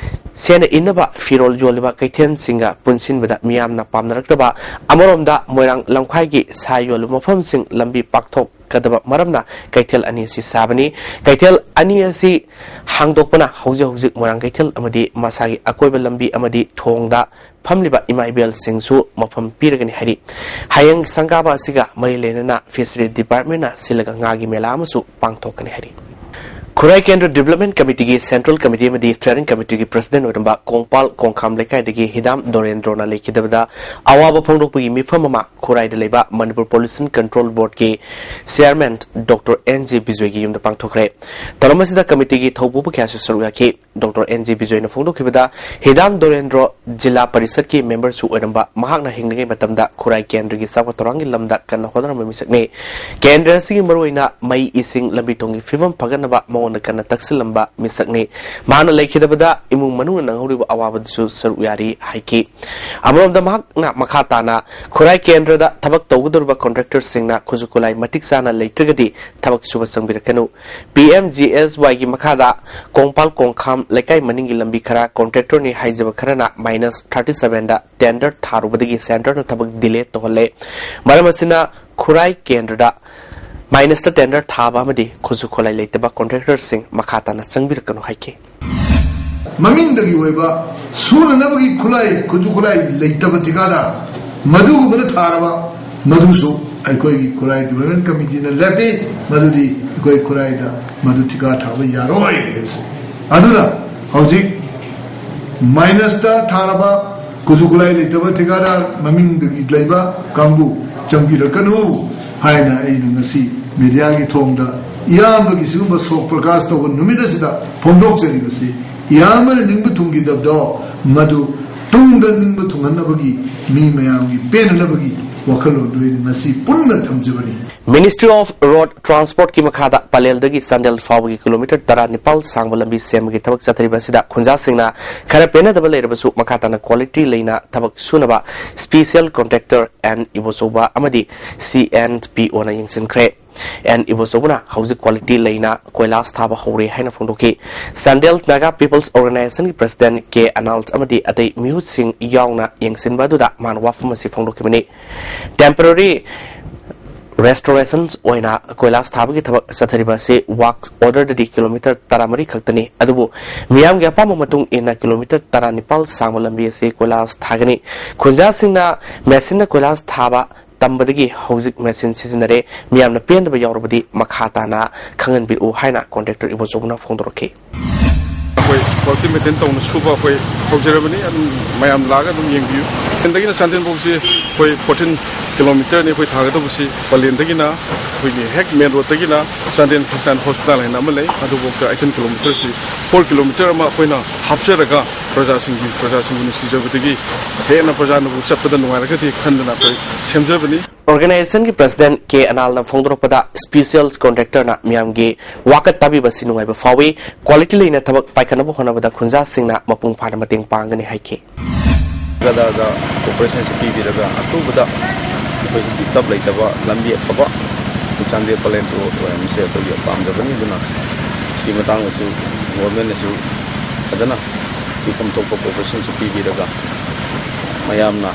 ꯁꯦꯠꯅ ꯏꯟꯅꯕ ꯐꯤꯔꯣꯜ ꯌꯣꯜꯂꯤꯕ ꯀꯩꯊꯦꯜꯁꯤꯡꯒ ꯄꯨꯟꯁꯤꯟꯕꯗ ꯃꯤꯌꯥꯝꯅ ꯄꯥꯝꯅꯔꯛꯇꯕ, ꯑꯃꯔꯣꯝꯗ ꯃꯣꯏꯔꯥꯡ ꯂꯝꯈꯥꯏꯒꯤ ꯁꯥ ꯌꯣꯜꯂꯤꯕ ꯃꯐꯝꯁꯤꯡ ꯂꯝꯕꯤ ꯄꯥꯛꯊꯣꯛ ꯀꯗꯕ ꯃꯔꯝꯅ ꯀꯩꯊꯦꯜ ꯑꯅꯤ ꯑꯁꯤ ꯁꯥꯕꯅꯤ꯫ ꯀꯩꯊꯦꯜ ꯑꯅꯤ ꯑꯁꯤ ꯍꯥꯡꯗꯣꯛꯄꯅ ꯍꯧꯖꯤꯛ ꯍꯧꯖꯤꯛ ꯃꯣꯏꯔꯥꯡ ꯀꯩꯊꯦꯜ ꯑꯃꯗꯤ ꯃꯁꯥꯒꯤ ꯑꯀꯣꯏꯕ ꯂꯝꯕꯤ ꯑꯃꯗꯤ ꯊꯣꯡꯗ ꯐꯝꯂꯤꯕ ꯏꯃꯥ ꯏꯕꯦꯜꯁꯤꯡꯁꯨ ꯃꯐꯝ ꯄꯤꯔꯒꯅꯤ ꯍꯥꯏꯔꯤ꯫ ꯍꯌꯦꯡ ꯁꯪꯒꯥꯕ ꯑꯁꯤꯒ ꯃꯔꯤ ꯂꯩꯅꯅ ꯐꯤꯁꯔꯤ ꯗꯤꯄꯥꯔꯠꯃꯦꯟꯅ ꯁꯤꯜꯂꯒ ꯉꯥꯒꯤ ꯃꯦꯂꯥ ꯑꯃꯁꯨ ꯄꯥꯡꯊꯣꯛꯀꯅꯤ ꯍꯥꯏꯔꯤ꯫ ꯈꯨꯔꯥꯏ ꯀꯦꯟꯗ꯭ꯔ ꯗꯤꯕꯦꯂꯞꯃꯦꯟ ꯀꯃꯤꯇꯤꯒꯤ ꯁꯦꯟꯇ꯭ꯔꯦꯜ ꯀꯃꯤꯇꯤ ꯑꯃꯗꯤ ꯁ꯭ꯇꯤꯌꯔꯤꯡ ꯀꯃꯤꯇꯤꯒꯤ ꯄ꯭ꯔꯁꯤꯗꯦꯟꯠ ꯑꯣꯏꯔꯝꯕ ꯀꯣꯡꯄꯥꯜ ꯀꯣꯡꯈꯥꯝ ꯂꯩꯀꯥꯏꯗꯒꯤ ꯍꯤꯗꯥꯝ ꯗꯣꯔꯦꯟꯗ꯭ꯔꯣꯅ ꯂꯩꯈꯤꯗꯕꯗ ꯑꯋꯥꯕ ꯐꯣꯡꯗꯣꯛꯄꯒꯤ ꯃꯤꯐꯝ ꯑꯃ ꯈꯨꯔꯥꯏꯗ ꯂꯩꯕ ꯃꯅꯤꯄꯨꯔ ꯄꯣꯂꯨꯁꯟ ꯀꯟꯇ꯭ꯔꯣꯜ ꯕꯣꯔꯗꯀꯤ ꯆꯦꯌꯔꯃꯦꯟ ꯗꯣꯛꯇꯔ ꯑꯦꯟ ꯖꯦ ꯕꯤꯖꯣꯏꯒꯤ ꯌꯨꯝꯗ ꯄꯥꯡꯊꯣꯛꯈ꯭ꯔꯦ꯫ ꯊꯧꯔꯝ ꯑꯁꯤꯗ ꯀꯃꯤꯇꯤꯒꯤ ꯊꯧꯄꯨꯕ ꯀꯌꯥꯁꯨ ꯁꯔꯨꯛ ꯌꯥꯈꯤ꯫ ꯗꯣꯛꯇꯔ ꯑꯦꯟ ꯖꯦ ꯕꯤꯖꯣꯏꯅ ꯐꯣꯡꯗꯣꯛꯈꯤꯕꯗ, ꯍꯤꯗꯥꯝ ꯗꯣꯔꯦꯟꯗ꯭ꯔꯣ ꯖꯤꯂꯥ ꯄꯔꯤꯁꯠꯀꯤ ꯃꯦꯝꯕꯔꯁꯨ ꯑꯣꯏꯔꯝꯕ ꯃꯍꯥꯛꯅ ꯍꯤꯡꯂꯤꯉꯩ ꯃꯇꯝꯗ ꯈꯨꯔꯥꯏ ꯀꯦꯟꯗ꯭ꯔꯒꯤ ꯆꯥꯎꯈꯠ ꯊꯧꯔꯥꯡꯒꯤ ꯂꯝꯗ ꯀꯟꯅ ꯍꯣꯠꯅꯔꯝꯕ ꯃꯤꯁꯛꯅꯤ꯫ ꯀꯦꯟꯗ꯭ꯔ ꯑꯁꯤꯒꯤ ꯃꯔꯨꯑꯣꯏꯅ ꯃꯩ, ꯏꯁꯤꯡ, ꯂꯝꯕꯤ ꯊꯣꯡꯒꯤ ꯐꯤꯕꯝ ꯐꯒꯠꯅꯕ ꯃꯉꯣꯟꯗ ꯀꯟꯅ ꯇꯛꯁꯤꯜꯂꯝꯕ ꯃꯤꯁꯛꯅꯤ꯫ ꯃꯍꯥꯛꯅ ꯂꯩꯈꯤꯗꯕꯗ ꯏꯃꯨꯡ ꯃꯅꯨꯡꯅ ꯅꯪꯍꯧꯔꯤꯕ ꯑꯋꯥꯕꯗꯨꯁꯨ ꯁꯔꯨꯛ ꯌꯥꯔꯤ ꯍꯥꯏꯈꯤ꯫ ꯑꯃꯔꯣꯝꯗ ꯃꯍꯥꯛꯅ ꯃꯈꯥ ꯇꯥꯅ ꯈꯨꯔꯥꯏ ꯀꯦꯟꯗ꯭ꯔꯗ ꯊꯕꯛ ꯇꯧꯒꯗꯧꯔꯤꯕ ꯀꯣꯟꯇ꯭ꯔꯦꯛꯇꯔꯁꯤꯡꯅ ꯈꯨꯠꯁꯨ ꯈꯨꯠꯂꯥꯏ ꯃꯇꯤꯛ ꯆꯥꯅ ꯂꯩꯇ꯭ꯔꯒꯗꯤ ꯊꯕꯛ ꯁꯨꯕ ꯆꯪꯕꯤꯔꯛꯀꯅꯨ꯫ ꯄꯤ ꯑꯦꯝ ꯖꯤ ꯑꯦꯁ ꯋꯥꯏꯒꯤ ꯃꯈꯥꯗ ꯀꯣꯡꯄꯥꯜ ꯀꯣꯡꯈꯥꯝ ꯂꯩꯀꯥꯏ ꯃꯅꯤꯡꯒꯤ ꯂꯝꯕꯤ ꯈꯔ ꯀꯣꯟꯇ꯭ꯔꯦꯛꯇꯔꯅꯤ ꯍꯥꯏꯖꯕ ꯈꯔꯅ ꯃꯥꯏꯅꯁ ꯊꯥꯔꯇꯤ ꯁꯚꯦꯟꯗ ꯇꯦꯟꯗꯔ ꯊꯥꯔꯨꯕꯗꯒꯤ ꯁꯦꯟꯇꯔꯅ ꯊꯕꯛ ꯗꯤꯂꯦ ꯇꯧꯍꯜꯂꯦ꯫ ꯃꯔꯝ ꯑꯁꯤꯅ ꯈꯨꯔꯥꯏ ꯀꯦꯟꯗ꯭ꯔꯗ ꯃꯥꯏꯅꯁꯇ ꯇꯦꯟꯗꯔ ꯊꯥꯕ ꯑꯃꯗꯤ ꯈꯨꯠꯁꯨ ꯈꯨꯠꯂꯥꯏ ꯂꯩꯇꯕ ꯀꯣꯟꯇ꯭ꯔꯦꯛꯇꯔꯁꯤꯡ ꯃꯈꯥ ꯇꯥꯅ ꯆꯪꯕꯤꯔꯛꯀꯅꯨ ꯍꯥꯏꯈꯤ꯫ ꯃꯃꯤꯡꯗꯒꯤ ꯑꯣꯏꯕ ꯁꯨꯅꯅꯕꯒꯤ ꯈꯨꯠꯂꯥꯏ, ꯈꯨꯠꯁꯨ ꯈꯨꯠꯂꯥꯏ ꯂꯩꯇꯕ ꯊꯤꯀꯥꯗꯥꯔ ꯃꯗꯨꯒꯨꯝꯕꯅ ꯊꯥꯔꯕ, ꯃꯗꯨꯁꯨ ꯑꯩꯈꯣꯏꯒꯤ ꯈꯨꯔꯥꯏ ꯗꯤꯕꯦꯂꯞꯃꯦꯟ ꯀꯃꯤꯇꯤꯅ ꯂꯦꯞꯄꯤ꯫ ꯃꯗꯨꯗꯤ ꯑꯩꯈꯣꯏ ꯈꯨꯔꯥꯏꯗ ꯃꯗꯨ ꯊꯤꯀꯥ ꯊꯥꯕ ꯌꯥꯔꯣꯏ ꯍꯥꯏꯕꯁꯦ꯫ ꯑꯗꯨꯅ ꯍꯧꯖꯤꯛ ꯃꯥꯏꯅꯁꯇ ꯊꯥꯔꯕ, ꯈꯨꯠꯁꯨ ꯈꯨꯠꯂꯥꯏ ꯂꯩꯇꯕ ꯊꯤꯀꯥꯗꯥꯔ ꯃꯃꯤꯡꯗꯒꯤ ꯂꯩꯕ ꯀꯥꯡꯕꯨ ꯆꯪꯕꯤꯔꯛꯀꯅꯨ ꯍꯥꯏꯅ ꯑꯩꯅ ꯉꯁꯤ ꯃꯦꯗꯤꯌꯥꯒꯤ ꯊꯣꯡꯗ ꯏꯌꯥꯝꯕꯒꯤ ꯁꯤꯒꯨꯝꯕ ꯁꯣꯛ ꯄ꯭ꯔꯀꯥꯁ ꯇꯧꯕ ꯅꯨꯃꯤꯠ ꯑꯁꯤꯗ ꯐꯣꯡꯗꯣꯛꯆꯔꯤꯕꯁꯤ꯫ ꯏꯌꯥꯝꯕꯅ ꯅꯤꯡꯕ ꯊꯨꯡꯈꯤꯗꯕꯗꯣ ꯃꯗꯨ ꯇꯨꯡꯗ ꯅꯤꯡꯕ ꯊꯨꯡꯍꯟꯅꯕꯒꯤ, ꯃꯤ ꯃꯌꯥꯝꯒꯤ ꯄꯦꯟꯅꯅꯕꯒꯤ ꯋꯥꯈꯜꯂꯣꯟꯗꯨ ꯑꯩꯅ ꯉꯁꯤ ꯄꯨꯟꯅ ꯊꯝꯖꯕꯅꯤ꯫ Ministry of Road Transport ꯀꯤ ꯃꯈꯥꯗ ꯄꯂꯦꯜꯗꯒꯤ ꯆꯥꯟꯗꯦꯜ ꯐꯥꯎꯕꯒꯤ ꯀꯤꯂꯣꯃꯤꯇꯔ ꯇꯔꯥꯅꯤꯄꯥꯜ ꯁꯥꯡꯕ ꯂꯝꯕꯤ ꯁꯦꯝꯕꯒꯤ ꯊꯕꯛ ꯆꯠꯊꯔꯤꯕ ꯑꯁꯤꯗ ꯈꯨꯟꯖꯥꯁꯤꯡꯅ ꯈꯔ ꯄꯦꯟꯅꯗꯕ ꯂꯩꯔꯕꯁꯨ ꯃꯈꯥ ꯇꯥꯅ quality ꯂꯩꯅ ꯊꯕꯛ ꯁꯨꯅꯕ special contractor ꯑꯦꯟ ꯏꯕꯣꯆꯧꯕ ꯑꯃꯗꯤ ꯁꯤ ꯑꯦꯟ ꯄꯤ ꯑꯣꯅ ꯌꯦꯡꯁꯤꯟꯈ꯭ꯔꯦ꯫ ꯑꯦꯟ ꯏꯕꯣꯆꯧꯕꯅ ꯍꯧꯖꯤꯛ quality ꯂꯩꯅ ꯀꯣꯏꯂꯥꯁ ꯊꯥꯕ ꯍꯧꯔꯦ ꯍꯥꯏꯅ ꯐꯣꯡꯗꯣꯛꯈꯤ꯫ ꯆꯥꯟꯗꯦꯜ ꯅꯥꯒꯥ ꯄꯤꯄꯜꯁ ꯑꯣꯔꯒꯅꯥꯏꯖꯦꯁꯟꯒꯤ ꯄ꯭ꯔꯁꯤꯗꯦꯟꯠ ꯀꯦ ꯑꯅꯥꯜ ꯑꯃꯗꯤ ꯑꯇꯩ ꯃꯤꯍꯨꯠꯁꯤꯡ ꯌꯥꯎꯅ ꯌꯦꯡꯁꯤꯟꯕ ꯑꯗꯨꯗ ꯃꯥꯅ ꯋꯥꯐꯝ ꯑꯁꯤ ꯐꯣꯡꯗꯣꯛꯈꯤꯕꯅꯤ꯫ Temporary restorations ꯑꯣꯏꯅ ꯀꯣꯏꯂꯥꯁ ꯊꯥꯕꯒꯤ ꯊꯕꯛ ꯆꯠꯊꯔꯤꯕ ꯑꯁꯤ ꯋꯥꯔꯛ ꯑꯣꯔꯗꯔꯗꯗꯤ ꯀꯤꯂꯣꯃꯤꯇꯔ ꯇꯔꯥꯃꯔꯤ ꯈꯛꯇꯅꯤ, ꯑꯗꯨꯕꯨ ꯃꯤꯌꯥꯝꯒꯤ ꯑꯄꯥꯝꯕ ꯃꯇꯨꯡ ꯏꯟꯅ ꯀꯤꯂꯣꯃꯤꯇꯔ ꯇꯔꯥꯅꯤꯄꯥꯜ ꯁꯥꯡꯕ ꯂꯝꯕꯤ ꯑꯁꯤ ꯀꯣꯏꯂꯥꯁ ꯊꯥꯒꯅꯤ꯫ ꯈꯨꯟꯖꯥꯁꯤꯡꯅ ꯃꯦꯁꯤꯟꯅ ꯀꯣꯏꯂꯥꯁ ꯊꯥꯕ ꯇꯝꯕꯗꯒꯤ ꯍꯧꯖꯤꯛ ꯃꯦꯁꯤꯟ ꯁꯤꯖꯤꯟꯅꯔꯦ꯫ ꯃꯤꯌꯥꯝꯅ ꯄꯦꯟꯗꯕ ꯌꯥꯎꯔꯕꯗꯤ ꯃꯈꯥ ꯇꯥꯅ ꯈꯪꯍꯟꯕꯤꯔꯛꯎ ꯍꯥꯏꯅ ꯀꯣꯟꯇ꯭ꯔꯦꯛꯇꯔ ꯏꯕꯣꯆꯧꯕꯅ ꯐꯣꯡꯗꯣꯔꯛꯈꯤ꯫ ꯑꯩꯈꯣꯏ ꯀ꯭ꯋꯥꯂꯤꯇꯤ ꯃꯦꯟꯇꯦꯟ ꯇꯧꯅ ꯁꯨꯕ ꯑꯩꯈꯣꯏ ꯍꯧꯖꯔꯕꯅꯤ꯫ ꯑꯗꯨꯝ ꯃꯌꯥꯝ ꯂꯥꯛꯑꯒ ꯑꯗꯨꯝ ꯌꯦꯡꯕꯤꯌꯨ꯫ ꯄꯂꯦꯟꯗꯒꯤꯅ ꯆꯥꯟꯗꯦꯜ ꯐꯥꯎꯁꯤ ꯑꯩꯈꯣꯏ ꯐꯣꯔꯇꯤꯟ ꯀꯤꯂꯣꯃꯤꯇꯔꯅꯤ ꯑꯩꯈꯣꯏ ꯊꯥꯒꯗꯧꯕꯁꯤ꯫ ꯄꯂꯦꯟꯗꯒꯤꯅ ꯑꯩꯈꯣꯏꯒꯤ ꯍꯦꯛ ꯃꯦꯟ ꯔꯣꯗꯇꯒꯤꯅ ꯆꯥꯟꯗꯦꯜ ꯈ꯭ꯔꯤꯁꯇꯥꯟ ꯍꯣꯁꯄꯤꯇꯥꯜ ꯍꯥꯏꯅ ꯑꯃ ꯂꯩ꯫ ꯑꯗꯨꯐꯥꯎꯗ ꯑꯩꯠꯇꯤꯟ ꯀꯤꯂꯣꯃꯤꯇꯔꯁꯤ ꯐꯣꯔ ꯀꯤꯂꯣꯃꯤꯇꯔ ꯑꯃ ꯑꯩꯈꯣꯏꯅ ꯍꯥꯞꯆꯔꯒ ꯄ꯭ꯔꯖꯥꯁꯤꯡꯒꯤ ꯄ꯭ꯔꯖꯥꯁꯤꯡꯕꯨ ꯅꯨꯡꯁꯤꯖꯕꯗꯒꯤ ꯍꯦꯟꯅ ꯄ꯭ꯔꯖꯥꯅꯕꯨ ꯆꯠꯄꯗ ꯅꯨꯡꯉꯥꯏꯔꯒꯗꯤ ꯈꯟꯗꯅ ꯑꯩꯈꯣꯏ ꯁꯦꯝꯖꯕꯅꯤ꯫ ꯑꯣꯔꯒꯅꯥꯏꯖꯦꯁꯟꯒꯤ ꯄ꯭ꯔꯁꯤꯗꯦꯟ ꯀꯦ ꯑꯅꯥꯜꯅ ꯐꯣꯡꯗꯣꯔꯛꯄꯗ, ꯁ꯭ꯄꯤꯁꯦꯜ ꯀꯣꯟꯇ꯭ꯔꯦꯛꯇꯔꯅ ꯃꯤꯌꯥꯝꯒꯤ ꯋꯥꯀꯠ ꯇꯥꯕꯤꯕꯁꯤ ꯅꯨꯡꯉꯥꯏꯕ ꯐꯥꯎꯏ꯫ ꯀ꯭ꯋꯥꯂꯤꯇꯤ ꯂꯩꯅ ꯊꯕꯛ ꯄꯥꯏꯈꯠꯅꯕ ꯍꯣꯠꯅꯕꯗ ꯈꯨꯟꯖꯥꯁꯤꯡꯅ ꯃꯄꯨꯡ ꯐꯥꯅ ꯃꯇꯦꯡ ꯄꯥꯡꯒꯅꯤ ꯍꯥꯏꯈꯤ꯫ ꯒꯗꯥꯗ ꯑꯣꯄꯔꯦꯁꯟꯁꯦ ꯄꯤꯕꯤꯔꯒ ꯑꯊꯨꯕꯗ ꯑꯩꯈꯣꯏꯁꯨ ꯗꯤꯁꯇꯔꯕ ꯂꯩꯇꯕ ꯂꯝꯕꯤ ꯑꯐꯕ ꯆꯥꯟꯗꯦꯜ ꯄꯂꯦꯟ ꯔꯣꯗ ꯑꯣꯏꯍꯟꯕꯁꯦ ꯑꯩꯈꯣꯏꯒꯤ ꯄꯥꯝꯖꯕꯅꯤ꯫ ꯑꯗꯨꯅ ꯁꯤ ꯃꯇꯥꯡꯗꯁꯨ ꯒꯣꯔꯃꯦꯟꯅꯁꯨ ꯐꯖꯅ ꯄꯤꯐꯝ ꯊꯣꯛꯄ ꯀꯣꯑꯣꯄꯔꯦꯁꯟꯁꯨ ꯄꯤꯕꯤꯔꯒ ꯃꯌꯥꯝꯅ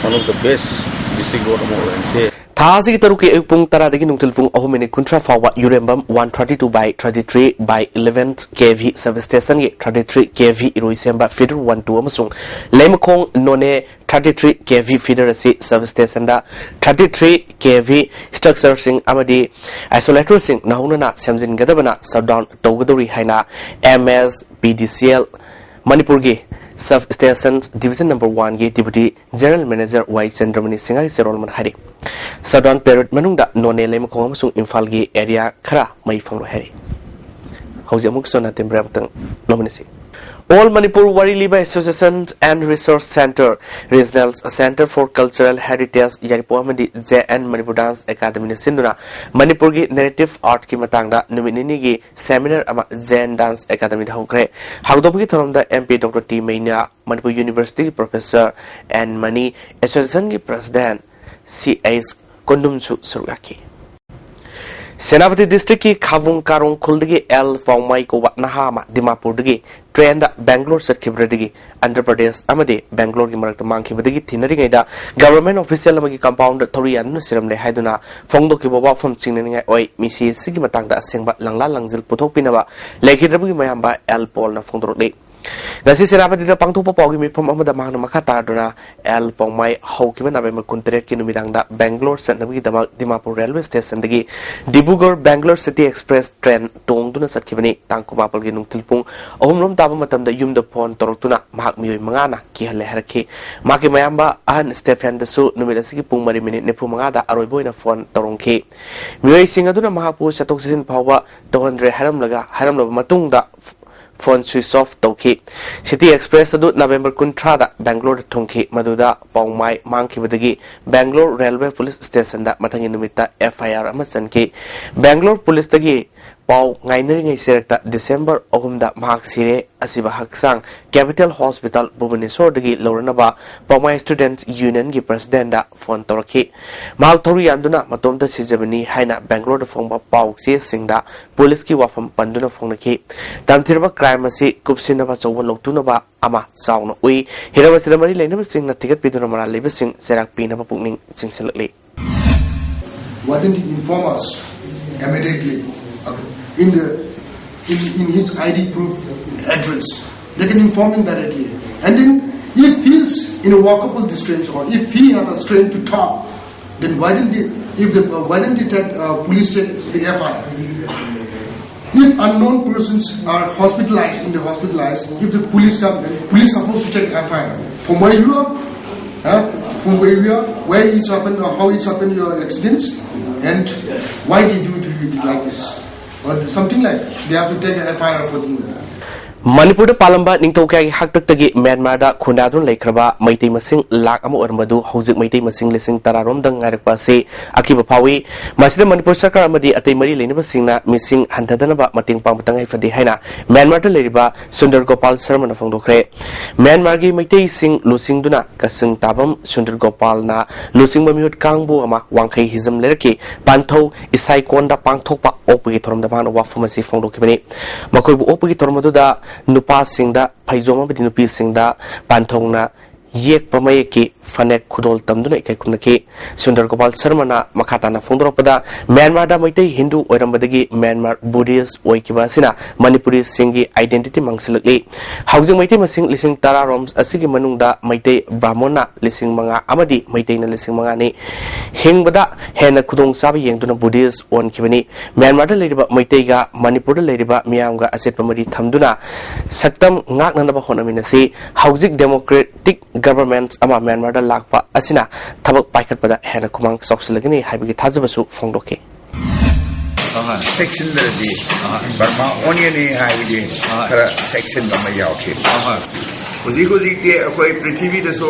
one of the best district road ꯑꯃ ꯑꯣꯏꯍꯟꯁꯦ꯫ ꯊꯥ ꯑꯁꯤꯒꯤ ꯇꯔꯨꯛꯀꯤ ꯑꯌꯨꯛ ꯄꯨꯡ ꯇꯔꯥꯗꯒꯤ ꯅꯨꯡꯊꯤꯜ ꯄꯨꯡ ꯑꯍꯨꯝ ꯃꯤꯅꯤꯠ ꯀꯨꯟꯊ꯭ꯔꯥ ꯐꯥꯎꯕ ꯌꯨꯔꯦꯝꯕꯝ one thirty two by thirty three by eleven KV substation ꯒꯤ thirty three KV ꯏꯔꯣꯏꯁꯦꯝꯕ feeder one two ꯑꯃꯁꯨꯡ ꯂꯩꯃꯈꯣꯡ ꯅꯣꯅꯦ thirty three KV feeder ꯑꯁꯤ substation ꯗ thirty three KV structure ꯁꯤꯡ ꯑꯃꯗꯤ isolator ꯁꯤꯡ ꯅꯧꯍꯧꯅꯅ ꯁꯦꯝꯖꯤꯟꯒꯗꯕꯅ shutdown ꯇꯧꯒꯗꯧꯔꯤ ꯍꯥꯏꯅ MSPDCL ꯃꯅꯤꯄꯨꯔꯒꯤ Substation Division number one ꯒꯤ Deputy General Manager ꯋꯥꯏ ꯆꯟꯗ꯭ꯔꯃꯅꯤ ꯁꯤꯡꯍꯒꯤ ꯆꯦꯔꯣꯜ ꯑꯃꯅ ꯍꯥꯏꯔꯤ꯫ Shutdown period ꯃꯅꯨꯡꯗ ꯅꯣꯅꯦ, ꯂꯩꯃꯈꯣꯡ ꯑꯃꯁꯨꯡ ꯏꯝꯐꯥꯜꯒꯤ area ꯈꯔ ꯃꯩ ꯐꯪꯂꯣꯏ ꯍꯥꯏꯔꯤ꯫ ꯍꯧꯖꯤꯛ ꯑꯃꯨꯛ ꯁꯣꯅꯥ ꯇꯦꯝꯕ꯭ꯔꯦ ꯑꯃꯨꯛꯇꯪ ꯅꯣꯃꯤꯅꯤꯁꯤ꯫ All Manipur Wari Liba Association and Resource Centre, Regional Centre for Cultural Heritage ꯌꯥꯏꯔꯤꯄꯣꯛ ꯑꯃꯗꯤ J N Manipur Dance Academy ꯅ ꯁꯤꯟꯗꯨꯅ ꯃꯅꯤꯄꯨꯔꯒꯤ narrative art ꯀꯤ ꯃꯇꯥꯡꯗ ꯅꯨꯃꯤꯠ ꯅꯤꯅꯤꯒꯤ seminar ꯑꯃ J N Dance Academy ꯗ ꯍꯧꯈ꯭ꯔꯦ꯫ ꯍꯧꯗꯣꯛꯄꯒꯤ ꯊꯧꯔꯝꯗ M P Doctor T Meina, Manipur University ꯒꯤ Professor N ꯃꯅꯤ, Association ꯒꯤ President C H ꯀꯣꯟꯗꯨꯝꯁꯨ ꯁꯔꯨꯛ ꯌꯥꯈꯤ꯫ ꯁꯦꯅꯥꯄꯇꯤ district ꯀꯤ ꯈꯥꯕꯨꯡ ꯀꯥꯔꯣꯡ ꯈꯨꯜꯗꯒꯤ ꯑꯦꯜ ꯄꯥꯎꯃꯥꯏ ꯀꯧꯕ ꯅꯍꯥ ꯑꯃ ꯗꯤꯃꯥꯄꯨꯔꯗꯒꯤ train ꯗ ꯕꯦꯡꯒ꯭ꯂꯣꯔ ꯆꯠꯈꯤꯕꯗꯒꯤ ꯑꯟꯙ꯭ꯔ ꯄ꯭ꯔꯗꯦꯁ ꯑꯃꯗꯤ ꯕꯦꯡꯒ꯭ꯂꯣꯔꯒꯤ ꯃꯔꯛꯇ ꯃꯥꯡꯈꯤꯕꯗꯒꯤ ꯊꯤꯅꯔꯤꯉꯩꯗ government official ꯑꯃꯒꯤ compound ꯗ ꯊꯧꯔꯤ ꯌꯥꯟꯗꯨꯅ ꯁꯤꯔꯝꯂꯦ ꯍꯥꯏꯗꯨꯅ ꯐꯣꯡꯗꯣꯛꯈꯤꯕ ꯋꯥꯐꯝ ꯆꯤꯡꯅꯅꯤꯡꯉꯥꯏ ꯑꯣꯏ꯫ ꯃꯤꯁꯤ ꯑꯁꯤꯒꯤ ꯃꯇꯥꯡꯗ ꯑꯁꯦꯡꯕ ꯂꯪꯂꯥ ꯂꯪꯖꯤꯜ ꯄꯨꯊꯣꯛꯄꯤꯅꯕ ꯂꯩꯈꯤꯗ꯭ꯔꯕꯒꯤ ꯃꯌꯥꯝꯕ ꯑꯦꯜ ꯄꯣꯜꯅ ꯐꯣꯡꯗꯣꯔꯛꯂꯤ꯫ ꯉꯁꯤ ꯁꯦꯅꯥꯄꯇꯤꯗ ꯄꯥꯡꯊꯣꯛꯄ ꯄꯥꯎꯒꯤ ꯃꯤꯐꯝ ꯑꯃꯗ ꯃꯍꯥꯛꯅ ꯃꯈꯥ ꯇꯥꯔꯗꯨꯅ ꯑꯦꯜ ꯄꯥꯎꯃꯥꯏ ꯍꯧꯈꯤꯕ ꯅꯕꯦꯝꯕꯔ ꯀꯨꯟꯇꯔꯦꯠꯀꯤ ꯅꯨꯃꯤꯗꯥꯡꯗ ꯕꯦꯡꯒ꯭ꯂꯣꯔ ꯆꯠꯅꯕꯒꯤꯗꯃꯛ ꯗꯤꯃꯥꯄꯨꯔ ꯔꯦꯜꯋꯦ ꯁ꯭ꯇꯦꯁꯟꯗꯒꯤ Dibrugarh Bangalore city express train ꯇꯣꯡꯗꯨꯅ ꯆꯠꯈꯤꯕꯅꯤ꯫ ꯇꯥꯡ ꯀꯨꯟꯃꯥꯄꯜꯒꯤ ꯅꯨꯡꯊꯤꯜ ꯄꯨꯡ ꯑꯍꯨꯝ ꯔꯣꯝ ꯇꯥꯕ ꯃꯇꯝꯗ ꯌꯨꯝꯗ ꯐꯣꯟ ꯇꯧꯔꯛꯇꯨꯅ ꯃꯍꯥꯛ ꯃꯤꯑꯣꯏ ꯃꯉꯥꯅ ꯀꯤꯍꯜꯂꯦ ꯍꯥꯏꯔꯛꯈꯤ꯫ ꯃꯍꯥꯛꯀꯤ ꯃꯌꯥꯝꯕ ꯑꯍꯟ ꯁ꯭ꯇꯦꯐꯦꯟꯗꯁꯨ ꯅꯨꯃꯤꯠ ꯑꯁꯤꯒꯤ ꯄꯨꯡ ꯃꯔꯤ ꯃꯤꯅꯤꯠ ꯅꯤꯐꯨ ꯃꯉꯥꯗ ꯑꯔꯣꯏꯕ ꯑꯣꯏꯅ ꯐꯣꯟ ꯇꯧꯔꯝꯈꯤ꯫ ꯃꯤꯑꯣꯏꯁꯤꯡ ꯑꯗꯨꯅ ꯃꯍꯥꯛꯄꯨ ꯆꯠꯊꯣꯛ ꯆꯠꯁꯤꯟ ꯐꯥꯎꯕ ꯇꯧꯍꯟꯗ꯭ꯔꯦ ꯍꯥꯏꯔꯝꯂꯒ, ꯍꯥꯏꯔꯝꯂꯕ ꯃꯇꯨꯡꯗ ꯐꯣꯟ ꯁ꯭ꯋꯤꯆ ꯑꯣꯐ ꯇꯧꯈꯤ꯫ ꯁꯤꯇꯤ ꯑꯦꯛꯁꯄ꯭ꯔꯦꯁ ꯑꯗꯨ ꯅꯕꯦꯝꯕꯔ ꯀꯨꯟꯊ꯭ꯔꯥꯗ ꯕꯦꯡꯒ꯭ꯂꯣꯔꯗ ꯊꯨꯡꯈꯤ, ꯃꯗꯨꯗ ꯄꯥꯎꯃꯥꯏ ꯃꯥꯡꯈꯤꯕꯗꯒꯤ ꯕꯦꯡꯒ꯭ꯂꯣꯔ ꯔꯦꯜꯋꯦ ꯄꯨꯂꯤꯁ ꯁ꯭ꯇꯦꯁꯟꯗ ꯃꯊꯪꯒꯤ ꯅꯨꯃꯤꯠꯇ ꯑꯦꯐ ꯑꯥꯏ ꯑꯥꯔ ꯑꯃ ꯆꯟꯈꯤ꯫ ꯕꯦꯡꯒ꯭ꯂꯣꯔ ꯄꯨꯂꯤꯁꯇꯒꯤ ꯄꯥꯎ ꯉꯥꯏꯅꯔꯤꯉꯩ ꯆꯦꯔꯛꯇ ꯗꯤꯁꯦꯝꯕꯔ ꯑꯍꯨꯝꯗ ꯃꯍꯥꯛ ꯁꯤꯔꯦ꯫ ꯑꯁꯤꯕ ꯍꯛꯆꯥꯡ ꯀꯦꯄꯤꯇꯦꯜ ꯍꯣꯁꯄꯤꯇꯥꯜ ꯚꯨꯕꯅꯦꯁꯣꯔꯗꯒꯤ ꯂꯧꯔꯅꯕ ꯄꯥꯎꯃꯥꯏ ꯁ꯭ꯇꯨꯗꯦꯟꯠꯁ ꯌꯨꯅꯤꯌꯟꯒꯤ ꯄ꯭ꯔꯁꯤꯗꯦꯟꯠꯗ ꯐꯣꯟ ꯇꯧꯔꯛꯈꯤ꯫ ꯃꯍꯥꯛ ꯊꯧꯔꯤ ꯌꯥꯟꯗꯨꯅ ꯃꯇꯣꯝꯇ ꯁꯤꯖꯕꯅꯤ ꯍꯥꯏꯅ ꯕꯦꯡꯒ꯭ꯂꯣꯔꯗ ꯐꯣꯡꯕ ꯄꯥꯎ ꯆꯦꯁꯤꯡꯗ ꯄꯨꯂꯤꯁꯀꯤ ꯋꯥꯐꯝ ꯄꯟꯗꯨꯅ ꯐꯣꯡꯅꯈꯤ꯫ ꯇꯝꯊꯤꯔꯕ ꯀ꯭ꯔꯥꯏꯝ ꯑꯁꯤ ꯀꯨꯞꯁꯤꯟꯅꯕ ꯑꯆꯧꯕ ꯂꯧꯇꯨꯅꯕ ꯑꯃ ꯆꯥꯎꯅ ꯎꯏ꯫ ꯍꯤꯔꯝ ꯑꯁꯤꯗ ꯃꯔꯤ ꯂꯩꯅꯕꯁꯤꯡꯅ ꯊꯤꯒꯠꯄꯤꯗꯨꯅ ꯃꯔꯥꯜ ꯂꯩꯕꯁꯤꯡ ꯆꯩꯔꯥꯛ ꯄꯤꯅꯕ ꯄꯨꯛꯅꯤꯡ ꯆꯤꯡꯁꯤꯜꯂꯛꯂꯤ꯫ Why didn't he inform us immediately, uh, in the, in, in his I D proof address? They can inform him directly. And then, if he's in a walkable distance or if he have a strength to talk, then why didn't he, if the, uh, why didn't he take, uh, police take the F I R? If unknown persons are hospitalized in the hospitalized, if the police come, then police supposed to take F I R. From where you are, huh? From where you are, where it's happened or how it's happened, your accidents, and why they do to you like this, or something like they have to take an F I R for the. ꯃꯅꯤꯄꯨꯔꯗ ꯄꯥꯜꯂꯝꯕ ꯅꯤꯡꯊꯧ ꯀꯌꯥꯒꯤ ꯍꯥꯛꯇꯛꯇꯒꯤ ꯃ꯭ꯌꯥꯟꯃꯥꯔꯗ ꯈꯨꯟꯗꯥꯗꯨꯅ ꯂꯩꯈ꯭ꯔꯕ ꯃꯩꯇꯩ ꯃꯁꯤꯡ ꯂꯥꯈ ꯑꯃ ꯑꯣꯏꯔꯝꯕꯗꯨ ꯍꯧꯖꯤꯛ ꯃꯩꯇꯩ ꯃꯁꯤꯡ ꯂꯤꯁꯤꯡ ꯇꯔꯥꯔꯣꯝꯗ ꯉꯥꯏꯔꯛꯄ ꯑꯁꯤ ꯑꯀꯤꯕ ꯐꯥꯎꯏ꯫ ꯃꯁꯤꯗ ꯃꯅꯤꯄꯨꯔ ꯁꯔꯀꯥꯔ ꯑꯃꯗꯤ ꯑꯇꯩ ꯃꯔꯤ ꯂꯩꯅꯕꯁꯤꯡꯅ ꯃꯤꯁꯤꯡ ꯍꯟꯊꯗꯅꯕ ꯃꯇꯦꯡ ꯄꯥꯡꯕ ꯇꯉꯥꯏ ꯐꯗꯦ ꯍꯥꯏꯅ ꯃ꯭ꯌꯥꯟꯃꯥꯔꯗ ꯂꯩꯔꯤꯕ ꯁꯨꯟꯗꯔ ꯒꯣꯄꯥꯜ ꯁꯔꯃꯅ ꯐꯣꯡꯗꯣꯛꯈ꯭ꯔꯦ꯫ ꯃ꯭ꯌꯥꯟꯃꯥꯔꯒꯤ ꯃꯩꯇꯩꯁꯤꯡ ꯂꯨꯆꯤꯡꯗꯨꯅ ꯀꯆꯤꯡ ꯇꯥꯕꯝ ꯁꯨꯟꯗꯔ ꯒꯣꯄꯥꯜꯅ ꯂꯨꯆꯤꯡꯕ ꯃꯤꯍꯨꯠ ꯀꯥꯡꯕꯨ ꯑꯃ ꯋꯥꯡꯈꯩ ꯍꯤꯖꯝ ꯂꯩꯔꯛꯀꯤ ꯄꯥꯟꯊꯧ ꯏꯁꯥꯏꯀꯣꯟꯗ ꯄꯥꯡꯊꯣꯛꯄ ꯑꯣꯛꯄꯒꯤ ꯊꯧꯔꯝꯗ ꯃꯍꯥꯛꯅ ꯋꯥꯐꯝ ꯑꯁꯤ ꯐꯣꯡꯗꯣꯛꯈꯤꯕꯅꯤ꯫ ꯃꯈꯣꯏꯕꯨ ꯑꯣꯛꯄꯒꯤ ꯊꯧꯔꯝ ꯑꯗꯨꯗ ꯅꯨꯄꯥꯁꯤꯡꯗ ꯐꯩꯖꯣꯝ ꯑꯃꯗꯤ ꯅꯨꯄꯤꯁꯤꯡꯗ ꯄꯥꯟꯊꯧꯅ ꯌꯦꯛꯄ ꯃꯌꯦꯛꯀꯤ ꯐꯅꯦꯛ ꯈꯨꯗꯣꯜ ꯇꯝꯗꯨꯅ ꯏꯀꯥꯏ ꯈꯨꯝꯅꯈꯤ꯫ ꯁꯨꯟꯗꯔ ꯒꯣꯄꯥꯜ ꯁꯔꯃꯅ ꯃꯈꯥ ꯇꯥꯅ ꯐꯣꯡꯗꯣꯔꯛꯄꯗ, ꯃ꯭ꯌꯥꯟꯃꯥꯔꯗ ꯃꯩꯇꯩ ꯍꯤꯟꯗꯨ ꯑꯣꯏꯔꯝꯕꯗꯒꯤ ꯃ꯭ꯌꯥꯟꯃꯥꯔ ꯕꯨꯙꯤꯁ꯭ꯠ ꯑꯣꯏꯈꯤꯕ ꯑꯁꯤꯅ ꯃꯅꯤꯄꯨꯔꯤꯁꯤꯡꯒꯤ identity ꯃꯥꯡꯁꯤꯜꯂꯛꯂꯤ꯫ ꯍꯧꯖꯤꯛ ꯃꯩꯇꯩ ꯃꯁꯤꯡ ꯂꯤꯁꯤꯡ ꯇꯔꯥ ꯔꯣꯝ ꯑꯁꯤꯒꯤ ꯃꯅꯨꯡꯗ ꯃꯩꯇꯩ ꯕ꯭ꯔꯥꯍꯃꯣꯟꯅ ꯂꯤꯁꯤꯡ ꯃꯉꯥ ꯑꯃꯗꯤ ꯃꯩꯇꯩꯅ ꯂꯤꯁꯤꯡ ꯃꯉꯥꯅꯤ꯫ ꯍꯤꯡꯕꯗ ꯍꯦꯟꯅ ꯈꯨꯗꯣꯡꯆꯥꯕ ꯌꯦꯡꯗꯨꯅ ꯕꯨꯙꯤꯁ꯭ꯠ ꯑꯣꯟꯈꯤꯕꯅꯤ꯫ ꯃ꯭ꯌꯥꯟꯃꯥꯔꯗ ꯂꯩꯔꯤꯕ ꯃꯩꯇꯩꯒ ꯃꯅꯤꯄꯨꯔꯗ ꯂꯩꯔꯤꯕ ꯃꯤꯌꯥꯝꯒ ꯑꯆꯦꯠꯄ ꯃꯔꯤ ꯊꯝꯗꯨꯅ ꯁꯛꯇꯝ ꯉꯥꯛꯅꯅꯕ ꯍꯣꯠꯅꯃꯤꯟꯅꯁꯤ꯫ ꯍꯧꯖꯤꯛ democratic government ꯑꯃ ꯃ꯭ꯌꯥꯟꯃꯥꯔꯗ ꯂꯥꯛꯄ ꯑꯁꯤꯅ ꯊꯕꯛ ꯄꯥꯏꯈꯠꯄꯗ ꯍꯦꯟꯅ ꯈꯨꯃꯥꯡ ꯆꯥꯎꯁꯤꯜꯂꯒꯅꯤ ꯍꯥꯏꯕꯒꯤ ꯊꯥꯖꯕꯁꯨ ꯐꯣꯡꯗꯣꯛꯈꯤ꯫ ꯆꯦꯛꯁꯤꯟꯗ꯭ꯔꯗꯤ ꯕꯔꯃꯥ ꯑꯣꯟꯒꯅꯤ ꯍꯥꯏꯕꯒꯤ ꯈꯔ ꯆꯦꯛꯁꯤꯟꯕ ꯑꯃ ꯌꯥꯎꯈꯤ꯫ ꯍꯧꯖꯤꯛ ꯍꯧꯖꯤꯛꯇꯤ ꯑꯩꯈꯣꯏ ꯄ꯭ꯔꯤꯊꯤꯕꯤꯗꯁꯨ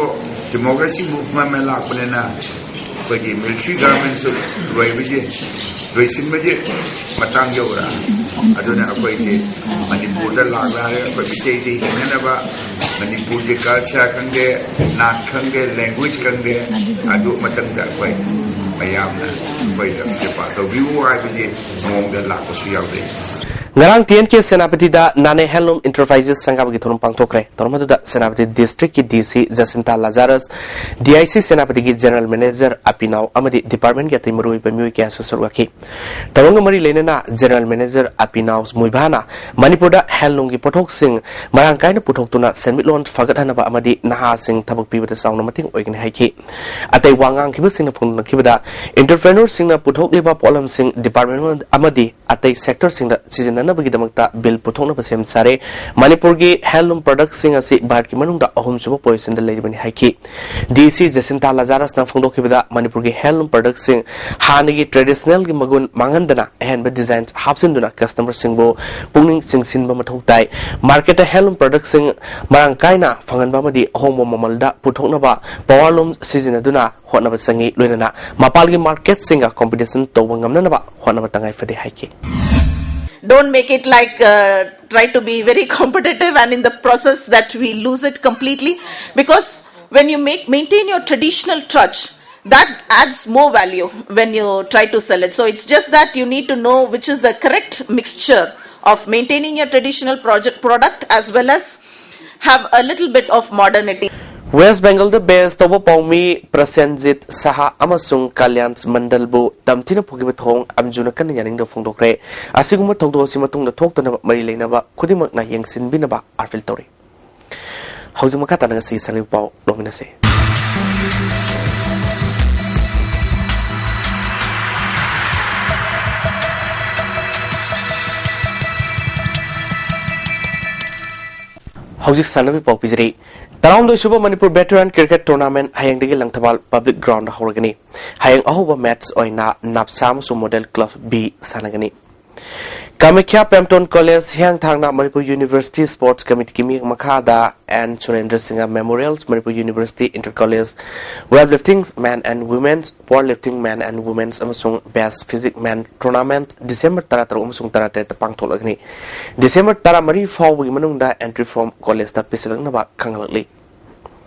democracy movement ꯑꯃ ꯂꯥꯛꯄꯅꯤꯅ ꯑꯩꯈꯣꯏꯒꯤ military governmentꯁꯨ ꯂꯣꯏꯕꯒꯤ ꯂꯣꯏꯁꯤꯟꯕꯒꯤ ꯃꯇꯥꯡ ꯌꯧꯔꯛꯑꯦ꯫ ꯑꯗꯨꯅ ꯑꯩꯈꯣꯏꯁꯦ ꯃꯅꯤꯄꯨꯔꯗ ꯂꯥꯛꯂꯒ ꯑꯩꯈꯣꯏ ꯃꯤꯇꯩꯁꯦ ꯍꯤꯡꯅꯅꯕ ꯃꯅꯤꯄꯨꯔꯒꯤ culture ꯈꯪꯗꯦ, ꯅꯥꯠ ꯈꯪꯗꯦ, language ꯈꯪꯗꯦ, ꯑꯗꯨ ꯃꯇꯝꯗ ꯑꯩꯈꯣꯏ ꯃꯌꯥꯝꯅ ꯑꯩꯈꯣꯏꯗ ꯀ꯭ꯔꯤꯄꯥ ꯇꯧꯕꯤꯌꯨ ꯍꯥꯏꯕꯒꯤ ꯃꯑꯣꯡꯗ ꯂꯥꯛꯄꯁꯨ ꯌꯥꯎꯖꯩ꯫ ꯉꯔꯥꯡ ꯇꯤ ꯑꯦꯟ ꯀꯦ ꯁꯦꯅꯥꯄꯇꯤꯗ ꯅꯥꯅꯦ Handloom Enterprises ꯁꯪꯒꯥꯕꯒꯤ ꯊꯧꯔꯝ ꯄꯥꯡꯊꯣꯛꯈ꯭ꯔꯦ꯫ ꯊꯧꯔꯝ ꯑꯗꯨꯗ Senapati districtꯀꯤ D C ꯖꯁꯤꯟꯇꯥ ꯂꯖꯥꯔꯁ, D I C ꯁꯦꯅꯥꯄꯇꯤꯒꯤ general manager ꯑꯄꯤꯅꯥꯎ ꯑꯃꯗꯤ departmentꯀꯤ ꯑꯇꯩ ꯃꯔꯨꯑꯣꯏꯕ ꯃꯤꯑꯣꯏ ꯀꯌꯥꯁꯨ ꯁꯔꯨꯛ ꯌꯥꯈꯤ꯫ ꯊꯧꯔꯝꯒ ꯃꯔꯤ ꯂꯩꯅꯅ general manager ꯑꯄꯤꯅꯥꯎ ꯃꯨꯏꯚꯥꯅ ꯃꯅꯤꯄꯨꯔꯗ handloomꯒꯤ ꯄꯣꯠꯊꯣꯛꯁꯤꯡ ꯃꯔꯥꯡ ꯀꯥꯏꯅ ꯄꯨꯊꯣꯛꯇꯨꯅ ꯁꯦꯟꯃꯤꯠꯂꯣꯟ ꯐꯒꯠꯍꯟꯅꯕ ꯑꯃꯗꯤ ꯅꯍꯥꯁꯤꯡ ꯊꯕꯛ ꯄꯤꯕꯗ ꯆꯥꯎꯅ ꯃꯇꯦꯡ ꯑꯣꯏꯒꯅꯤ ꯍꯥꯏꯈꯤ꯫ ꯑꯇꯩ ꯋꯥ ꯉꯥꯡꯈꯤꯕꯁꯤꯡꯅ ꯐꯣꯡꯗꯣꯛꯅꯈꯤꯕꯗ, entrepreneurꯁꯤꯡꯅ ꯄꯨꯊꯣꯛꯂꯤꯕ ꯄꯣꯠꯂꯝꯁꯤꯡ department ꯑꯃꯗꯤ ꯑꯇꯩ sectorꯁꯤꯡꯗ ꯁꯤꯖꯤꯟꯅꯅꯕꯒꯤꯗꯃꯛꯇ bill ꯄꯨꯊꯣꯛꯅꯕ ꯁꯦꯝ ꯁꯥꯔꯦ꯫ ꯃꯅꯤꯄꯨꯔꯒꯤ handloom productꯁꯤꯡ ꯑꯁꯤ ꯚꯥꯔꯠꯀꯤ ꯃꯅꯨꯡꯗ ꯑꯍꯨꯝꯁꯨꯕ positionꯗ ꯂꯩꯔꯤꯕꯅꯤ ꯍꯥꯏꯈꯤ꯫ D C ꯖꯁꯤꯟꯇꯥ ꯂꯖꯥꯔꯁꯅ ꯐꯣꯡꯗꯣꯛꯈꯤꯕꯗ, ꯃꯅꯤꯄꯨꯔꯒꯤ handloom productꯁꯤꯡ ꯍꯥꯟꯅꯒꯤ traditionalꯒꯤ ꯃꯒꯨꯟ ꯃꯥꯡꯍꯟꯗꯅ ꯑꯍꯦꯟꯕ design ꯍꯥꯞꯆꯤꯟꯗꯨꯅ customerꯁꯤꯡꯕꯨ ꯄꯨꯛꯅꯤꯡ ꯆꯤꯡꯁꯤꯟꯕ ꯃꯊꯧ ꯇꯥꯏ꯫ Marketꯇ handloom productꯁꯤꯡ ꯃꯔꯥꯡ ꯀꯥꯏꯅ ꯐꯪꯍꯟꯕ ꯑꯃꯗꯤ ꯑꯍꯣꯡꯕ ꯃꯃꯜꯗ ꯄꯨꯊꯣꯛꯅꯕ powerloom ꯁꯤꯖꯤꯟꯅꯗꯨꯅ ꯍꯣꯠꯅꯕ ꯆꯪꯏ꯫ ꯂꯣꯏꯅꯅ ꯃꯄꯥꯟꯒꯤ marketꯁꯤꯡꯒ competition ꯇꯧꯕ ꯉꯝꯅꯅꯕ ꯍꯣꯠꯅꯕ ꯇꯉꯥꯏ ꯐꯗꯦ ꯍꯥꯏꯈꯤ꯫ Don't make it like uh, try to be very competitive and in the process that we lose it completely, because when you make maintain your traditional touch, that adds more value when you try to sell it. So it's just that you need to know which is the correct mixture of maintaining your traditional project product as well as have a little bit of modernity. West ꯕꯦꯡꯒꯜꯗ base ꯇꯧꯕ ꯄꯥꯎꯃꯤ ꯄ꯭ꯔꯁꯦꯟꯖꯤꯠ ꯁꯍꯥ ꯑꯃꯁꯨꯡ ꯀꯂ꯭ꯌꯥꯟ ꯃꯟꯗꯜꯕꯨ ꯇꯝꯊꯤꯅ ꯐꯨꯈꯤꯕ ꯊꯧꯑꯣꯡ ꯑꯝꯖꯨꯅ ꯀꯟꯅ ꯌꯥꯅꯤꯡꯗꯕ ꯐꯣꯡꯗꯣꯛꯈ꯭ꯔꯦ꯫ ꯑꯁꯤꯒꯨꯝꯕ ꯊꯧꯗꯣꯛ ꯑꯁꯤ ꯃꯇꯨꯡꯗ ꯊꯣꯛꯇꯅꯕ ꯃꯔꯤ ꯂꯩꯅꯕ ꯈꯨꯗꯤꯡꯃꯛꯅ ꯌꯦꯡꯁꯤꯟꯕꯤꯅꯕ ꯑꯥꯔꯐꯤꯜ ꯇꯧꯔꯤ꯫ ꯍꯧꯖꯤꯛ ꯃꯈꯥ ꯇꯥꯅ ꯉꯁꯤꯒꯤ ꯁꯥꯟꯅꯕꯒꯤ ꯄꯥꯎ ꯂꯧꯃꯤꯟꯅꯁꯤ꯫ ꯍꯧꯖꯤꯛ ꯁꯥꯟꯅꯕꯒꯤ ꯄꯥꯎ ꯄꯤꯖꯔꯤ꯫ ꯇꯔꯥꯍꯨꯝꯗꯣꯏ ꯁꯨꯕ ꯃꯅꯤꯄꯨꯔ ꯚꯦꯇꯔꯥꯟ ꯀ꯭ꯔꯤꯀꯦꯠ ꯇꯣꯔꯅꯥꯃꯦꯟ ꯍꯌꯦꯡꯗꯒꯤ ꯂꯪꯊꯕꯥꯜ ꯄꯕ꯭ꯂꯤꯛ ꯒ꯭ꯔꯥꯎꯟꯗ ꯍꯧꯔꯒꯅꯤ꯫ ꯍꯌꯦꯡ ꯑꯍꯧꯕ ꯃꯦꯠꯆ ꯑꯣꯏꯅ ꯅꯥꯞꯁꯥ ꯑꯃꯁꯨꯡ ꯃꯣꯗꯦꯜ ꯀ꯭ꯂꯕ ꯕꯤ ꯁꯥꯟꯅꯒꯅꯤ꯫ ꯀꯥꯃꯈ꯭ꯌꯥ ꯄ꯭ꯔꯦꯝꯇꯣꯟ ꯀꯣꯂꯦꯖ ꯍꯤꯌꯥꯡꯊꯥꯡꯅ ꯃꯅꯤꯄꯨꯔ ꯌꯨꯅꯤꯚꯔꯁꯤꯇꯤ ꯁ꯭ꯄꯣꯔꯠꯁ ꯀꯃꯤꯇꯤꯒꯤ ꯃꯤꯠꯌꯦꯡ ꯃꯈꯥꯗ N Surendra Singha memorials Manipur university inter college weightlifting men and women's, powerlifting men and women's ꯑꯃꯁꯨꯡ ꯕꯦꯁ ꯐꯤꯖꯤꯛ ꯃꯦꯟ ꯇꯣꯔꯅꯥꯃꯦꯟꯠ ꯗꯤꯁꯦꯝꯕꯔ ꯇꯔꯥꯇꯔꯨꯛ ꯑꯃꯁꯨꯡ ꯇꯔꯥꯇꯔꯦꯠꯇ ꯄꯥꯡꯊꯣꯛꯂꯒꯅꯤ꯫ ꯗꯤꯁꯦꯝꯕꯔ ꯇꯔꯥꯃꯔꯤ ꯐꯥꯎꯕꯒꯤ ꯃꯅꯨꯡꯗ ꯑꯦꯟꯇ꯭ꯔꯤ ꯐꯣꯔꯝ ꯀꯣꯂꯦꯖꯇ ꯄꯤꯁꯤꯜꯂꯛꯅꯕ ꯈꯪꯍꯜꯂꯛꯂꯤ꯫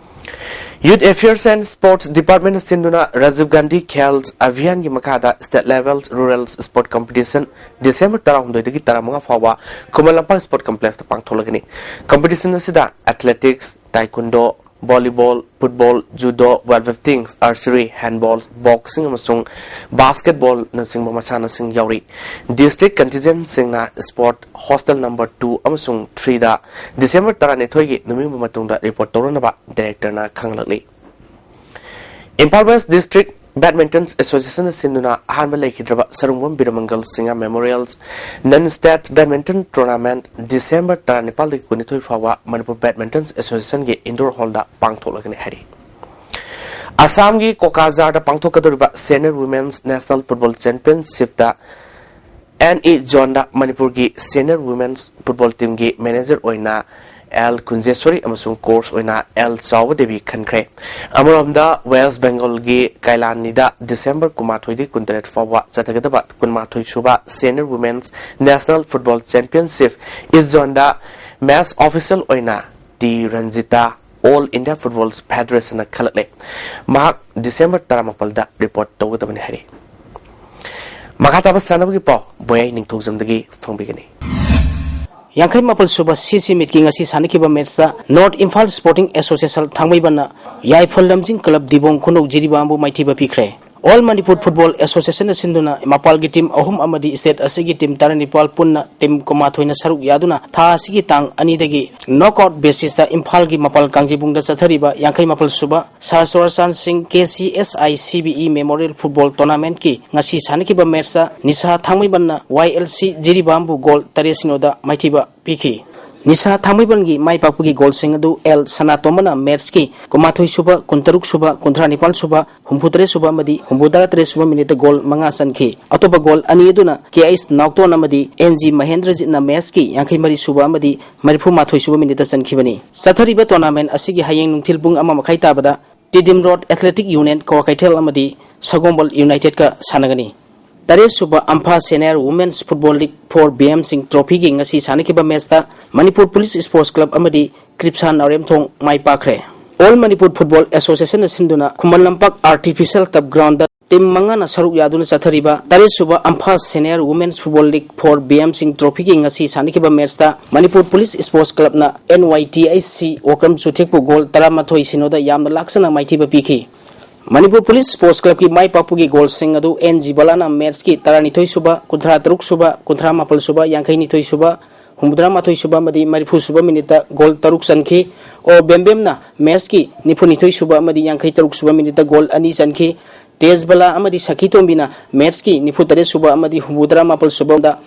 Youth Affairs and Sports Department ꯅ ꯁꯤꯟꯗꯨꯅ ꯔꯥꯖꯤꯕ ꯒꯥꯟꯙꯤ ꯈꯦꯜ ꯑꯚꯤꯌꯥꯟꯒꯤ ꯃꯈꯥꯗ state level rural sport competition December ꯇꯔꯥꯍꯨꯝꯗꯣꯏꯗꯒꯤ ꯇꯔꯥꯃꯉꯥ ꯐꯥꯎꯕ ꯈꯨꯃꯟ ꯂꯝꯄꯥꯛ ꯁ꯭ꯄꯣꯔꯠ ꯀꯝꯄ꯭ꯂꯦꯛꯁꯇ ꯄꯥꯡꯊꯣꯛꯂꯒꯅꯤ꯫ ꯀꯝꯄꯤꯇꯤꯁꯟ ꯑꯁꯤꯗ athletics, taekwondo, volleyball, football, judo, weightlifting, archery, handball, boxing ꯑꯃꯁꯨꯡ ꯕꯥꯁꯀꯦꯠꯕꯣꯜꯅꯆꯤꯡꯕ ꯃꯁꯥꯟꯅꯁꯤꯡ ꯌꯥꯎꯔꯤ꯫ ꯗꯤꯁꯇ꯭ꯔꯤꯛ ꯀꯟꯇꯤꯟꯖꯦꯟꯠꯁꯤꯡꯅ ꯁ꯭ꯄꯣꯔꯠ ꯍꯣꯁꯇꯦꯜ ꯅꯝꯕꯔ ꯇꯨ ꯑꯃꯁꯨꯡ ꯊ꯭ꯔꯤꯗ ꯗꯤꯁꯦꯝꯕꯔ ꯇꯔꯥꯅꯤꯊꯣꯏꯒꯤ ꯅꯨꯃꯤꯠ ꯌꯨꯡꯕ ꯃꯇꯨꯡꯗ ꯔꯤꯄꯣꯔꯠ ꯇꯧꯔꯛꯅꯕ ꯗꯥꯏꯔꯦꯛꯇꯔꯅ ꯈꯪꯍꯜꯂꯛꯂꯤ꯫ ꯏꯝꯐꯥꯜ ꯋꯦꯁ ꯗꯤꯁꯇ꯭ꯔꯤꯛ ꯕꯦꯗꯃꯤꯟꯇꯟ ꯑꯦꯁꯣꯁꯤꯌꯦꯁꯟꯅ ꯁꯤꯟꯗꯨꯅ ꯑꯍꯥꯟꯕ ꯂꯩꯈꯤꯗ꯭ꯔꯕ ꯁꯔꯨꯡꯕꯝ Biramangol Singha memorial non state badminton tournament December ꯇꯔꯥꯅꯤꯄꯥꯜꯗꯒꯤ ꯀꯨꯟꯅꯤꯊꯣꯏ ꯐꯥꯎꯕ ꯃꯅꯤꯄꯨꯔ ꯕꯦꯗꯃꯤꯟꯇꯟ ꯑꯦꯁꯣꯁꯤꯌꯦꯁꯟꯒꯤ ꯏꯟꯗꯣꯔ ꯍꯣꯜꯗ ꯄꯥꯡꯊꯣꯛꯂꯒꯅꯤ ꯍꯥꯏꯔꯤ꯫ ꯑꯁꯥꯝꯒꯤ ꯀꯣꯀꯥꯖꯥꯔꯗ ꯄꯥꯡꯊꯣꯛꯀꯗꯧꯔꯤꯕ ꯁꯦꯅꯤꯌꯔ ꯋꯨꯃꯦꯟꯁ ꯅꯦꯁꯅꯦꯜ ꯐꯨꯠꯕꯣꯜ ꯆꯦꯝꯄꯤꯌꯟꯁꯤꯞꯇ ꯑꯦꯟ ꯏ ꯖꯣꯟꯗ ꯃꯅꯤꯄꯨꯔꯒꯤ ꯁꯦꯅꯤꯌꯔ ꯋꯨꯃꯦꯟꯁ ꯐꯨꯠꯕꯣꯜ ꯇꯤꯝꯒꯤ ꯃꯦꯅꯦꯖꯔ ꯑꯣꯏꯅ ꯑꯦꯜ ꯀꯨꯟꯖꯦꯁ꯭ꯋꯔꯤ ꯑꯃꯁꯨꯡ ꯀꯣꯆ ꯑꯣꯏꯅ ꯑꯦꯜ ꯆꯥꯎꯕ ꯗꯦꯕꯤ ꯈꯟꯈ꯭ꯔꯦ꯫ ꯑꯃꯔꯣꯝꯗ, ꯋꯦꯁ ꯕꯦꯡꯒꯜꯒꯤ ꯀꯥꯏꯂꯥꯅꯤꯗ ꯗꯤꯁꯦꯝꯕꯔ ꯀꯨꯟꯃꯥꯊꯣꯏꯗꯒꯤ ꯀꯨꯟꯇꯔꯦꯠ ꯐꯥꯎꯕ ꯆꯠꯊꯒꯗꯕ ꯀꯨꯟꯃꯥꯊꯣꯏ ꯁꯨꯕ senior women's national football championship east ꯖꯣꯟꯗ ꯃꯦꯠꯆ ꯑꯣꯐꯤꯁꯤꯌꯦꯜ ꯑꯣꯏꯅ T Ranjita all India football ꯐꯦꯗꯔꯦꯁꯟꯅ ꯈꯜꯂꯛꯂꯦ꯫ ꯃꯍꯥꯛ ꯗꯤꯁꯦꯝꯕꯔ ꯇꯔꯥꯃꯥꯄꯜꯗ ꯔꯤꯄꯣꯔꯠ ꯇꯧꯒꯗꯕꯅꯤ ꯍꯥꯏꯔꯤ꯫ ꯃꯈꯥ ꯇꯥꯕ ꯁꯥꯟꯅꯕꯒꯤ ꯄꯥꯎ ꯕꯣꯌꯥꯏ ꯅꯤꯡꯊꯧꯖꯝꯗꯒꯤ ꯐꯪꯕꯤꯒꯅꯤ꯫ ꯌꯥꯡꯈꯩ ꯃꯥꯄꯜ ꯁꯨꯕ ꯁꯤ ꯁꯤ ꯃꯤꯠꯀꯤ ꯉꯁꯤ ꯁꯥꯟꯅꯈꯤꯕ ꯃꯦꯠꯁꯇ ꯅꯣꯔꯠ ꯏꯝꯐꯥꯜ ꯁ꯭ꯄꯣꯔꯇꯤꯡ ꯑꯦꯁꯣꯁꯤꯌꯦꯁꯟ ꯊꯥꯡꯃꯩꯕꯟꯅ ꯌꯥꯏꯐ ꯂꯝꯖꯤꯡ ꯀ꯭ꯂꯕ ꯗꯤꯕꯣꯡ ꯈꯨꯅꯧ ꯖꯤꯔꯤꯕꯥꯝꯕꯨ ꯃꯥꯏꯊꯤꯕ ꯄꯤꯈ꯭ꯔꯦ꯫ ꯑꯣꯜ ꯃꯅꯤꯄꯨꯔ ꯐꯨꯠꯕꯣꯜ ꯑꯦꯁꯣꯁꯤꯌꯦꯁꯟꯅ ꯁꯤꯟꯗꯨꯅ ꯃꯄꯥꯜꯒꯤ ꯇꯤꯝ ꯑꯍꯨꯝ ꯑꯃꯗꯤ ꯁ꯭ꯇꯦꯠ ꯑꯁꯤꯒꯤ ꯇꯤꯝ ꯇꯔꯥꯅꯤꯄꯥꯜ ꯄꯨꯟꯅ ꯇꯤꯝ ꯀꯨꯟꯃꯥꯊꯣꯏꯅ ꯁꯔꯨꯛ ꯌꯥꯗꯨꯅ ꯊꯥ ꯑꯁꯤꯒꯤ ꯇꯥꯡ ꯑꯅꯤꯗꯒꯤ ꯅꯣꯛ ꯑꯥꯎꯠ ꯕꯦꯁꯤꯁꯇ ꯏꯝꯐꯥꯜꯒꯤ ꯃꯄꯥꯜ ꯀꯥꯡꯖꯩꯕꯨꯡꯗ ꯆꯠꯊꯔꯤꯕ ꯌꯥꯡꯈꯩ ꯃꯥꯄꯜ ꯁꯨꯕ ꯁꯥꯔ ꯆꯨꯔꯥꯆꯥꯟ ꯁꯤꯡ K C S I C B E memorial football ꯇꯣꯔꯅꯥꯃꯦꯟꯠꯀꯤ ꯉꯁꯤ ꯁꯥꯟꯅꯈꯤꯕ ꯃꯦꯠꯁꯇ ꯅꯤꯁꯥ ꯊꯥꯡꯃꯩꯕꯟꯅ ꯋꯥꯏ ꯑꯦꯜ ꯁꯤ ꯖꯤꯔꯤꯕꯥꯝꯕꯨ ꯒꯣꯜ ꯇꯔꯦꯠ ꯁꯤꯅꯣꯗ ꯃꯥꯏꯊꯤꯕ ꯄꯤꯈꯤ꯫ ꯅꯤꯁꯥ ꯊꯥꯡꯃꯩꯕꯟꯒꯤ ꯃꯥꯏ ꯄꯥꯛꯄꯒꯤ ꯒꯣꯜꯁꯤꯡ ꯑꯗꯨ ꯑꯦꯜ ꯁꯅꯥꯇꯣꯝꯕꯅ ꯃꯦꯠꯁꯀꯤ ꯀꯨꯟꯃꯥꯊꯣꯏ ꯁꯨꯕ, ꯀꯨꯟꯇꯔꯨꯛ ꯁꯨꯕ, ꯀꯨꯟꯊ꯭ꯔꯥ ꯅꯤꯄꯥꯜ ꯁꯨꯕ, ꯍꯨꯝꯐꯨ ꯇꯔꯦꯠ ꯁꯨꯕ ꯑꯃꯗꯤ ꯍꯨꯝꯐꯨ ꯇꯔꯥ ꯇꯔꯦꯠ ꯁꯨꯕ ꯃꯤꯅꯤꯠꯇ ꯒꯣꯜ ꯃꯉꯥ ꯆꯟꯈꯤ꯫ ꯑꯇꯣꯞꯄ ꯒꯣꯜ ꯑꯅꯤ ꯑꯗꯨꯅ ꯀꯦ ꯑꯩꯆ ꯅꯥꯎꯇꯣꯟ ꯑꯃꯗꯤ ꯑꯦꯟ ꯖꯤ ꯃꯍꯦꯟꯗ꯭ꯔꯖꯤꯠꯅ ꯃꯦꯠꯁꯀꯤ ꯌꯥꯡꯈꯩ ꯃꯔꯤ ꯁꯨꯕ ꯑꯃꯗꯤ ꯃꯔꯤꯐꯨ ꯃꯥꯊꯣꯏ ꯁꯨꯕ ꯃꯤꯅꯤꯠꯇ ꯆꯟꯈꯤꯕꯅꯤ꯫ ꯆꯠꯊꯔꯤꯕ ꯇꯣꯔꯅꯥꯃꯦꯟꯠ ꯑꯁꯤꯒꯤ ꯍꯌꯦꯡ ꯅꯨꯡꯊꯤꯜ ꯄꯨꯡ ꯑꯃ ꯃꯈꯥꯏ ꯇꯥꯕꯗ Tiddim road athletic union Kwakeithel ꯑꯃꯗꯤ ꯁꯒꯣꯜꯕꯜ ꯌꯨꯅꯥꯏꯇꯦꯗꯀ ꯁꯥꯟꯅꯒꯅꯤ꯫ ꯇꯔꯦꯠ ꯁꯨꯕ ꯑꯝꯐꯥ senior women's football league for B M Singh ꯇ꯭ꯔꯣꯐꯤꯒꯤ ꯉꯁꯤ ꯁꯥꯟꯅꯈꯤꯕ ꯃꯦꯠꯁꯇ ꯃꯅꯤꯄꯨꯔ ꯄꯨꯂꯤꯁ ꯁ꯭ꯄꯣꯔꯠꯁ ꯀ꯭ꯂꯕ ꯑꯃꯗꯤ ꯀ꯭ꯔꯤꯞꯁꯥ ꯅꯥꯎꯔꯦꯝꯊꯣꯡ ꯃꯥꯏ ꯄꯥꯛꯈ꯭ꯔꯦ꯫ ꯑꯣꯜ ꯃꯅꯤꯄꯨꯔ ꯐꯨꯠꯕꯣꯜ ꯑꯦꯁꯣꯁꯤꯌꯦꯁꯟꯅ ꯁꯤꯟꯗꯨꯅ ꯈꯨꯃꯟ ꯂꯝꯄꯥꯛ ꯑꯥꯔꯇꯤꯐꯤꯁꯤꯌꯦꯜ ꯇꯔꯐ ꯒ꯭ꯔꯥꯎꯟꯗ ꯇꯤꯝ ꯃꯉꯥꯅ ꯁꯔꯨꯛ ꯌꯥꯗꯨꯅ ꯆꯠꯊꯔꯤꯕ ꯇꯔꯦꯠ ꯁꯨꯕ ꯑꯝꯐꯥ senior women's football league for B M Singh ꯇ꯭ꯔꯣꯐꯤꯒꯤ ꯉꯁꯤ ꯁꯥꯟꯅꯈꯤꯕ ꯃꯦꯠꯁꯇ ꯃꯅꯤꯄꯨꯔ ꯄꯨꯂꯤꯁ ꯁ꯭ꯄꯣꯔꯠꯁ ꯀ꯭ꯂꯕꯅ N Y T H C Okram ꯆꯨꯊꯦꯛꯄꯨ goal ꯇꯔꯥꯃꯥꯊꯣꯏ ꯁꯤꯅꯣꯗ ꯌꯥꯝꯅ ꯂꯥꯛꯆꯅ ꯃꯥꯏꯊꯤꯕ ꯄꯤꯈꯤ꯫ ꯃꯅꯤꯄꯨꯔ ꯄꯨꯂꯤꯁ ꯁ꯭ꯄꯣꯔꯠꯁ ꯀ꯭ꯂꯕꯀꯤ ꯃꯥꯏ ꯄꯥꯛꯄꯒꯤ ꯒꯣꯜꯁꯤꯡ ꯑꯗꯨ ꯑꯦꯟ ꯖꯤ ꯕꯂꯥꯅ ꯃꯦꯠꯁꯀꯤ ꯇꯔꯥꯅꯤꯊꯣꯏ ꯁꯨꯕ, ꯀꯨꯟꯊ꯭ꯔꯥ ꯇꯔꯨꯛ ꯁꯨꯕ, ꯀꯨꯟꯊ꯭ꯔꯥ ꯃꯥꯄꯜ ꯁꯨꯕ, ꯌꯥꯡꯈꯩ ꯅꯤꯊꯣꯏ ꯁꯨꯕ, ꯍꯨꯝꯐꯨꯇꯔꯥ ꯃꯥꯊꯣꯏ ꯁꯨꯕ ꯑꯃꯗꯤ ꯃꯔꯤꯐꯨ ꯁꯨꯕ ꯃꯤꯅꯤꯠꯇ ꯒꯣꯜ ꯇꯔꯨꯛ ꯆꯟꯈꯤ꯫ ꯑꯣ ꯕꯦꯝꯕꯦꯝꯅ ꯃꯦꯠꯁꯀꯤ ꯅꯤꯐꯨ ꯅꯤꯊꯣꯏ ꯁꯨꯕ ꯑꯃꯗꯤ ꯌꯥꯡꯈꯩ ꯇꯔꯨꯛ ꯁꯨꯕ ꯃꯤꯅꯤꯠꯇ ꯒꯣꯜ ꯑꯅꯤ ꯆꯟꯈꯤ꯫ ꯇꯦꯖꯕꯂꯥ ꯑꯃꯗꯤ ꯁꯈꯤꯇꯣꯝꯕꯤꯅ ꯃꯦꯠꯁꯀꯤ ꯅꯤꯐꯨ ꯇꯔꯦꯠ ꯁꯨꯕ ꯑꯃꯗꯤ ꯍꯨꯝꯐꯨꯇꯔꯥ ꯃꯥꯄꯜ ꯁꯨꯕꯗ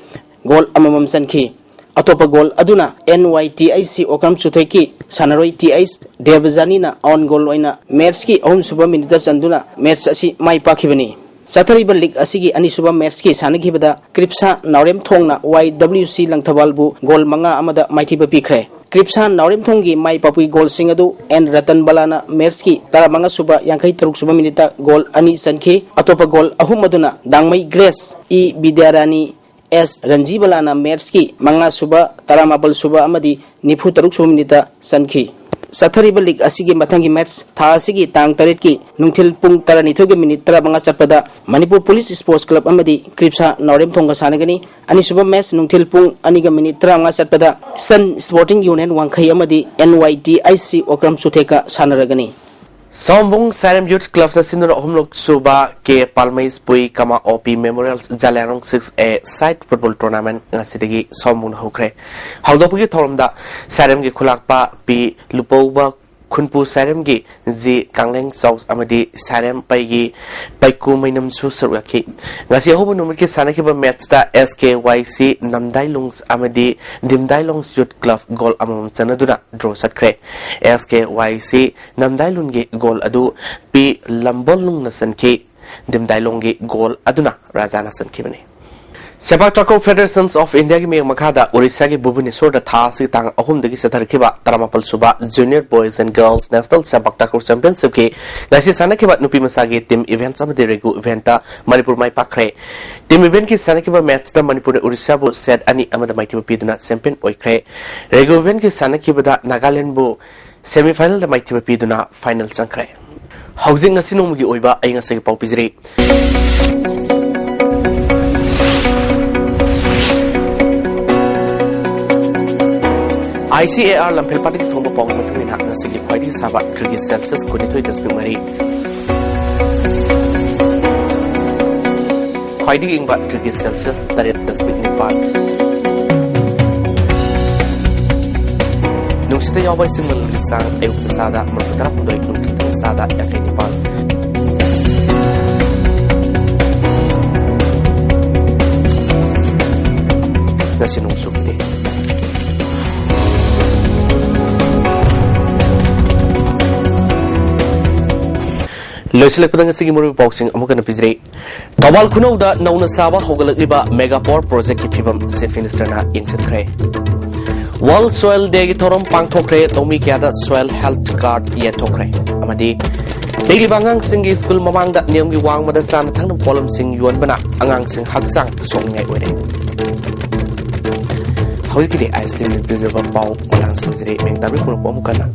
ꯒꯣꯜ ꯑꯃꯃꯝ ꯆꯟꯈꯤ꯫ ꯑꯇꯣꯞꯄ ꯒꯣꯜ ꯑꯗꯨꯅ and Y T H C Okram ꯆꯨꯊꯦꯛꯀꯤ ꯁꯥꯟꯅꯔꯣꯏ ꯇꯤ ꯑꯩꯆ ꯗꯦꯕꯖꯥꯅꯤꯅ ꯑꯣꯟ ꯒꯣꯜ ꯑꯣꯏꯅ ꯃꯦꯠꯁꯀꯤ ꯑꯍꯨꯝꯁꯨꯕ ꯃꯤꯅꯤꯠꯇ ꯆꯟꯗꯨꯅ ꯃꯦꯠꯁ ꯑꯁꯤ ꯃꯥꯏ ꯄꯥꯛꯈꯤꯕꯅꯤ꯫ ꯆꯠꯊꯔꯤꯕ ꯂꯤꯒ ꯑꯁꯤꯒꯤ ꯑꯅꯤꯁꯨꯕ ꯃꯦꯠꯁꯀꯤ ꯁꯥꯟꯅꯈꯤꯕꯗ ꯀ꯭ꯔꯤꯞꯁꯥ ꯅꯥꯎꯔꯦꯝꯊꯣꯡꯅ ꯋꯥꯏ ꯗꯕ꯭ꯂꯤꯎ ꯁꯤ ꯂꯪꯊꯕꯥꯜꯕꯨ ꯒꯣꯜ ꯃꯉꯥ ꯑꯃꯗ ꯃꯥꯏꯊꯤꯕ ꯄꯤꯈ꯭ꯔꯦ꯫ ꯀ꯭ꯔꯤꯞꯁꯥ ꯅꯥꯎꯔꯦꯝꯊꯣꯡꯒꯤ ꯃꯥꯏ ꯄꯥꯛꯄꯒꯤ ꯒꯣꯜꯁꯤꯡ ꯑꯗꯨ ꯑꯦꯟ ꯔꯇꯟ ꯕꯂꯥꯅ ꯃꯦꯠꯁꯀꯤ ꯇꯔꯥꯃꯉꯥ ꯁꯨꯕ, ꯌꯥꯡꯈꯩ ꯇꯔꯨꯛ ꯁꯨꯕ ꯃꯤꯅꯤꯠꯇ ꯒꯣꯜ ꯑꯅꯤ ꯆꯟꯈꯤ꯫ ꯑꯇꯣꯞꯄ ꯒꯣꯜ ꯑꯍꯨꯝ ꯑꯗꯨꯅ ꯗꯥꯡꯃꯩ ꯒ꯭ꯔꯦꯁ, ꯏ ꯕꯤꯗ꯭ꯌꯥꯔꯥꯅꯤ, ꯑꯦꯁ ꯔꯟꯖꯤꯕꯂꯥꯅ ꯃꯦꯠꯁꯀꯤ ꯃꯉꯥ ꯁꯨꯕ, ꯇꯔꯥꯃꯥꯄꯜ ꯁꯨꯕ ꯑꯃꯗꯤ ꯅꯤꯐꯨ ꯇꯔꯨꯛ ꯁꯨꯕ ꯃꯤꯅꯤꯠꯇ ꯆꯟꯈꯤ꯫ ꯆꯠꯊꯔꯤꯕ ꯂꯤꯒ ꯑꯁꯤꯒꯤ ꯃꯊꯪꯒꯤ ꯃꯦꯠꯆ ꯊꯥ ꯑꯁꯤꯒꯤ ꯇꯥꯡ ꯇꯔꯦꯠꯀꯤ ꯅꯨꯡꯊꯤꯜ ꯄꯨꯡ ꯇꯔꯥꯅꯤꯊꯣꯏꯒ ꯃꯤꯅꯤꯠ ꯇꯔꯥꯃꯉꯥ ꯆꯠꯄꯗ ꯃꯅꯤꯄꯨꯔ ꯄꯨꯂꯤꯁ ꯁ꯭ꯄꯣꯔꯠꯁ ꯀ꯭ꯂꯕ ꯑꯃꯗꯤ ꯀ꯭ꯔꯤꯞꯁꯥ ꯅꯥꯎꯔꯦꯝꯊꯣꯡꯒ ꯁꯥꯟꯅꯒꯅꯤ꯫ ꯑꯅꯤꯁꯨꯕ ꯃꯦꯠꯆ ꯅꯨꯡꯊꯤꯜ ꯄꯨꯡ ꯑꯅꯤꯒ ꯃꯤꯅꯤꯠ ꯇꯔꯥꯃꯉꯥ ꯆꯠꯄꯗ ꯏꯁꯇꯔꯟ ꯁ꯭ꯄꯣꯔꯇꯤꯡ ꯌꯨꯅꯤꯌꯟ ꯋꯥꯡꯈꯩ ꯑꯃꯗꯤ and Y T I C Okram ꯆꯨꯊꯦꯛꯀ ꯁꯥꯟꯅꯔꯒꯅꯤ꯫ ꯁꯥꯎꯝꯕꯨꯡ ꯁꯥꯏꯔꯦꯝ ꯌꯨꯠ ꯀ꯭ꯂꯕꯅ ꯁꯤꯟꯗꯨꯅ ꯑꯍꯨꯝꯂꯛ ꯁꯨꯕ ꯀꯦ ꯄꯥꯜꯃꯩꯁ ꯄꯨꯏ ꯀꯃꯥ ꯑꯣ ꯄꯤ ꯃꯦꯃꯣꯔꯤꯌꯦꯜ ꯖꯥꯂꯤꯌꯥꯡꯔꯣꯡ ꯁꯤꯛꯁ ꯑꯦ ꯁꯥꯏꯠ ꯐꯨꯠꯕꯣꯜ ꯇꯣꯔꯅꯥꯃꯦꯟ ꯉꯁꯤꯗꯒꯤ ꯁꯥꯎꯝꯕꯨꯡꯗ ꯍꯧꯈ꯭ꯔꯦ꯫ ꯍꯧꯗꯣꯛꯄꯒꯤ ꯊꯧꯔꯝꯗ ꯁꯥꯏꯔꯦꯝꯒꯤ ꯈꯨꯂꯥꯛꯄ ꯄꯤ ꯂꯨꯄꯧꯕ, ꯈꯨꯟꯄꯨ ꯁꯥꯏꯔꯦꯝꯒꯤ ꯖꯤ ꯀꯥꯡꯂꯦꯡ ꯆꯥꯎꯁ ꯑꯃꯗꯤ ꯁꯥꯏꯔꯦꯝ ꯄꯩꯒꯤ ꯄꯩꯀꯨ ꯃꯩꯅꯝꯁꯨ ꯁꯔꯨꯛ ꯌꯥꯈꯤ꯫ ꯉꯁꯤ ꯑꯍꯧꯕ ꯅꯨꯃꯤꯠꯀꯤ ꯁꯥꯟꯅꯈꯤꯕ ꯃꯦꯠꯆꯇ ꯑꯦꯁ ꯀꯦ ꯋꯥꯏ ꯁꯤ ꯅꯝꯗꯥꯏꯂꯨꯡꯁ ꯑꯃꯗꯤ ꯗꯤꯝꯗꯥꯏꯂꯣꯡꯁ ꯌꯨꯠ ꯀ꯭ꯂꯕ ꯒꯣꯜ ꯑꯃꯃꯝ ꯆꯟꯅꯗꯨꯅ ꯗ꯭ꯔꯣ ꯆꯠꯈ꯭ꯔꯦ꯫ ꯑꯦꯁ ꯀꯦ ꯋꯥꯏ ꯁꯤ ꯅꯝꯗꯥꯏꯂꯨꯟꯒꯤ ꯒꯣꯜ ꯑꯗꯨ ꯄꯤ ꯂꯝꯕꯣꯜꯅꯨꯡꯅ ꯆꯟꯈꯤ꯫ ꯗꯤꯝꯗꯥꯏꯂꯣꯡꯒꯤ ꯒꯣꯜ ꯑꯗꯨꯅ ꯔꯥꯖꯥꯅ ꯆꯟꯈꯤꯕꯅꯤ꯫ ꯁꯦꯄꯥꯛ ꯇꯥꯀ꯭ꯔꯣ ꯐꯦꯗꯔꯦꯁꯟꯁ ꯑꯣꯐ ꯏꯟꯗꯤꯌꯥꯒꯤ ꯃꯤꯠꯌꯦꯡ ꯃꯈꯥꯗ ꯑꯣꯔꯤꯁꯥꯒꯤ ꯚꯨꯕꯅꯦꯁꯣꯔꯗ ꯊꯥ ꯑꯁꯤꯒꯤ ꯇꯥꯡ ꯑꯍꯨꯝꯗꯒꯤ ꯆꯠꯊꯔꯛꯈꯤꯕ ꯇꯔꯥꯃꯥꯄꯜ ꯁꯨꯕ junior boys and girls national sepak takraw ꯆꯦꯝꯄꯤꯌꯟꯁꯤꯞꯀꯤ ꯉꯁꯤ ꯁꯥꯟꯅꯈꯤꯕ ꯅꯨꯄꯤ ꯃꯆꯥꯒꯤ ꯇꯤꯝ ꯏꯚꯦꯟꯠꯁ ꯑꯃꯗꯤ ꯔꯦꯒꯨ ꯏꯚꯦꯟꯠꯇ ꯃꯅꯤꯄꯨꯔ ꯃꯥꯏ ꯄꯥꯛꯈ꯭ꯔꯦ꯫ ꯇꯤꯝ ꯏꯚꯦꯟꯠꯀꯤ ꯁꯥꯟꯅꯈꯤꯕ ꯃꯦꯠꯆꯇ ꯃꯅꯤꯄꯨꯔꯅ ꯑꯣꯔꯤꯁꯥꯕꯨ ꯁꯦꯠ ꯑꯅꯤ ꯑꯃꯗ ꯃꯥꯏꯊꯤꯕ ꯄꯤꯗꯨꯅ ꯆꯦꯝꯄꯤꯌꯟ ꯑꯣꯏꯈ꯭ꯔꯦ꯫ ꯔꯦꯒꯨ ꯏꯚꯦꯟꯠꯀꯤ ꯁꯥꯟꯅꯈꯤꯕꯗ ꯅꯥꯒꯥꯂꯦꯟꯕꯨ ꯁꯦꯃꯤꯐꯥꯏꯅꯦꯜꯗ ꯃꯥꯏꯊꯤꯕ ꯄꯤꯗꯨꯅ ꯐꯥꯏꯅꯦꯜ ꯆꯪꯈ꯭ꯔꯦ꯫ ꯍꯧꯖꯤꯛ ꯉꯁꯤ ꯅꯣꯡꯃꯒꯤ ꯑꯣꯏꯕ ꯑꯏꯪ ꯑꯁꯥꯒꯤ ꯄꯥꯎ ꯄꯤꯖꯔꯤ꯫ ꯑꯥꯏ ꯁꯤ ꯑꯦ ꯑꯥꯔ ꯂꯝꯐꯦꯜꯄꯥꯠꯇꯒꯤ ꯐꯪꯕ ꯄꯥꯎꯒꯤ ꯃꯇꯨꯡ ꯏꯟꯅ ꯉꯁꯤꯒꯤ ꯈ꯭ꯋꯥꯏꯗꯒꯤ ꯁꯥꯕ ꯗꯤꯒ꯭ꯔꯤ ꯁꯦꯜꯁꯤꯌꯁ ꯀꯨꯟꯅꯤꯊꯣꯏ ꯗꯁꯃꯤꯛ ꯃꯔꯤ, ꯈ꯭ꯋꯥꯏꯗꯒꯤ ꯏꯪꯕ ꯗꯤꯒ꯭ꯔꯤ ꯁꯦꯜꯁꯤꯌꯁ ꯇꯔꯦꯠ ꯗꯁꯃꯤꯛ ꯅꯤꯄꯥꯜ꯫ ꯅꯨꯡꯁꯤꯠꯇ ꯌꯥꯎꯕ ꯏꯁꯤꯡ ꯃꯅꯤꯜꯒꯤ ꯆꯥꯡ ꯑꯌꯨꯛꯇ ꯆꯥꯗ ꯃꯔꯐꯨ ꯇꯔꯥꯍꯨꯝꯗꯣꯏ, ꯅꯨꯡꯊꯤꯜꯗ ꯆꯥꯗ ꯌꯥꯡꯈꯩ ꯅꯤꯄꯥꯜ꯫ ꯉꯁꯤ ꯅꯣꯡ ꯆꯨꯈꯤꯗꯦ꯫ ꯂꯣꯏꯁꯤꯜꯂꯛꯄꯗ ꯉꯁꯤꯒꯤ ꯃꯔꯨꯑꯣꯏꯕ ꯄꯥꯎꯁꯤꯡ ꯑꯃꯨꯛ ꯍꯟꯅ ꯄꯤꯖꯔꯤ꯫ ꯊꯧꯕꯥꯜ ꯈꯨꯅꯧꯗ ꯅꯧꯅ ꯁꯥꯕ ꯍꯧꯒꯠꯂꯛꯂꯤꯕ ꯃꯦꯒꯥ ꯄꯥꯋꯔ ꯄ꯭ꯔꯣꯖꯦꯛꯀꯤ ꯐꯤꯕꯝ ꯆꯤꯐ ꯃꯤꯅꯤꯁꯇꯔꯅ ꯌꯦꯡꯁꯤꯟꯈ꯭ꯔꯦ꯫ ꯋꯥꯔꯜꯗ ꯁꯣꯏꯜ ꯗꯦꯒꯤ ꯊꯧꯔꯝ ꯄꯥꯡꯊꯣꯛꯈ꯭ꯔꯦ꯫ ꯂꯧꯃꯤ ꯀꯌꯥꯗ ꯁꯣꯏꯜ ꯍꯦꯜꯊ ꯀꯥꯔꯗ ꯌꯦꯟꯊꯣꯛꯈ꯭ꯔꯦ꯫ ꯑꯃꯗꯤ ꯄꯤꯛꯂꯤꯕ ꯑꯉꯥꯡꯁꯤꯡꯒꯤ ꯁ꯭ꯀꯨꯜ ꯃꯃꯥꯡꯗ ꯅꯤꯌꯝꯒꯤ ꯋꯥꯡꯃꯗ ꯆꯥꯅ ꯊꯛꯅꯕ ꯄꯣꯠꯂꯝꯁꯤꯡ ꯌꯣꯟꯕꯅ ꯑꯉꯥꯡꯁꯤꯡ ꯍꯛꯆꯥꯡ ꯁꯣꯛꯅꯤꯡꯉꯥꯏ ꯑꯣꯏꯔꯦ꯫ ꯍꯧꯖꯤꯛꯀꯤꯗꯤ ꯑꯥꯏ ꯑꯦꯁ ꯇꯤ ꯅ꯭ꯌꯨꯁ ꯄꯤꯖꯕ ꯄꯥꯎ ꯃꯇꯥꯡ ꯁꯤꯗ ꯂꯣꯏꯁꯤꯜꯂꯦ꯫ ꯃꯌꯥꯝ ꯇꯥꯕꯤꯔꯤꯕ ꯄꯨꯝꯅꯃꯛꯄꯨ ꯑꯃꯨꯛ ꯍꯟꯅ